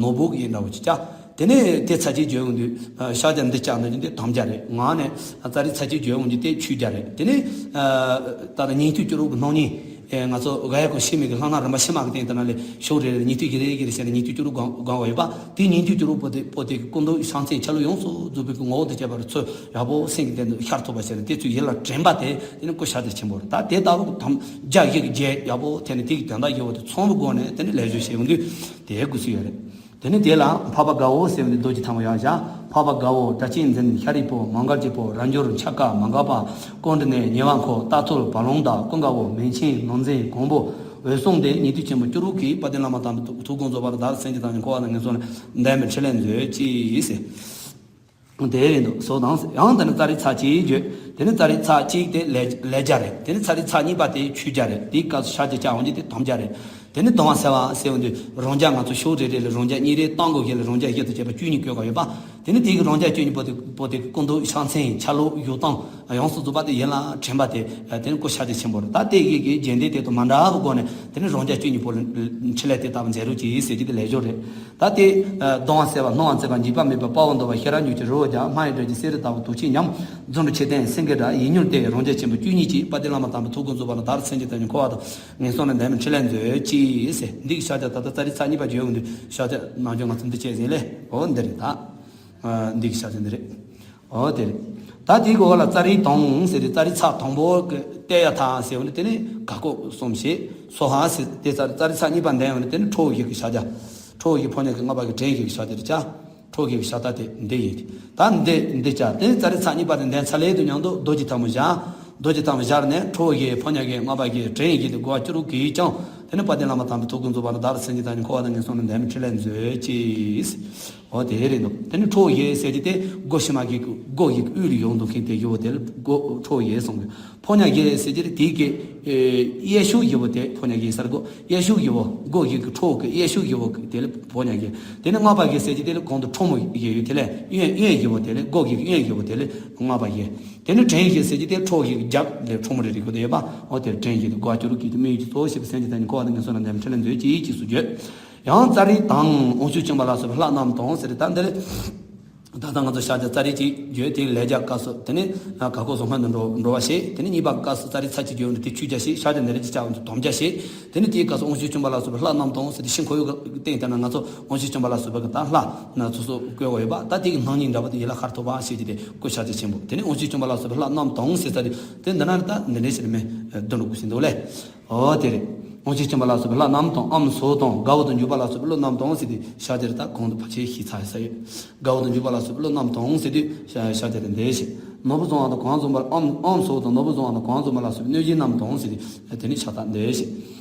ནོར་བུ་གི་ཡིན་འདྲ་བོ་ཅིག་བཅའ། དེ་ནས་དེ་ཚར་གཅིག་བརྗོད་འོང་དུས། ཤཱཀྱ་འདི་བཅའ་འདི་ཡིན་དུས་དམ་བཅའ་རེད། ངག་ནས་ཙཱ་རི་ཚར་གཅིག་བརྗོད་འོང་དུས་དེ་ཆོས་རྒྱལ་རེད། དེ་ནས་ད་ལྟ་ཉན་ཐོས་བཅུ་དྲུག་གི་སྣང་བརྙན། ང་ཚོ་ག་ཡ་གོ་ཤེས་མེད་ཀྱི་ལྷག་ན་རིམ་པ་ཕྱི་མ་གི་སྟེང་དེ་ན་ལས་ཤོག་རེ་རེ་ཉན་ཐོས་ཀྱི་རེ་གི་རེ་བྱས་ནས་ཉན་ཐོས་བཅུ་དྲུག་སྒང་སྒང་བ་ཡོད་པ། དེ་ཉན་ཐོས་བཅུ་དྲུག་པོ་དེ་པོ་དེ་གི་ཀུན་རྫོབ་བྱང་སེམས་ཆ་ལུགས་ཡོངས་སུ་རྫོགས་པའི་གི་ངོ་བོ་དང་བཅས་པ་རུ་ཚུར་ཡག་པོ་སེམས་ཀྱི་སྟེང་དུ་ཤར་ཐུབ་པ་བྱས་ནས། དེ་ཚོའི་ཡིད་ལ་དྲན་པ་དེ་དེ་ནི་སྐུ་ཤཱཀྱ་ཆེན་པོ་རེད། ད་དེ་ལྟ་བུ་དམ་བཅའ་ཡི་གེ་བརྒྱད་ཡག་པོ་དེ་ནི་དེ་གི་དོན་དག་ཡོད་པ་དེ་ཚང་བའི་སྒོ་ནས་དེ་ནི་ལེགས་སྦྱོར་བྱེད་འོང་དུས་དེ་དགོས་སུ་ཡོད་རེད། དེ་ནི་དེ་ལ་འཕགས་པ་དགའ་བོ་ཟེར་བའི་རྡོ་རྗེ་ཐལ་མོ་ཡར་བཞག། འཕགས་པ་དགའ་བོ། སྒྲ་གཅན་འཛིན། ཤཱ་རིའི་བུ། མ་མགར་གྱི་བུ། རབ་འབྱོར། འཆར་དཀའ། མ་འགགས་པ། ཀཽཎྜི་ནྱ། ཉེ་བར་འཁོར། རྟ་ཐུལ། བ་ལང་བདག། ཀུན་དགའ་བོ། མིང་ཆེན། ནོར་འཛིན། གོང་བུ། འོད་སྲུང་སྟེ་ཉན་ཐོས་ཆེན་པོ་བཅུ་དྲུག་གིས་དཔལ་ལྡན་བླ་མ་དམ་པའི་ཐུགས་དགོངས་རྫོགས་པ་དང་། བདག་སེམས་ཅན་ཐམས་ཅད་འཁོར་བ་དང་ངན་སོང་ལས་འདས་པའི་ཕྲིན་ལས་མཛོད་ཅིག་ཟེར། དེ་རེད་འདུག། སོགས་དང་། ཡང་དེ་ནི་ཙཱ་རི་ཚར་གཅིག་བརྗོད། དེ་ནི་ཙཱ་རི་ཚར་གཅིག་དེ་ལེགས་ལེགས་སྦྱར་རེད། དེ་ནི་ཙཱ་རི་ཚར་གཉིས་པ་དེ་ཆོས་རྒྱལ་རེད། དེའི་སྐབས་སུ་ཤཱཀྱ་བཅའ་འོང་གི་དེ་དམ་བཅའ་རེད། དེ་ནི་གདམས་པ་སེལ་བ་ཟེར་འོང་དུས་རང་རྒྱལ་ང་ཚོ་ཤོག་རེ་རེ་ལ་རང་རྒྱལ་གཉིས་རེ་བཏང་དགོས་གི་ལ། རང་རྒྱལ་བཞི་དང་བཅས་པ་བཅུ་གཉིས་བཀོད་ག་ཡོད་པ། དེ་ནི་དེ་གི་རང་རྒྱལ་བཅུ་གཉིས་པོ་དེ་པོ་དེ་གི་ཀུན་རྫོབ་བྱང་སེམས་ཆ་ལུགས་ཡུལ་དང་ཡོངས་སུ་རྫོགས་པ་དེ་ཡིད་ལ་དྲན་པ་དེ། དེ་ནི་སྐུ་ཤཱཀྱ་ཆེན་པོ་རེད། ད་དེ་ཡི་གེ་རྒྱས་འདེབས་དེ་དང་མ་འདྲ་བའི་སྒོ་ནས་དེ་ནི་རང་རྒྱལ་བཅུ་གཉིས་པོ་ལ་ཕྲིན་ལས་དེ་ལྟ་བུ་མཛད་རོགས་གྱིས་ཟེར་གྱི་དེ་ལེགས་སྦྱོར་རེད། ད་དེ་གདམས་པ་སེལ་བ། སྣང་བ་མཛད་པ། འཇིགས་པ་མེད་པ། དཔའ་བོ་འདུལ་བ། ཤེས་རབ་འཇུག་ཅིང་རི་བོ་རྒྱ། སྨྲ་བའི་སྒྲ་གཅན་གཟན་རིལ་ལྟ་བུ། དུག་ཅན་ཉམས། རྫུ་འཕྲུལ་ཆེ་ལྡན་སེང་གེའི་སྒྲ། ཡིད་མྱུར་སྟེ་རང་རྒྱལ་ཆེན་པོ་བཅུ་གཉིས་ཀྱིས་དཔལ་ལྡན་བླ་མ་དམ་པའི་ཐུགས་དགོངས་རྫོགས་པ་དང་། བདག་སེམས་ཅན་ཐམས་ཅད་འཁོར་བ་དང་ངན་སོང་ལས་འདས་པའི་ཕྲིན་ལས་མཛོད་ཅིག་ཟེར། འདི་གི་ཤཱཀྱ་ད་ལྟ་ཙཱ་རི་ཚར་གཉིས་པ་བརྗོད་འོང་དུས་ཤཱཀྱ་ནང་སྦྱོང་ང་ཚོ་འདི་བྱས་ཟིན་ལས། འོ་འདི་རེད་ད། འདི་གི་ཤཱཀྱ་འདི་རེད། འོ་དེ་རེད། ད་དེའི་འོག་ལ་ཙཱ་རི་དང་ཟེར་ཏེ། ཙཱ་རི་ཚར་དང་པོ་གི་ཏདྱ་ཐཱ་ཟེར་བ་ནི་དེ་ནི་ག་གོ་གསུམ་བྱས། སྭཱ་ཧཱ་ཟེར་ཏེ། ཙཱ་རི་ཙཱ་རི་ཚར་གཉིས་པ་འདས་པ་ནི་དེ་ནི་ཁྲོ་བོ་ཡི་གེ་ཤཱཀྱ། ཁྲོ་བོ་བཞིའི་ཕོ་ཉ་གི་ལྔ་པ་གི་བྲན་བཞི་གི་ཕྱག་དེ་རེད་ཅག་ཁྲོ་བོ་བཞི་གི་ཕྱག་རྟགས་དེ་འདི་ཡིན། ད་འདི་འདི་ཅག་དེ་ནས་ཙཱ་རི་ཚར་གཉིས་པ་དེ་འདོན་ཚར་ལེ་དུས་མཉམ་དུ་རྡོ་རྗེ་ཐལ་མོ་སྦྱར། རྡོ་རྗེ་ཐལ་མོ་སྦྱར་ནས་ཁྲོ་བོ་བཞིའི་ཕོ་ཉ་གི་ལྔ་པ་གི་བྲན་བཞི་དེ་བསྒོ་བ་བཅུ་དྲུག་གིས་ཀྱང་། དེ་ནས་དཔལ་ལྡན་བླ་མ་དམ་པའི་ཐུགས་དགོངས་རྫོགས་པ་དང་བདག་ལ་སེམས་ཅན་ཐམས་ཅད་འཁོར་བ་དང་ངན་སོང་ལས་འདའ་བའི་ཕྲིན་ལས་མཛོད་ཅིག་འོ་དེ་རེད་འདུག་དེ་ནས་ཁྲོ་བོ་བཞི་ཟེར་གྱི་དེ་སྒོ་ཕྱི་མ་གི་སྒོ་བཞི་གི་དབུས་ལ་ཡོད་འདུག་མཁན་དེ་བཞི་བོ་དེ་ལ་སྒོ་ཁྲོ་བོ་བཞི་གསུངས་གི་ཕོ་ཉ་བཞི་ཟེར་གྱི་དེ་གི་གཡས་ཕྱོགས་བཞི་བོ་དེ་ཕོ་ཉ་བཞི་ཟེར་གོ་གཡས་ཕྱོགས་བཞི་བོ་སྒོ་བཞི་གི་ཁྲོ་བོ་གི་གཡས་ཕྱོགས་བཞི་བོ་གི་དེ་ལ་ཕོ་ཉ་བཞི། དེ་ནས་ལྔ་པ་བཞི་ཟེར་གྱི་དེ་ལ་གོང་དུ་ཁྲོ་མོ་བཞི་ཡོད་དེ་ལས་གཡོན་གཡོན་བཞི་བོ་དེ་ལ་སྒོ་བཞི་གི་གཡོན་བཞི་བོ་དེ་ལ་ལྔ་པ་བཞི། དེ་ནས་བྲན་བཞི་ཟེར་གྱི་དེ་ཁྲོ་བོ་བཞི་གི་རྒྱབ་ལ་ཁྲོ་མོ་རེ་རེ་གོ་དེ་ཡོད་པ་འོ་དེ་བྲན་བཞི་དེ་སྒོ་བ་བཅུ་དྲུག་གི་དམིགས་ཡུལ་གྱི་གཙོ་བོ་བྱས་པའི་སེམས་ཅན་ཐམས་ཅད་འཁོར་བ་དང་ངན་སོང་ལས་འདའ་བའི་ཕྲིན་ལས་མཛོད་ཅིག་ཅེས་སུ་བརྗོད། ཡང་ཙཱ་རི་དང་དབང་ཕྱུག་ཆེན་པོ་ལ་སོགས་པའི་ལྷ་རྣམས་དང་ཟེར་ཏེ་ད་འདི་ལས། ད་ལྟ་ང་ཚོ་ཤཱཀྱ་ཙཱ་རི་གཅིག་བརྗོད་དེ་ལས་རྒྱ་སྐབས་སུ་དེ་ནས་ག་སྐོར་སོ་སྔོན་དུ་འགྲོ་འགྲོ་བ་བྱེད། དེ་ནས་གཉིས་པ་སྐབས་སུ་ཙཱ་རི་ཚར་གཅིག་བརྗོད་འདི་དེ་ཆོས་རྒྱ་བྱེད། ཤཱཀྱ་ནི་རེ་གཅིག་བྱ་བ་འདི་སྡོམ་རྒྱ་བྱེད། དེ་ནས་དེའི་སྐབས་སུ་དབང་ཕྱུག་ཆེན་པོ་ལ་སོགས་པའི་ལྷ་རྣམས་དང་ཟེར་ཏེ་ཤིང་འཁོར་ཡུག་གི་སྟེང་དེ་ན་ང་ཚོ་དབང་ཕྱུག་ཆེན་པོ་ལ་སོགས་པའི་གི་ད་ལྷ་ན་ཚོ་སོགས་བཀོད་དགོས་ཡོད་པ་ད་དེ་གི་སྣང་བརྙན་འདྲ་བོ་དེ་ཡིད་ལ་ཤར་ཐུབ་པ་ཞེས་ཀྱི་དེ་སྐུ་ཤཱཀྱ་ཆེན་པོ་དེ་ནས་དབང་ཕྱུག་ཆེན་པོ་ལ་སོགས་པའི་ལྷ་རྣམས་དང་ཟེར་ས་དེ་དེ་འདི་ན་ད་འདི་འདྲའི་ཞིག་མེད་འདི་འགྲོ་དགོས་ཞིག་འདུག་ལེ། འོ་དེ་རེད། དབང་ཕྱུག་ཆེན་པོ་ལ་སོགས་པའི་ལྷ་རྣམས་དང་ཨམ་སྲུ་དང་དགའ་བོ་དང་འཇུག་པ་ལ་སོགས་པའི་ཀླུ་རྣམས་དང་ཟེར་ཏེ་ཤ་དེ་རེད་ད་གོང་དུ་ཕལ་ཆེར་ཞིག་ཚར་ཡོད་ས་ཡོད། དགའ་བོ་དང་འཇུག་པ་ལ་སོགས་པའི་ཀླུ་རྣམས་དང་ཟེར་དུས་ཤ་དེ་རེད་འདས་ཤིག་ནོར་བུ་བཟུང་བ་དང་གང་བཟུང་བར་ཨམ་ཨམ་སྲུ་དང་ནོར་བུ་བཟུང་བ་དང་གང་བཟུང་བ་ལ་སོགས་པའི་གནོད་སྦྱིན་རྣམས་དང་ཟེར་ཏེ་དེ་ནི་ཤ་དག་འདས་ཤིག་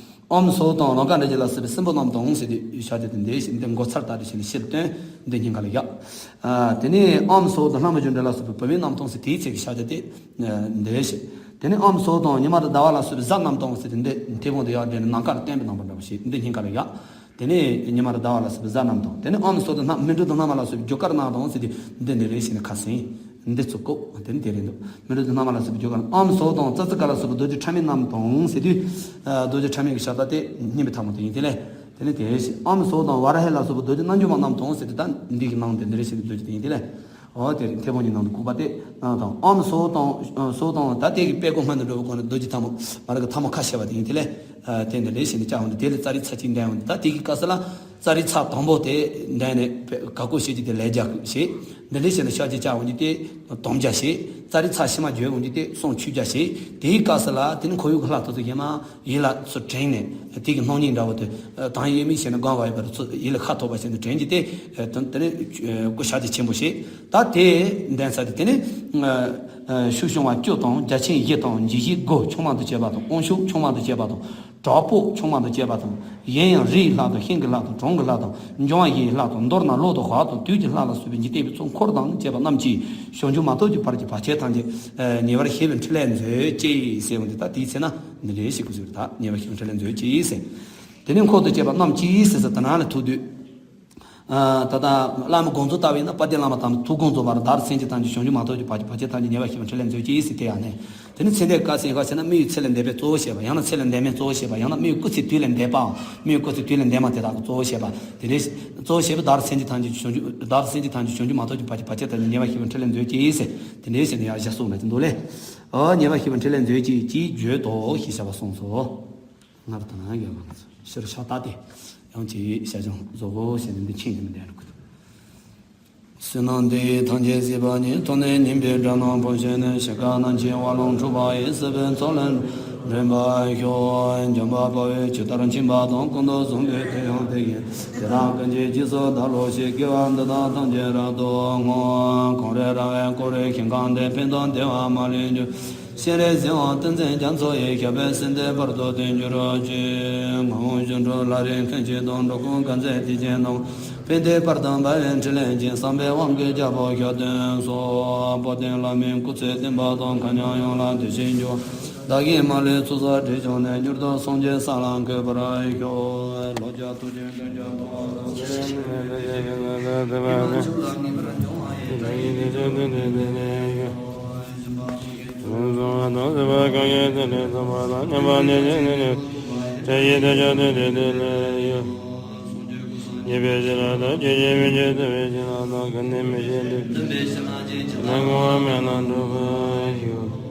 ཨམ་སྲུ་དང་ནམ་མཁའ་འདྲ་རྒྱལ་ལ་སོགས་པའི་སྲིན་པོ་རྣམས་དང་ཟེར་ཏེ་ཤ་དེ་དེ་འདས་ཤིག་འདི་མགོ་ཚར་ལྟ་རེ་བྱས་ནས་ཕྱིར་བཏོན་འདི་སྙིང་ག་ལ་བཞག་དེ་ནས་ཨམ་སྲུ་དང་ལྷ་མོ་བཞིན་འདྲ་ལ་སོགས་པའི་བུད་མེད་རྣམས་དང་ཟེར་དེའི་ཚེ་གི་ཤ་དེ་དེ། འདས་ཤིག་དེ་ནས་ཨམ་སྲུ་དང་ཉི་མ་དང་ཟླ་བ་ལ་སོགས་པའི་གཟའ་རྣམས་དང་ཟེར་ཏེ་འདི་མཐེ་བོང་དུ་ཡར་བསྒྲེངས་ནས་ནམ་མཁར་བསྟན་པའི་རྣམ་པ་འདྲ་བ་ཞིག་འདི་སྙིང་ག་ལ་བཞག་དེ་ནས་ཉི་མ་དང་ཟླ་བ་ལ་སོགས་པའི་གཟའ་རྣམས་དང་། དེ་ནས་ཨམ་སྲུ་དང་སྣ་སྨིན་གྲོལ་དང་སྣར་མ་ལ་སོགས་པའི་རྒྱུ་སྐར་རྣམས་དང་ཟེར་ཏེ་འདི་འདི་རེ་ཞིག་ནི་ཁ་སེང་། འདི་ཚུགས་ཀོ་དེ་ནི་དེ་རེད་འདུག་སྨིན་གྲོལ་དང་སྣར་མ་ལ་སོགས་པའི་རྒྱུ་སྐར་ཨམ་སྲུ་དང་ཙ་ཙི་ཀ་ལ་སོགས་པའི་རྡོ་རྗེ་ཕྲ་མེན་རྣམས་དང་ཟེར་དུས། རྡོ་རྗེ་ཕྲ་མེན་གྱི་ཤ་སྟག་སྟེ་སྙིམ་པའི་ཐལ་མོ་དེ་ཡིན་དེ་ལས། དེ་ནི་དེ་ཨམ་སྲུ་དང་ཝ་ར་ཧི་ལ་སོགས་པའི་རྡོ་རྗེ་རྣལ་འབྱོར་མ་རྣམས་དང་ཟེར་ཏེ་ད་འདི་གི་ནང་དེ་འདི་རེ་ཞིག་ནི་རྡོ་རྗེ་དེ་ཡིན་དེ་ལས། འོ་དེ་རིང་མཐེ་བོང་གཉིས་ནང་དུ་བཀུག་པ་སྟེ་ནང་དང་ཨམ་སྲུ་དང་སྲུ་དང་ད་ལྟའི་གི་དཔེ་ཀོ་སྔོན་དུ་འགྲོ་བའི་སྒོ་ནས་རྡོ་རྗེ་ཐལ་མོ་མ་ར་གི་ཐལ་མོ་ཁ་ཕྱེ་བ་དེ་ཡིན་དེ་ལས། དེ་འདི་ལས་ཞེས་ནས་བཅའ་འོང་དུ་དེ་ལས་ཙཱ་རི་ཚར་གཅིག་འདོན་འོང་དུ་ད་དེ་གི་སྐབས་སུ་ལ་ཙཱ་རི་ཚར་དང་པོ་དེ་འདོན་ནས་བཀའ་བསྒོ་བྱེད་ཀྱི་དེ་ལས་རྒྱག་དགོས་ཞེས་འདི་ལས་ཞེས་ནས་ཤོག་ཅེས་བཅའ་འོང་དུ་དེ་སྡོམ་རྒྱག་ཞེས་ཙཱ་རི་ཚར་ཕྱི་མ་བརྗོད་འོང་དུ་དེ་གསུང་ཆོས་རྒྱག་ཞེས་དེའི་སྐབས་སུ་ལ་དེ་ནི་ཁོར་ཡུག་གི་ལྷ་ཐོ་ཚོ་ཡེ་མ། ཡིད་ལ་ཚུར་དྲན་ནས་དེ་གི་སྣང་བརྙན་འདྲ་བོ་དེ་དང་ཡེ་མིག་བྱས་ནས་སྒོམ་པ་ཡོད་པར་ཚུར་ཡིད་ལ་ཁ་ཐོབ་པ་བྱས་ནས་དྲན་གྱི་དེ་དེ་ནི་སྐུ་ཤ་དེ་ཆེན་པོ་ཞིག་ད་དེ་འདོན་ས་དེ་དེ་ནི་ཤུགས་ཕྱུང་བ་བཅུ་དང་རྒྱ་ཆེན་བཞི་དང་འཇིགས་བྱེད་དགུ་ཆུང་མ་དང་བཅས་པ་དང་དབང་ཕྱུག་ཆུང་མ་དང་བཅས་པ་དང་དྲག་པོ་ཆུང་མ་དང་བཅས་པ་དང་གཞན་ཡང་རིའི་ལྷ་དང་ཤིང་གི་ལྷ་དང་གྲོང་གི་ལྷ་དང་འབྱུང་བ་བཞིའི་ལྷ་དང་མདོར་ན་གློག་དང་ཧྭ་དང་དུས་ཀྱི་ལྷ་ལ་སོགས་པའི་འཇིག་རྟེན་པའི་གཙོ་འཁོར་དང་བཅས་པ་རྣམས་ཀྱིས་བྱང་ཆུབ་མ་ཐོབ་ཀྱི་བར་གྱི་བར་ཆད་ཐམས་ཅད་ཉེ་བར་ཞི་བའི་འཕྲིན་ལས་མཛོད་ཅེས་ཟེར་བ་འདི་ལྟ་དེའི་ཚེ་ན། འདི་འདྲའི་ཞིག་གི་ཟུར་དག་ཉེ་བར་ཞི་བའི་འཕྲིན་ལས་མཛོད་ཅེས་ཟེར། དེ་ནས་འཁོར་དང་བཅས་པ་རྣམས་ཀྱིས་ཟེར་ས་དེ་ནང་ལ་ཐུག་དུས། ད་ལྟ་བླ་མའི་དགོངས་རྫོགས་ལྟ་བས་ན་དཔལ་ལྡན་བླ་མ་དམ་ཐུགས་དགོངས་རྫོགས་པར་བདག་སེམས་ཅན་ཐམས་ཅད་བྱང་ཆུབ་མ་ཐོབ་ཀྱི་བར་གྱི་བར་ཆད་ཐམས་ཅད་ཉེ་བར་ཞི་བའི་འཕྲིན་ལས་མཛོད་ཅེས་ཟེར་དེ་ཡང་ནས། དེ་ནི་ཚེ་འདས་སྐབས་སུ་ཡིན་པ་བྱས་ན་དམིགས་ཡུལ་ཚེ་ལས་འདས་པའི་གཙོ་བོ་བྱེད་པ་ཡང་ན་ཚེ་ལས་འདས་མིན་གཙོ་བོ་བྱེད་པ་ཡང་ན་དམིགས་ཡུལ་སྐུ་ཚེ་དུས་ལས་འདས་པའམ་དམིགས་ཡུལ་སྐུ་ཚེ་དུས་ལས་འདས་མ་དེ་དག་གི་གཙོ་བོ་བྱེད་པ་དེ་འདྲའི་གཙོ་བོ་བྱེད་པ་བདག་སེམས་ཅན་ཐམས་ཅད་བྱང་ཆུབ་བདག་སེམས་ཅན་ཐམས་ཅད་བྱང་ཆུབ་མ་ཐོབ་ཀྱི་བར་གྱི་བར་ཆད་ཐམས་ཅད་ཉེ་བར་ཞི་བའི་འཕྲིན་ལས་མཛོད་ཅེས་ཟེར་དེ་འདྲའི་ཞེས་ནས་ཡང་ཞག་གསུམ་ལ་དེ་འདུག་ལས། ཨོ་ཉེ་བར་ཞི་བའི་འཕྲིན་ལས་མཛོད་ཅེས་ཀྱིས་བརྗོད་དོ་ཞེས་བྱ་བ་གསུངས་སོ། སྔར་དང་ཡོད་པ་ང་ཚོ་ཕྱིར་ཕྱག་བཏབ་སྟེ་ཡང་ཅིག་ཞལ་བྱང་རྫོགས་སོ་ཞེས་ནས་འདི་ཕྱིན་ནས་མི་འདས་འགྲོ་གི་འདུག་བསོད་ནམས་འདི་ཡིས་ཐམས་ཅད་གཟིགས་པ་ཉིད། ཐོབ་ནས་ཉེས་པའི་དགྲ་རྣམས་ཕམ་བྱས་ནས། འཇིགས་དཀའ་རྣམས་ཀྱི་རྦ་ཀློང་འཁྲུགས་པ་ཡི། སྲིད་པའི་མཚོ་ལས་འགྲོ་བ་སྒྲོལ་བར་ཤོག་འཇམ་དཔལ་དཔའ་བོས་ཇི་ལྟར་མཁྱེན་པ་དང་། ཀུན་ཏུ་བཟང་པོས་དེ་ཡང་དེ་བཞིན་ཏེ། དེ་དག་ཀུན་གྱི་རྗེས་སུ་བདག་སློབ་ཅིང་། དགེ་བ་འདི་དག་ཐམས་ཅད་རབ་ཏུ་བསྔོ། གངས་རི་ར་བས་བསྐོར་བའི་ཞིང་ཁམས་འདིར། ཕན་དང་བདེ་བ་མ་ལུས་འབྱུང་། སྤྱན་རས་གཟིགས་དབང་བསྟན་འཛིན་རྒྱ་མཚོ་ཡི། ཞབས་པད་སྲིད་མཐའི་བར་དུ་བརྟན་གྱུར་ཅིག་ངག་དབང་སྒྱུ་འཕྲུལ་ལྷ་རིས་མཁན་ཆེན་དང་། འགྲོ་ཀུན་དགའ་མཛད་དེ་བཞིན་གནང་། ཕན་བདེའི་བར་དུ་འབར་བའི་འཕྲིན་ལས་ཀྱིས། བསམ་པའི་དབང་གིས་རྒྱ་ཕུབ་ཤར་སྟོན་སོགས། དཔལ་ལྡན་བླ་མའི་སྐུ་ཚེ་བརྟན་པ་དང་། མཁའ་མཉམ་ཡོངས་ལ་བདེ་ཞིང་འགྱུར། བདག་གིས་མ་ལུས་ཚོགས་བསགས་དྲི་བྱུང་ནས། མྱུར་དུ་སངས་རྒྱས་ས་ལ་འགོད་པར་ཤོག་ལོ་བརྒྱ་ཐུབ་ཅིང་དོན་བརྒྱ་ཐོབ་པ་དང་། ཡི་དམ་ཆོས་ལ་ངེས་པར་འབྱུང་བ་ཡི། བདག་གི་དེ་ཕྱོགས་ཀུན་ཏུ་བདེ་ལེགས་ཤོག །ལུང་གསུང་བ་དང་བཞི་པ་གང་གིས་ཚེ་འདི་ཐོབ་པ་དང་། ཉམས་པ་ནས་ཀྱང་ནས་ནས་བྲལ་ཞིང་དེ་ཕྱོགས་ཀུན་ཏུ་བདེ་ལེགས་ཤོག །ཉེས་པའི་ཤེས་རབ་དང་། ཆོས་ཀྱི་མིག་གིས་ཐུབ་པའི་ཤེས་རབ་དང་། གལ་ཏེ་མི་ཤེས་འདོད་པའི་ནད་ཀུན་དབང་མེད་ལ་འགྲོ་བར་ཤོག །